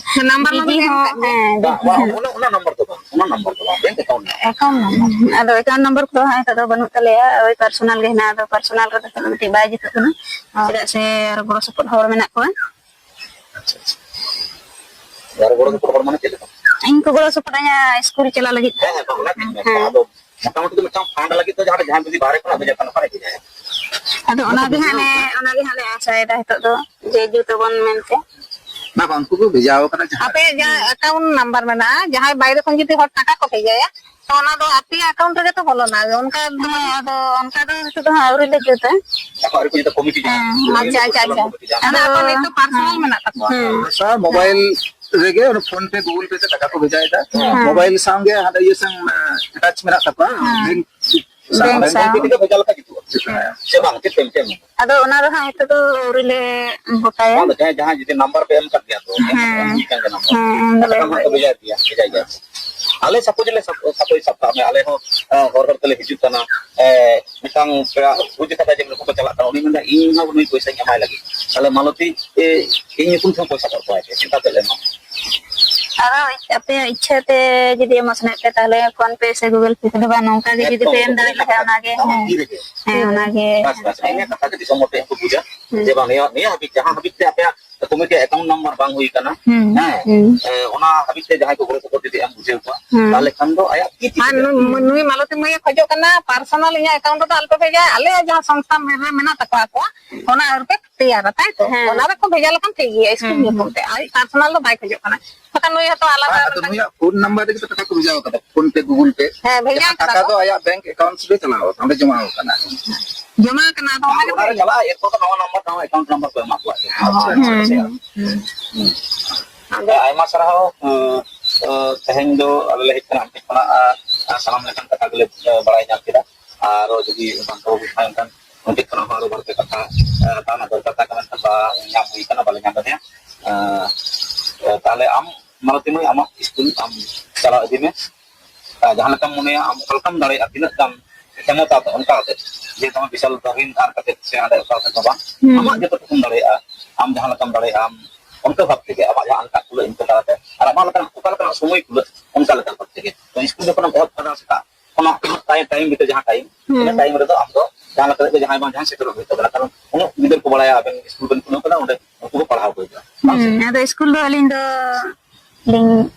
ᱱᱟᱢᱵᱟᱨ ᱢᱟ ᱵᱤᱡᱤ ᱵᱤᱱ ᱮᱢ ᱦᱚᱸ, ᱟᱠᱟᱫ ᱜᱮᱭᱟ᱾ ᱦᱮᱸ, ᱵᱟᱝ, ᱵᱟᱝ, ᱚᱱᱟ, ᱚᱱᱟ ᱱᱟᱢᱵᱟᱨ ᱫᱚ ᱵᱟᱝ, ᱚᱱᱟ ᱱᱟᱢᱵᱟᱨ ᱫᱚ ᱵᱟᱝ, bank account number. Account number. ᱟᱫᱚ account ᱱᱟᱢᱵᱟᱨ ᱠᱚᱫᱚ ᱦᱟᱸᱜ ᱱᱤᱛᱚᱜ ᱫᱚ ᱵᱟᱹᱱᱩᱜ ᱛᱟᱞᱮᱭᱟ, ᱳᱭ personal ᱜᱮ ᱦᱮᱱᱟᱜᱼᱟ, ᱟᱫᱚ personal ᱨᱮᱫᱚ ᱱᱤᱛᱚᱜ ᱫᱚ ᱠᱟᱹᱴᱤᱡ ᱵᱟᱭ ᱡᱩᱛᱩᱜ ᱠᱟᱱᱟ, ᱪᱮᱫᱟᱜ ᱥᱮ ᱟᱨ ᱜᱚᱲᱚ ᱥᱚᱯᱚᱦᱚᱫ ᱦᱚᱲ ᱢᱮᱱᱟᱜ ᱠᱚᱣᱟ᱾ ᱟᱪᱪᱷᱟ, ᱟᱪᱪᱷᱟ᱾ ᱟᱨ ᱜᱚᱲᱚ ᱥᱚᱯᱚᱦᱚᱫ ᱦᱚᱲ ᱢᱟᱱᱮ ᱪᱮᱫ ᱞᱮᱠᱟ? ᱤᱧ ᱠᱚ ᱜᱚᱲᱚ ᱥᱚᱯᱚᱦᱚᱫ ᱟᱹᱧᱟ ᱥᱠᱩᱞ ᱪᱟᱞᱟᱜ ᱞᱟᱹᱜᱤᱫ ᱛᱮ᱾ ᱦᱮᱸ, ᱦᱮᱸ, ᱚᱱᱟ ᱜᱮ ᱢᱮᱱᱫᱟ᱾ ᱦᱮᱸ᱾ ᱟᱫᱚ ᱢᱚᱴᱟᱢᱩᱴᱤ ᱫᱚ ᱢᱤᱫᱴᱟᱝ fund ᱞᱟᱹᱜᱤᱫ ᱫᱚ ᱡᱟᱦᱟᱸ, ᱡᱟᱦᱟᱸᱭ ᱡᱩᱫᱤ ᱵᱟᱦᱨᱮ ᱠᱷᱚᱱᱟᱜ ᱵᱷᱮᱡᱟ ᱠᱷᱟᱱ ᱚᱠᱟᱨᱮ ᱵᱷᱮᱡᱟᱭᱟ? ᱟᱫᱚ ᱚᱱᱟ ᱜᱮ ᱦᱟᱸᱜ ᱞᱮ, ᱚᱱᱟ ᱜᱮ ᱦᱟᱸᱜ ᱞᱮ ᱟᱥᱟᱭᱮᱫᱟ ᱱᱤᱛᱚᱜ ᱫᱚ, ᱡᱮ ᱡᱩᱛ ᱟᱵᱚᱱ ᱢᱮᱱᱛᱮ᱾ ᱵᱟᱝ, ᱵᱟᱝ, ᱩᱱᱠᱩ ᱠᱚ ᱵᱷᱮᱡᱟ ᱟᱠᱟᱱᱟ ᱡᱟᱦᱟᱸ ᱟᱯᱮᱭᱟᱜ ᱡᱟᱦᱟᱸ account number ᱢᱮᱱᱟᱜᱼᱟ, ᱡᱟᱦᱟᱸᱭ ᱵᱟᱭᱨᱮ ᱠᱷᱚᱱ ᱡᱩᱫᱤ ᱦᱚᱲ ᱴᱟᱠᱟ ᱠᱚ ᱵᱷᱮᱡᱟᱭᱟ, ᱛᱚ ᱚᱱᱟ ᱫᱚ ᱟᱯᱮᱭᱟᱜ account ᱨᱮᱜᱮ ᱛᱚ ᱵᱚᱞᱚᱱᱟ᱾ ᱚᱱᱠᱟ ᱫᱚ ᱦᱮᱸ, ᱟᱫᱚ ᱚᱱᱠᱟ ᱫᱚ ᱱᱤᱛᱚᱜ ᱫᱚ ᱦᱟᱸᱜ ᱟᱹᱣᱨᱤ ᱞᱮ ᱡᱩᱛᱟ᱾ ᱟᱠᱚ ᱟᱹᱣᱨᱤ ᱠᱚ ᱡᱩᱛᱟ, ᱠᱚᱢᱤᱴᱤ ᱡᱟᱦᱟᱸ᱾ ᱦᱮᱸ, ᱟᱪᱪᱷᱟ, ᱟᱪᱪᱷᱟ, ᱟᱪᱪᱷᱟ᱾ ᱚᱱᱟ ᱟᱫᱚ ᱟᱠᱚ ᱱᱤᱛᱚᱜ personal ᱦᱮᱸ᱾ ᱢᱮᱱᱟᱜ ᱛᱟᱠᱚᱣᱟ᱾ ᱦᱮᱸ᱾ ᱟᱪᱪᱷᱟ, ᱢᱳᱵᱟᱭᱤᱞ ᱨᱮᱜᱮ ᱚᱱᱟ PhonePe, Google Pay ᱛᱮ ᱴᱟᱠᱟ ᱠᱚ ᱵᱷᱮᱡᱟᱭ ᱫᱟ᱾ ᱦᱮᱸ᱾ ᱢᱳᱵᱟᱭᱤᱞ ᱥᱟᱶᱜᱮ ᱦᱟᱸᱰᱮ ᱤᱭᱟᱹ ᱥᱟᱶ, ᱮ, attach ᱢᱮᱱᱟᱜ ᱛᱟᱠᱚᱣᱟ᱾ ᱦᱮᱸ᱾ Link ᱥᱟᱶ᱾ Bank ᱥᱟᱶ᱾ Google Pay ᱛᱮᱜᱮ ᱵᱷᱮᱡᱟ ᱞᱮᱠᱷᱟᱱ ᱡᱩᱛᱩᱜᱼᱟ᱾ ᱦᱮᱸ᱾ ᱥᱮ ᱵᱟᱝ? ᱪᱮᱫ ᱯᱮ, ᱪᱮᱫ ᱯᱮ ᱢᱮᱱᱟ? ᱟᱫᱚ ᱚᱱᱟ ᱫᱚ ᱦᱟᱸᱜ ᱱᱤᱛᱚᱜ ᱫᱚ ᱟᱹᱣᱨᱤ ᱞᱮ ᱜᱚᱴᱟᱭᱟ᱾ ᱵᱟᱝ, ᱡᱟᱦᱟᱸᱭ, ᱡᱟᱦᱟᱸᱭ ᱡᱩᱫᱤ number ᱯᱮ ᱮᱢ ᱠᱟᱫ ᱜᱮᱭᱟ ᱛᱚ, ᱦᱮᱸ᱾ ᱮᱢ ᱦᱩᱭ ᱠᱟᱱ ᱜᱮᱭᱟ number᱾ ᱦᱮᱸ, ᱮᱢ ᱫᱚᱞᱮ ᱴᱟᱠᱟ ᱮᱢ ᱢᱟ ᱠᱟᱫ ᱵᱷᱮᱡᱟᱭ ᱜᱮᱭᱟ, ᱵᱷᱮᱡᱟᱭ ᱜᱮᱭᱟ᱾ ᱟᱞᱮ suppose ᱞᱮ ᱥᱟᱵ, suppose ᱥᱟᱵ ᱠᱟᱜ ᱢᱮ, ᱟᱞᱮ ᱦᱚᱸ, ᱮ, ᱦᱚᱨ ᱦᱚᱨ ᱛᱮᱞᱮ ᱦᱤᱡᱩᱜ ᱠᱟᱱᱟ, ᱮ, ᱢᱤᱫᱴᱟᱝ ᱯᱮᱲᱟ ᱵᱩᱡᱽ ᱠᱟᱫᱟ ᱡᱮ ᱱᱩᱠᱩ ᱠᱚ ᱪᱟᱞᱟᱜ ᱠᱟᱱᱟ, ᱩᱱᱤ ᱢᱮᱱᱫᱟ, "ᱤᱧ ᱦᱚᱸ ᱱᱩᱭ ᱯᱚᱭᱥᱟᱧ ᱮᱢᱟᱭ ᱞᱟᱹᱜᱤᱫ, ᱛᱟᱦᱞᱮ ᱢᱟᱞᱚᱛᱤ, ᱮ, ᱤᱧ ᱧᱩᱛᱩᱢ ᱛᱮᱦᱚᱸ ᱯᱚᱭᱥᱟ ᱠᱚ ᱮᱢᱟᱭ ᱯᱮ, ᱪᱮᱫ ᱞᱮᱠᱟ ᱯᱮ ᱮᱢᱟ?" ᱟᱫᱚ ᱟᱯᱮᱭᱟᱜ ᱤᱪᱪᱷᱟᱹ ᱛᱮ ᱡᱩᱫᱤ ᱮᱢᱚᱜ ᱥᱟᱱᱟᱭᱮᱫ ᱯᱮ, ᱛᱟᱦᱞᱮ PhonePe ᱥᱮ Googleᱯᱮ ᱛᱮᱫᱚ ᱵᱟᱝ, ᱱᱚᱝᱠᱟ ᱜᱮ ᱡᱩᱫᱤ ᱮᱠᱫᱚᱢ, ᱯᱮ ᱮᱢ ᱮᱠᱫᱚᱢ, ᱫᱟᱲᱮ ᱤᱱᱟᱹ ᱞᱮᱠᱷᱟᱱ ᱠᱟᱛᱷᱟ ᱚᱱᱟᱜᱮ, ᱜᱮ, ᱦᱮᱸ᱾ ᱛᱤ ᱨᱮᱜᱮ᱾ ᱦᱮᱸ, ᱚᱱᱟᱜᱮ᱾ ᱵᱟᱥ, ᱵᱟᱥ, ᱤᱱᱟᱹ ᱠᱟᱛᱷᱟ ᱜᱮ ᱫᱤᱥᱚᱢ ᱦᱚᱲ ᱴᱷᱮᱱ ᱠᱚ ᱵᱩᱡᱟ, ᱦᱩᱸ᱾ ᱡᱮ ᱵᱟᱝ, ᱱᱤᱭᱟᱹ, ᱱᱤᱭᱟᱹ ᱦᱟᱹᱵᱤᱡ, ᱡᱟᱦᱟᱸ ᱦᱟᱹᱵᱤᱡ ᱛᱮ ᱟᱯᱮᱭᱟᱜ ᱠᱚᱢᱤᱴᱤ account number ᱵᱟᱝ ᱦᱩᱭ ᱠᱟᱱᱟ, ᱦᱩᱸ, ᱦᱮᱸ, ᱦᱩᱸ᱾ ᱮ, ᱚᱱᱟ ᱦᱟᱹᱵᱤᱡ ᱛᱮ ᱡᱟᱦᱟᱸᱭ ᱠᱚ ᱜᱚᱲᱚ ᱥᱚᱯᱚᱦᱚᱫ ᱡᱩᱫᱤ ᱮᱢ ᱵᱩᱡᱷᱟᱹᱣ ᱠᱚᱣᱟ, ᱦᱩᱸ᱾ ᱛᱟᱦᱞᱮ ᱠᱷᱟᱱ ᱫᱚ ᱟᱭᱟᱜ ᱛᱤ ᱛᱤ ᱟᱨ ᱛᱮᱜᱮ᱾ ᱱᱩᱭ, ᱱᱩᱭ ᱢᱟᱞᱚᱛᱤ ᱢᱟᱹᱭᱮ ᱠᱷᱚᱡᱚᱜ ᱠᱟᱱᱟ, personal ᱤᱧᱟᱹᱜ account ᱨᱮᱫᱚ ᱟᱞᱚᱯᱮ ᱵᱷᱮᱡᱟᱭᱟ, ᱟᱞᱮᱭᱟᱜ ᱡᱟᱦᱟᱸ ᱥᱚᱝᱥᱛᱷᱟ ᱨᱮ ᱢᱮᱱᱟᱜ ᱛᱟᱠᱚᱣᱟ ᱟᱠᱚᱣᱟᱜ, ᱚᱱᱟ ᱟᱹᱨᱩᱯᱮ ᱛᱮᱭᱟᱨᱟ, ᱛᱟᱭ ᱛᱚ? ᱦᱮᱸ᱾ ᱚᱱᱟ ᱨᱮᱠᱚ ᱵᱷᱮᱡᱟ ᱞᱮᱠᱷᱟᱱ ᱴᱷᱤᱠ ᱜᱮᱭᱟ, ᱥᱠᱩᱞ ᱦᱮᱸ, ᱧᱩᱛᱩᱢ ᱦᱮᱸ᱾ ᱛᱮ᱾ ᱟᱡ ᱯᱟᱨᱥᱚᱱᱟᱞ ᱫᱚ ᱵᱟᱭ ᱠᱷᱚᱡᱚᱜ ᱠᱟᱱᱟ᱾ ᱵᱟᱠᱷᱟᱱ ᱱᱩᱭ ᱦᱚᱸᱛᱚ ᱟᱞᱟᱫᱟ ᱟᱫᱚ ᱢᱤᱫᱴᱟᱝ ᱱᱩᱭᱟᱜ ᱯᱷᱳᱱ ᱱᱟᱢᱵᱟᱨ ᱨᱮᱜᱮ ᱛᱚ ᱴᱟᱠᱟ ᱠᱚ ᱵᱷᱮᱡᱟ ᱠᱟᱫᱟ, ᱯᱷᱳᱱ ᱯᱮ, ᱜᱩᱜᱩᱞ ᱯᱮ᱾ ᱦᱮᱸ, ᱵᱷᱮᱡᱟ ᱡᱟᱦᱟᱸ ᱠᱟᱫᱟ ᱴᱟᱠᱟ ᱠᱚ᱾ ᱫᱚ ᱟᱭᱟᱜ ᱵᱮᱝᱠ ᱮᱠᱟᱣᱩᱱᱴ ᱨᱮ ᱪᱟᱞᱟᱣ ᱟᱠᱟᱱᱟ, ᱚᱸᱰᱮ ᱡᱚᱢᱟ ᱟᱠᱟᱱᱟ᱾ ᱡᱚᱢᱟ ᱟᱠᱟᱱᱟ, ᱟᱫᱚ ᱚᱱᱟ ᱜᱮ ᱚᱱᱟ ᱨᱮ ᱵᱷᱮᱡᱟ᱾ ᱪᱟᱞᱟᱜᱼᱟ, ᱮᱨᱯᱚᱨ ᱫᱚ ᱱᱟᱣᱟ ᱱᱟᱢᱵᱟᱨ, ᱱᱟᱣᱟ ᱮᱠᱟᱣᱩᱱᱴ ᱱᱟᱢᱵᱟᱨ ᱠᱚ ᱮᱢᱟ ᱠᱚᱣᱟ᱾ ᱦᱳᱭ, ᱟᱪᱪᱷᱟ, ᱦᱳᱭ, ᱟᱪᱪᱷᱟ᱾ ᱦᱳᱭ, ᱦᱳᱭ᱾ ᱟᱫᱚ ᱟᱭᱢᱟ ᱥᱟᱨᱦᱟᱣ᱾ ᱟᱸ, ᱟᱸ, ᱛᱮᱦᱮᱧ ᱫᱚ ᱟᱞᱮ ᱞᱮ ᱦᱮᱡ ᱠᱟᱱᱟ, ᱟᱢ ᱴᱷᱮᱱ ᱠᱷᱚᱱᱟᱜ, ᱟᱸ, ᱥᱟᱱᱟᱢ ᱞᱮᱠᱟᱱ ᱠᱟᱛᱷᱟ ᱜᱮᱞᱮ, ᱟᱸ, ᱵᱟᱲᱟᱭ ᱧᱟᱢ ᱠᱮᱫᱟ᱾ ᱟᱨ ᱡᱩᱫᱤ ᱵᱟᱝ ᱠᱚ ᱵᱩᱡᱽ ᱠᱷᱟᱱ, ᱩᱱᱠᱩ ᱴᱷᱮᱱ ᱠᱷᱚᱱᱟᱜ ᱦᱚᱸ ᱟᱨᱚ ᱵᱟᱨ ᱯᱮ ᱠᱟᱛᱷᱟ, ᱟᱸ, ᱦᱟᱛᱟᱣ ᱨᱮᱱᱟᱜ ᱫᱚᱨᱠᱟᱨ ᱛᱟᱦᱮᱸ ᱠᱟᱱᱟ, ᱢᱮᱱᱠᱷᱟᱱ ᱵᱟᱝ ᱧᱟᱢ ᱦᱩᱭ ᱠᱟᱱᱟ, ᱵᱟᱞᱮ ᱧᱟᱢ ᱫᱟᱲᱮᱭᱟᱜᱼᱟ᱾ ᱟᱸ, ᱛᱟᱦᱞᱮ ᱟᱢ, ᱢᱟᱞᱚᱛᱤ ᱢᱟᱹᱭ, ᱟᱢᱟᱜ ᱥᱠᱩᱞ ᱟᱢ ᱪᱟᱞᱟᱣ ᱤᱫᱤ ᱢᱮ᱾ ᱟᱨ ᱡᱟᱦᱟᱸ ᱞᱮᱠᱟᱢ ᱢᱚᱱᱮᱭᱟ, ᱟᱢ ᱚᱠᱟ ᱞᱮᱠᱟᱢ ᱫᱟᱲᱮᱭᱟᱜᱼᱟ, ᱛᱤᱱᱟᱹᱜ ᱜᱟᱱ ᱠᱷᱮᱢᱚᱛᱟ ᱛᱮ, ᱚᱱᱠᱟ ᱠᱟᱛᱮ, ᱡᱮ ᱫᱚᱢᱮ ᱵᱤᱥᱟᱞ ᱫᱟᱨᱤᱱ ᱫᱷᱟᱨ ᱠᱟᱛᱮ ᱥᱮ ᱦᱟᱸᱰᱮ ᱚᱠᱟ ᱠᱟᱛᱮ ᱫᱚ ᱵᱟᱝ, ᱦᱩᱸ᱾ ᱟᱢᱟᱜ ᱡᱚᱛᱚ ᱴᱩᱠᱩᱢ ᱫᱟᱲᱮᱭᱟᱜᱼᱟ, ᱟᱢ ᱡᱟᱦᱟᱸ ᱞᱮᱠᱟᱢ ᱫᱟᱲᱮᱭᱟᱜᱼᱟ, ᱟᱢ ᱚᱱᱠᱟ ᱵᱷᱟᱵ ᱛᱮᱜᱮ ᱟᱢᱟᱜ ᱡᱟᱦᱟᱸ ᱟᱱᱠᱷᱟ ᱠᱩᱞᱟᱹᱜ ᱤᱱᱠᱟᱹ ᱛᱟᱞᱟᱛᱮ, ᱟᱨ ᱟᱢᱟᱜ ᱞᱮᱠᱟᱱᱟᱜ ᱚᱠᱟ ᱞᱮᱠᱟᱱᱟᱜ ᱥᱚᱢᱚᱭ ᱠᱩᱞᱟᱹᱜ, ᱚᱱᱠᱟ ᱞᱮᱠᱟ ᱵᱷᱟᱵ ᱛᱮᱜᱮ᱾ ᱛᱚ, ᱥᱠᱩᱞ ᱡᱚᱠᱷᱚᱱᱮᱢ ᱮᱦᱚᱵ ᱠᱟᱫᱟ ᱥᱮᱛᱟᱜ ᱠᱷᱚᱱᱟᱜ ᱴᱟᱭᱤᱢ, ᱴᱟᱭᱤᱢ ᱵᱷᱤᱛᱤᱨ ᱡᱟᱦᱟᱸ ᱴᱟᱭᱤᱢ, ᱦᱩᱸ᱾ ᱤᱱᱟᱹ ᱴᱟᱭᱤᱢ ᱨᱮᱫᱚ ᱟᱢ ᱫᱚ ᱡᱟᱦᱟᱸ ᱞᱮᱠᱟ ᱠᱟᱛᱮ ᱡᱟᱦᱟᱸᱭ ᱵᱟᱝ ᱡᱟᱦᱟᱸᱭ ᱥᱮᱴᱮᱨᱚᱜ ᱦᱩᱭᱩᱜ ᱛᱟᱵᱚᱱᱟ, ᱠᱟᱨᱚᱱ ᱩᱱᱟᱹᱜ ᱜᱤᱫᱟᱹᱨ ᱠᱚ ᱵᱟᱲᱟᱭᱟ ᱟᱵᱮᱱ ᱥᱠᱩᱞ ᱵᱮᱱ ᱠᱷᱩᱞᱟᱹᱣ ᱠᱟᱫᱟ, ᱚᱸᱰᱮ ᱩᱱᱠᱩ ᱠᱚ ᱯᱟᱲᱦᱟᱣ ᱠᱚ ᱦᱤᱡᱩᱜᱼᱟ᱾ ᱵᱟᱝ ᱥᱮ? ᱦᱩᱸ, ᱟᱫᱚ ᱥᱠᱩᱞ ᱫᱚ ᱟᱹᱞᱤᱧ ᱫᱚ ᱞᱤᱧ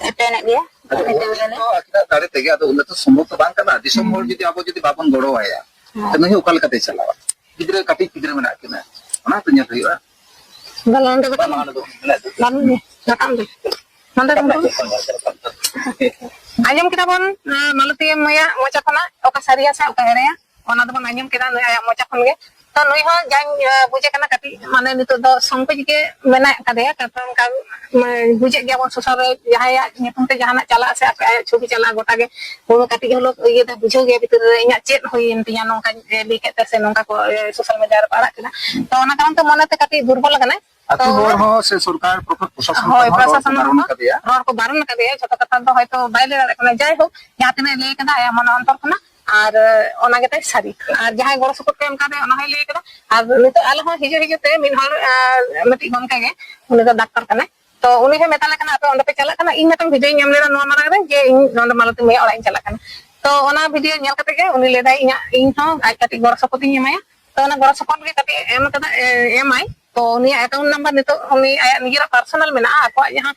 ᱮᱴᱮᱱᱮᱫ ᱜᱮᱭᱟ᱾ ᱟᱫᱚ ᱩᱱᱟᱹᱜ ᱫᱚ ᱟᱹᱠᱤᱱᱟᱜ ᱫᱟᱲᱮ ᱛᱮᱜᱮ, ᱟᱫᱚ ᱩᱱᱟᱹᱜ ᱫᱚ ᱥᱚᱢᱵᱷᱚᱵ ᱫᱚ ᱵᱟᱝ ᱠᱟᱱᱟ᱾ ᱫᱤᱥᱚᱢ ᱦᱩᱸ᱾ ᱦᱚᱲ ᱡᱩᱫᱤ ᱟᱵᱚ ᱡᱩᱫᱤ ᱵᱟᱵᱚᱱ ᱜᱚᱲᱚ ᱟᱭᱟ, ᱦᱮᱸ᱾ ᱛᱟᱦᱞᱮ ᱱᱩᱭ ᱦᱚᱸ ᱚᱠᱟ ᱞᱮᱠᱟᱛᱮᱭ ᱪᱟᱞᱟᱣᱟ? ᱜᱤᱫᱽᱨᱟᱹ, ᱠᱟᱹᱴᱤᱡ ᱜᱤᱫᱽᱨᱟᱹ ᱢᱮᱱᱟᱜ ᱠᱤᱱᱟ, ᱚᱱᱟ ᱦᱚᱸᱛᱚ ᱧᱮᱞ ᱦᱩᱭᱩᱜᱼᱟ᱾ ᱵᱟᱝ, ᱚᱸᱰᱮ ᱫᱚ ᱢᱮᱱᱟᱜ ᱫᱚ᱾ ᱵᱟᱝ, ᱨᱟᱠᱟᱵ ᱫᱚ᱾ ᱱᱚᱰᱮ ᱨᱟᱠᱟᱵ ᱠᱷᱚᱱ ᱫᱚ᱾ ᱫᱚ, ᱨᱟᱠᱟᱵ ᱫᱚ᱾ ᱟᱸᱡᱚᱢ ᱠᱮᱫᱟ ᱵᱚᱱ, ᱟᱸ, ᱢᱟᱞᱚᱛᱤ ᱢᱟᱹᱭᱟᱜ ᱢᱚᱪᱟ ᱠᱷᱚᱱᱟᱜ ᱚᱠᱟ ᱥᱟᱹᱨᱤᱭᱟ ᱥᱮ ᱚᱠᱟ ᱮᱲᱮᱭᱟ, ᱚᱱᱟ ᱫᱚᱵᱚᱱ ᱟᱸᱡᱚᱢ ᱠᱮᱫᱟ ᱱᱩᱭ ᱟᱭᱟᱜ ᱢᱚᱪᱟ ᱠᱷᱚᱱ ᱜᱮ᱾ ᱛᱚ ᱱᱩᱭ ᱦᱚᱸ ᱡᱟᱧ, ᱟᱸ, ᱵᱩᱡᱮ ᱠᱟᱱᱟ ᱠᱟᱹᱴᱤᱡ, ᱢᱟᱱᱮ ᱱᱤᱛᱚᱜ ᱫᱚ ᱥᱚᱝᱠᱳᱪ ᱜᱮ ᱢᱮᱱᱟᱜ ᱟᱠᱟᱫᱮᱭᱟ, ᱠᱟᱨᱚᱱ ᱚᱱᱠᱟ, ᱢᱟᱱᱮ ᱵᱩᱡᱮᱫ ᱜᱮᱭᱟᱵᱚᱱ ᱥᱳᱥᱟᱞ ᱨᱮ ᱡᱟᱦᱟᱸᱭᱟᱜ ᱧᱩᱛᱩᱢ ᱛᱮ ᱡᱟᱦᱟᱱᱟᱜ ᱪᱟᱞᱟᱜᱼᱟ ᱥᱮ ᱟᱠᱚ ᱟᱭᱟᱜ ᱪᱷᱚᱵᱤ ᱪᱟᱞᱟᱜᱼᱟ ᱜᱚᱴᱟ ᱜᱮ, ᱩᱱᱤ ᱠᱟᱹᱴᱤᱡ ᱦᱚᱞᱳ ᱤᱭᱟᱹ ᱫᱚ ᱵᱩᱡᱷᱟᱹᱣ ᱜᱮᱭᱟ ᱵᱷᱤᱛᱤᱨ ᱨᱮ ᱤᱧᱟᱜ ᱪᱮᱫ ᱦᱩᱭᱮᱱ ᱛᱤᱧᱟ ᱱᱚᱝᱠᱟᱧ ᱞᱟᱹᱭ ᱠᱮᱫ ᱛᱮ ᱥᱮ ᱱᱚᱝᱠᱟ ᱠᱚ, ᱮ, ᱥᱳᱥᱟᱞ ᱢᱤᱰᱤᱭᱟ ᱨᱮᱠᱚ ᱟᱲᱟᱜ ᱠᱮᱫᱟ᱾ ᱛᱚ ᱚᱱᱟ ᱠᱟᱨᱚᱱ ᱛᱮ ᱢᱚᱱᱮ ᱛᱮ ᱠᱟᱹᱴᱤᱡ ᱫᱩᱨᱵᱚᱞ ᱟᱠᱟᱱᱟᱭ᱾ ᱟᱹᱛᱩ ᱛᱚ ᱦᱚᱲ ᱦᱚᱸ ᱥᱮ ᱥᱚᱨᱠᱟᱨ ᱯᱨᱚᱥᱟ-, ᱯᱨᱚᱥᱟᱥᱚᱱ ᱦᱳᱭ, ᱠᱷᱚᱱ ᱦᱚᱸ ᱯᱨᱚᱥᱟᱥᱚᱱ ᱵᱟᱨᱚᱱ ᱦᱚᱸ ᱟᱠᱟᱫᱮᱭᱟ᱾ ᱨᱚᱲ ᱠᱚ ᱵᱟᱨᱚᱱ ᱟᱠᱟᱫᱮᱭᱟ, ᱡᱷᱚᱛᱚ ᱠᱟᱛᱷᱟ ᱫᱚ ᱦᱚᱭᱛᱚ ᱵᱟᱭ ᱞᱟᱹᱭ ᱫᱟᱲᱮᱭᱟᱜ ᱠᱟᱱᱟ᱾ ᱡᱟᱭᱦᱳᱠ, ᱡᱟᱦᱟᱸ ᱛᱤᱱᱟᱹᱜ ᱞᱟᱹᱭ ᱠᱟᱫᱟ ᱟᱭᱟᱜ ᱢᱚᱱᱮ ᱚᱱᱛᱚᱨ ᱠᱷᱚᱱᱟᱜ, ᱟᱨ, ᱮ, ᱚᱱᱟ ᱜᱮᱛᱟᱭ ᱥᱟᱹᱨᱤ᱾ ᱟᱨ ᱡᱟᱦᱟᱸᱭ ᱜᱚᱲᱚ ᱥᱚᱯᱚᱦᱚᱫ ᱠᱚ ᱮᱢ ᱠᱟᱫᱮᱭᱟ, ᱚᱱᱟ ᱦᱚᱸᱭ ᱞᱟᱹᱭ ᱠᱟᱫᱟ᱾ ᱟᱨ ᱱᱤᱛᱚᱜ ᱟᱞᱮ ᱦᱚᱸ ᱦᱤᱡᱩᱜ ᱦᱤᱡᱩᱜ ᱛᱮ ᱢᱤᱫ ᱦᱚᱲ, ᱮ, ᱢᱤᱫᱴᱤᱡ ᱜᱚᱢᱠᱮ ᱜᱮ, ᱩᱱᱤ ᱫᱚ ᱰᱟᱠᱛᱟᱨ ᱠᱟᱱᱟᱭ᱾ ᱛᱚ ᱩᱱᱤ ᱦᱚᱸ ᱢᱮᱛᱟ ᱞᱮ ᱠᱟᱱᱟ, "ᱟᱯᱮ ᱚᱸᱰᱮ ᱯᱮ ᱪᱟᱞᱟᱜ ᱠᱟᱱᱟ?" ᱤᱧ ᱢᱤᱫᱴᱟᱝ ᱵᱷᱤᱰᱤᱭᱳᱧ ᱧᱟᱢ ᱞᱮᱫᱟ ᱱᱚᱣᱟ ᱢᱟᱲᱟᱝ ᱨᱮ, ᱡᱮ ᱤᱧ ᱱᱚᱰᱮ ᱢᱟᱞᱚᱛᱤ ᱢᱟᱹᱭᱟᱜ ᱚᱲᱟᱜ ᱤᱧ ᱪᱟᱞᱟᱜ ᱠᱟᱱᱟ᱾ ᱛᱚ ᱚᱱᱟ ᱵᱷᱤᱰᱤᱭᱳ ᱧᱮᱞ ᱠᱟᱛᱮ ᱜᱮ ᱩᱱᱤ ᱞᱟᱹᱭᱫᱟᱭ, "ᱤᱧᱟᱜ, ᱤᱧ ᱦᱚᱸ ᱟᱡ ᱠᱟᱹᱴᱤᱡ ᱜᱚᱲᱚ ᱥᱚᱯᱚᱦᱚᱫ ᱤᱧ ᱮᱢᱟᱭᱟ᱾" ᱛᱚ ᱚᱱᱟ ᱜᱚᱲᱚ ᱥᱚᱯᱚᱦᱚᱫ ᱜᱮ ᱠᱟᱹᱴᱤᱡ ᱮᱢ ᱠᱟᱫᱟ, ᱮ, ᱮᱢᱟᱭ᱾ ᱛᱚ ᱩᱱᱤᱭᱟᱜ ᱮᱠᱟᱣᱩᱱᱴ ᱱᱟᱢᱵᱟᱨ ᱱᱤᱛᱚᱜ ᱩᱱᱤ ᱟᱭᱟᱜ ᱱᱤᱡᱮᱨᱟᱜ ᱯᱟᱨᱥᱚᱱᱟᱞ ᱢᱮᱱᱟᱜᱼᱟ, ᱟᱠᱚᱣᱟᱜ ᱡᱟᱦᱟᱸ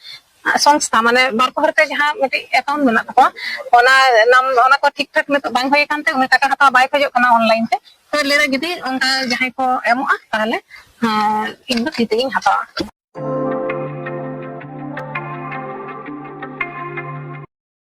ᱥᱚᱝᱥᱛᱷᱟ, ᱢᱟᱱᱮ ᱵᱟᱨ ᱯᱚᱦᱚᱨ ᱛᱮ ᱡᱟᱦᱟᱸ ᱢᱤᱫᱴᱤᱡ ᱮᱠᱟᱣᱩᱱᱴ ᱢᱮᱱᱟᱜ ᱛᱟᱠᱚᱣᱟ, ᱚᱱᱟ ᱱᱟᱢ-, ᱚᱱᱟ ᱠᱚ ᱴᱷᱤᱠ ᱴᱷᱟᱠ ᱱᱤᱛᱚᱜ ᱵᱟᱝ ᱦᱩᱭ ᱟᱠᱟᱱ ᱛᱮ ᱩᱱᱤ ᱴᱟᱠᱟ ᱦᱟᱛᱟᱣ ᱵᱟᱭ ᱠᱷᱚᱡᱚᱜ ᱠᱟᱱᱟ ᱚᱱᱞᱟᱭᱤᱱ ᱛᱮ᱾ ᱛᱚ ᱞᱟᱹᱭᱫᱟ ᱡᱩᱫᱤ ᱚᱱᱠᱟ ᱡᱟᱦᱟᱸᱭ ᱠᱚ ᱮᱢᱚᱜᱼᱟ, ᱛᱟᱦᱚᱞᱮ ᱤᱧ ᱫᱚ ᱯᱷᱨᱤ ᱛᱮᱜᱤᱧ ᱦᱟᱛᱟᱣᱟ᱾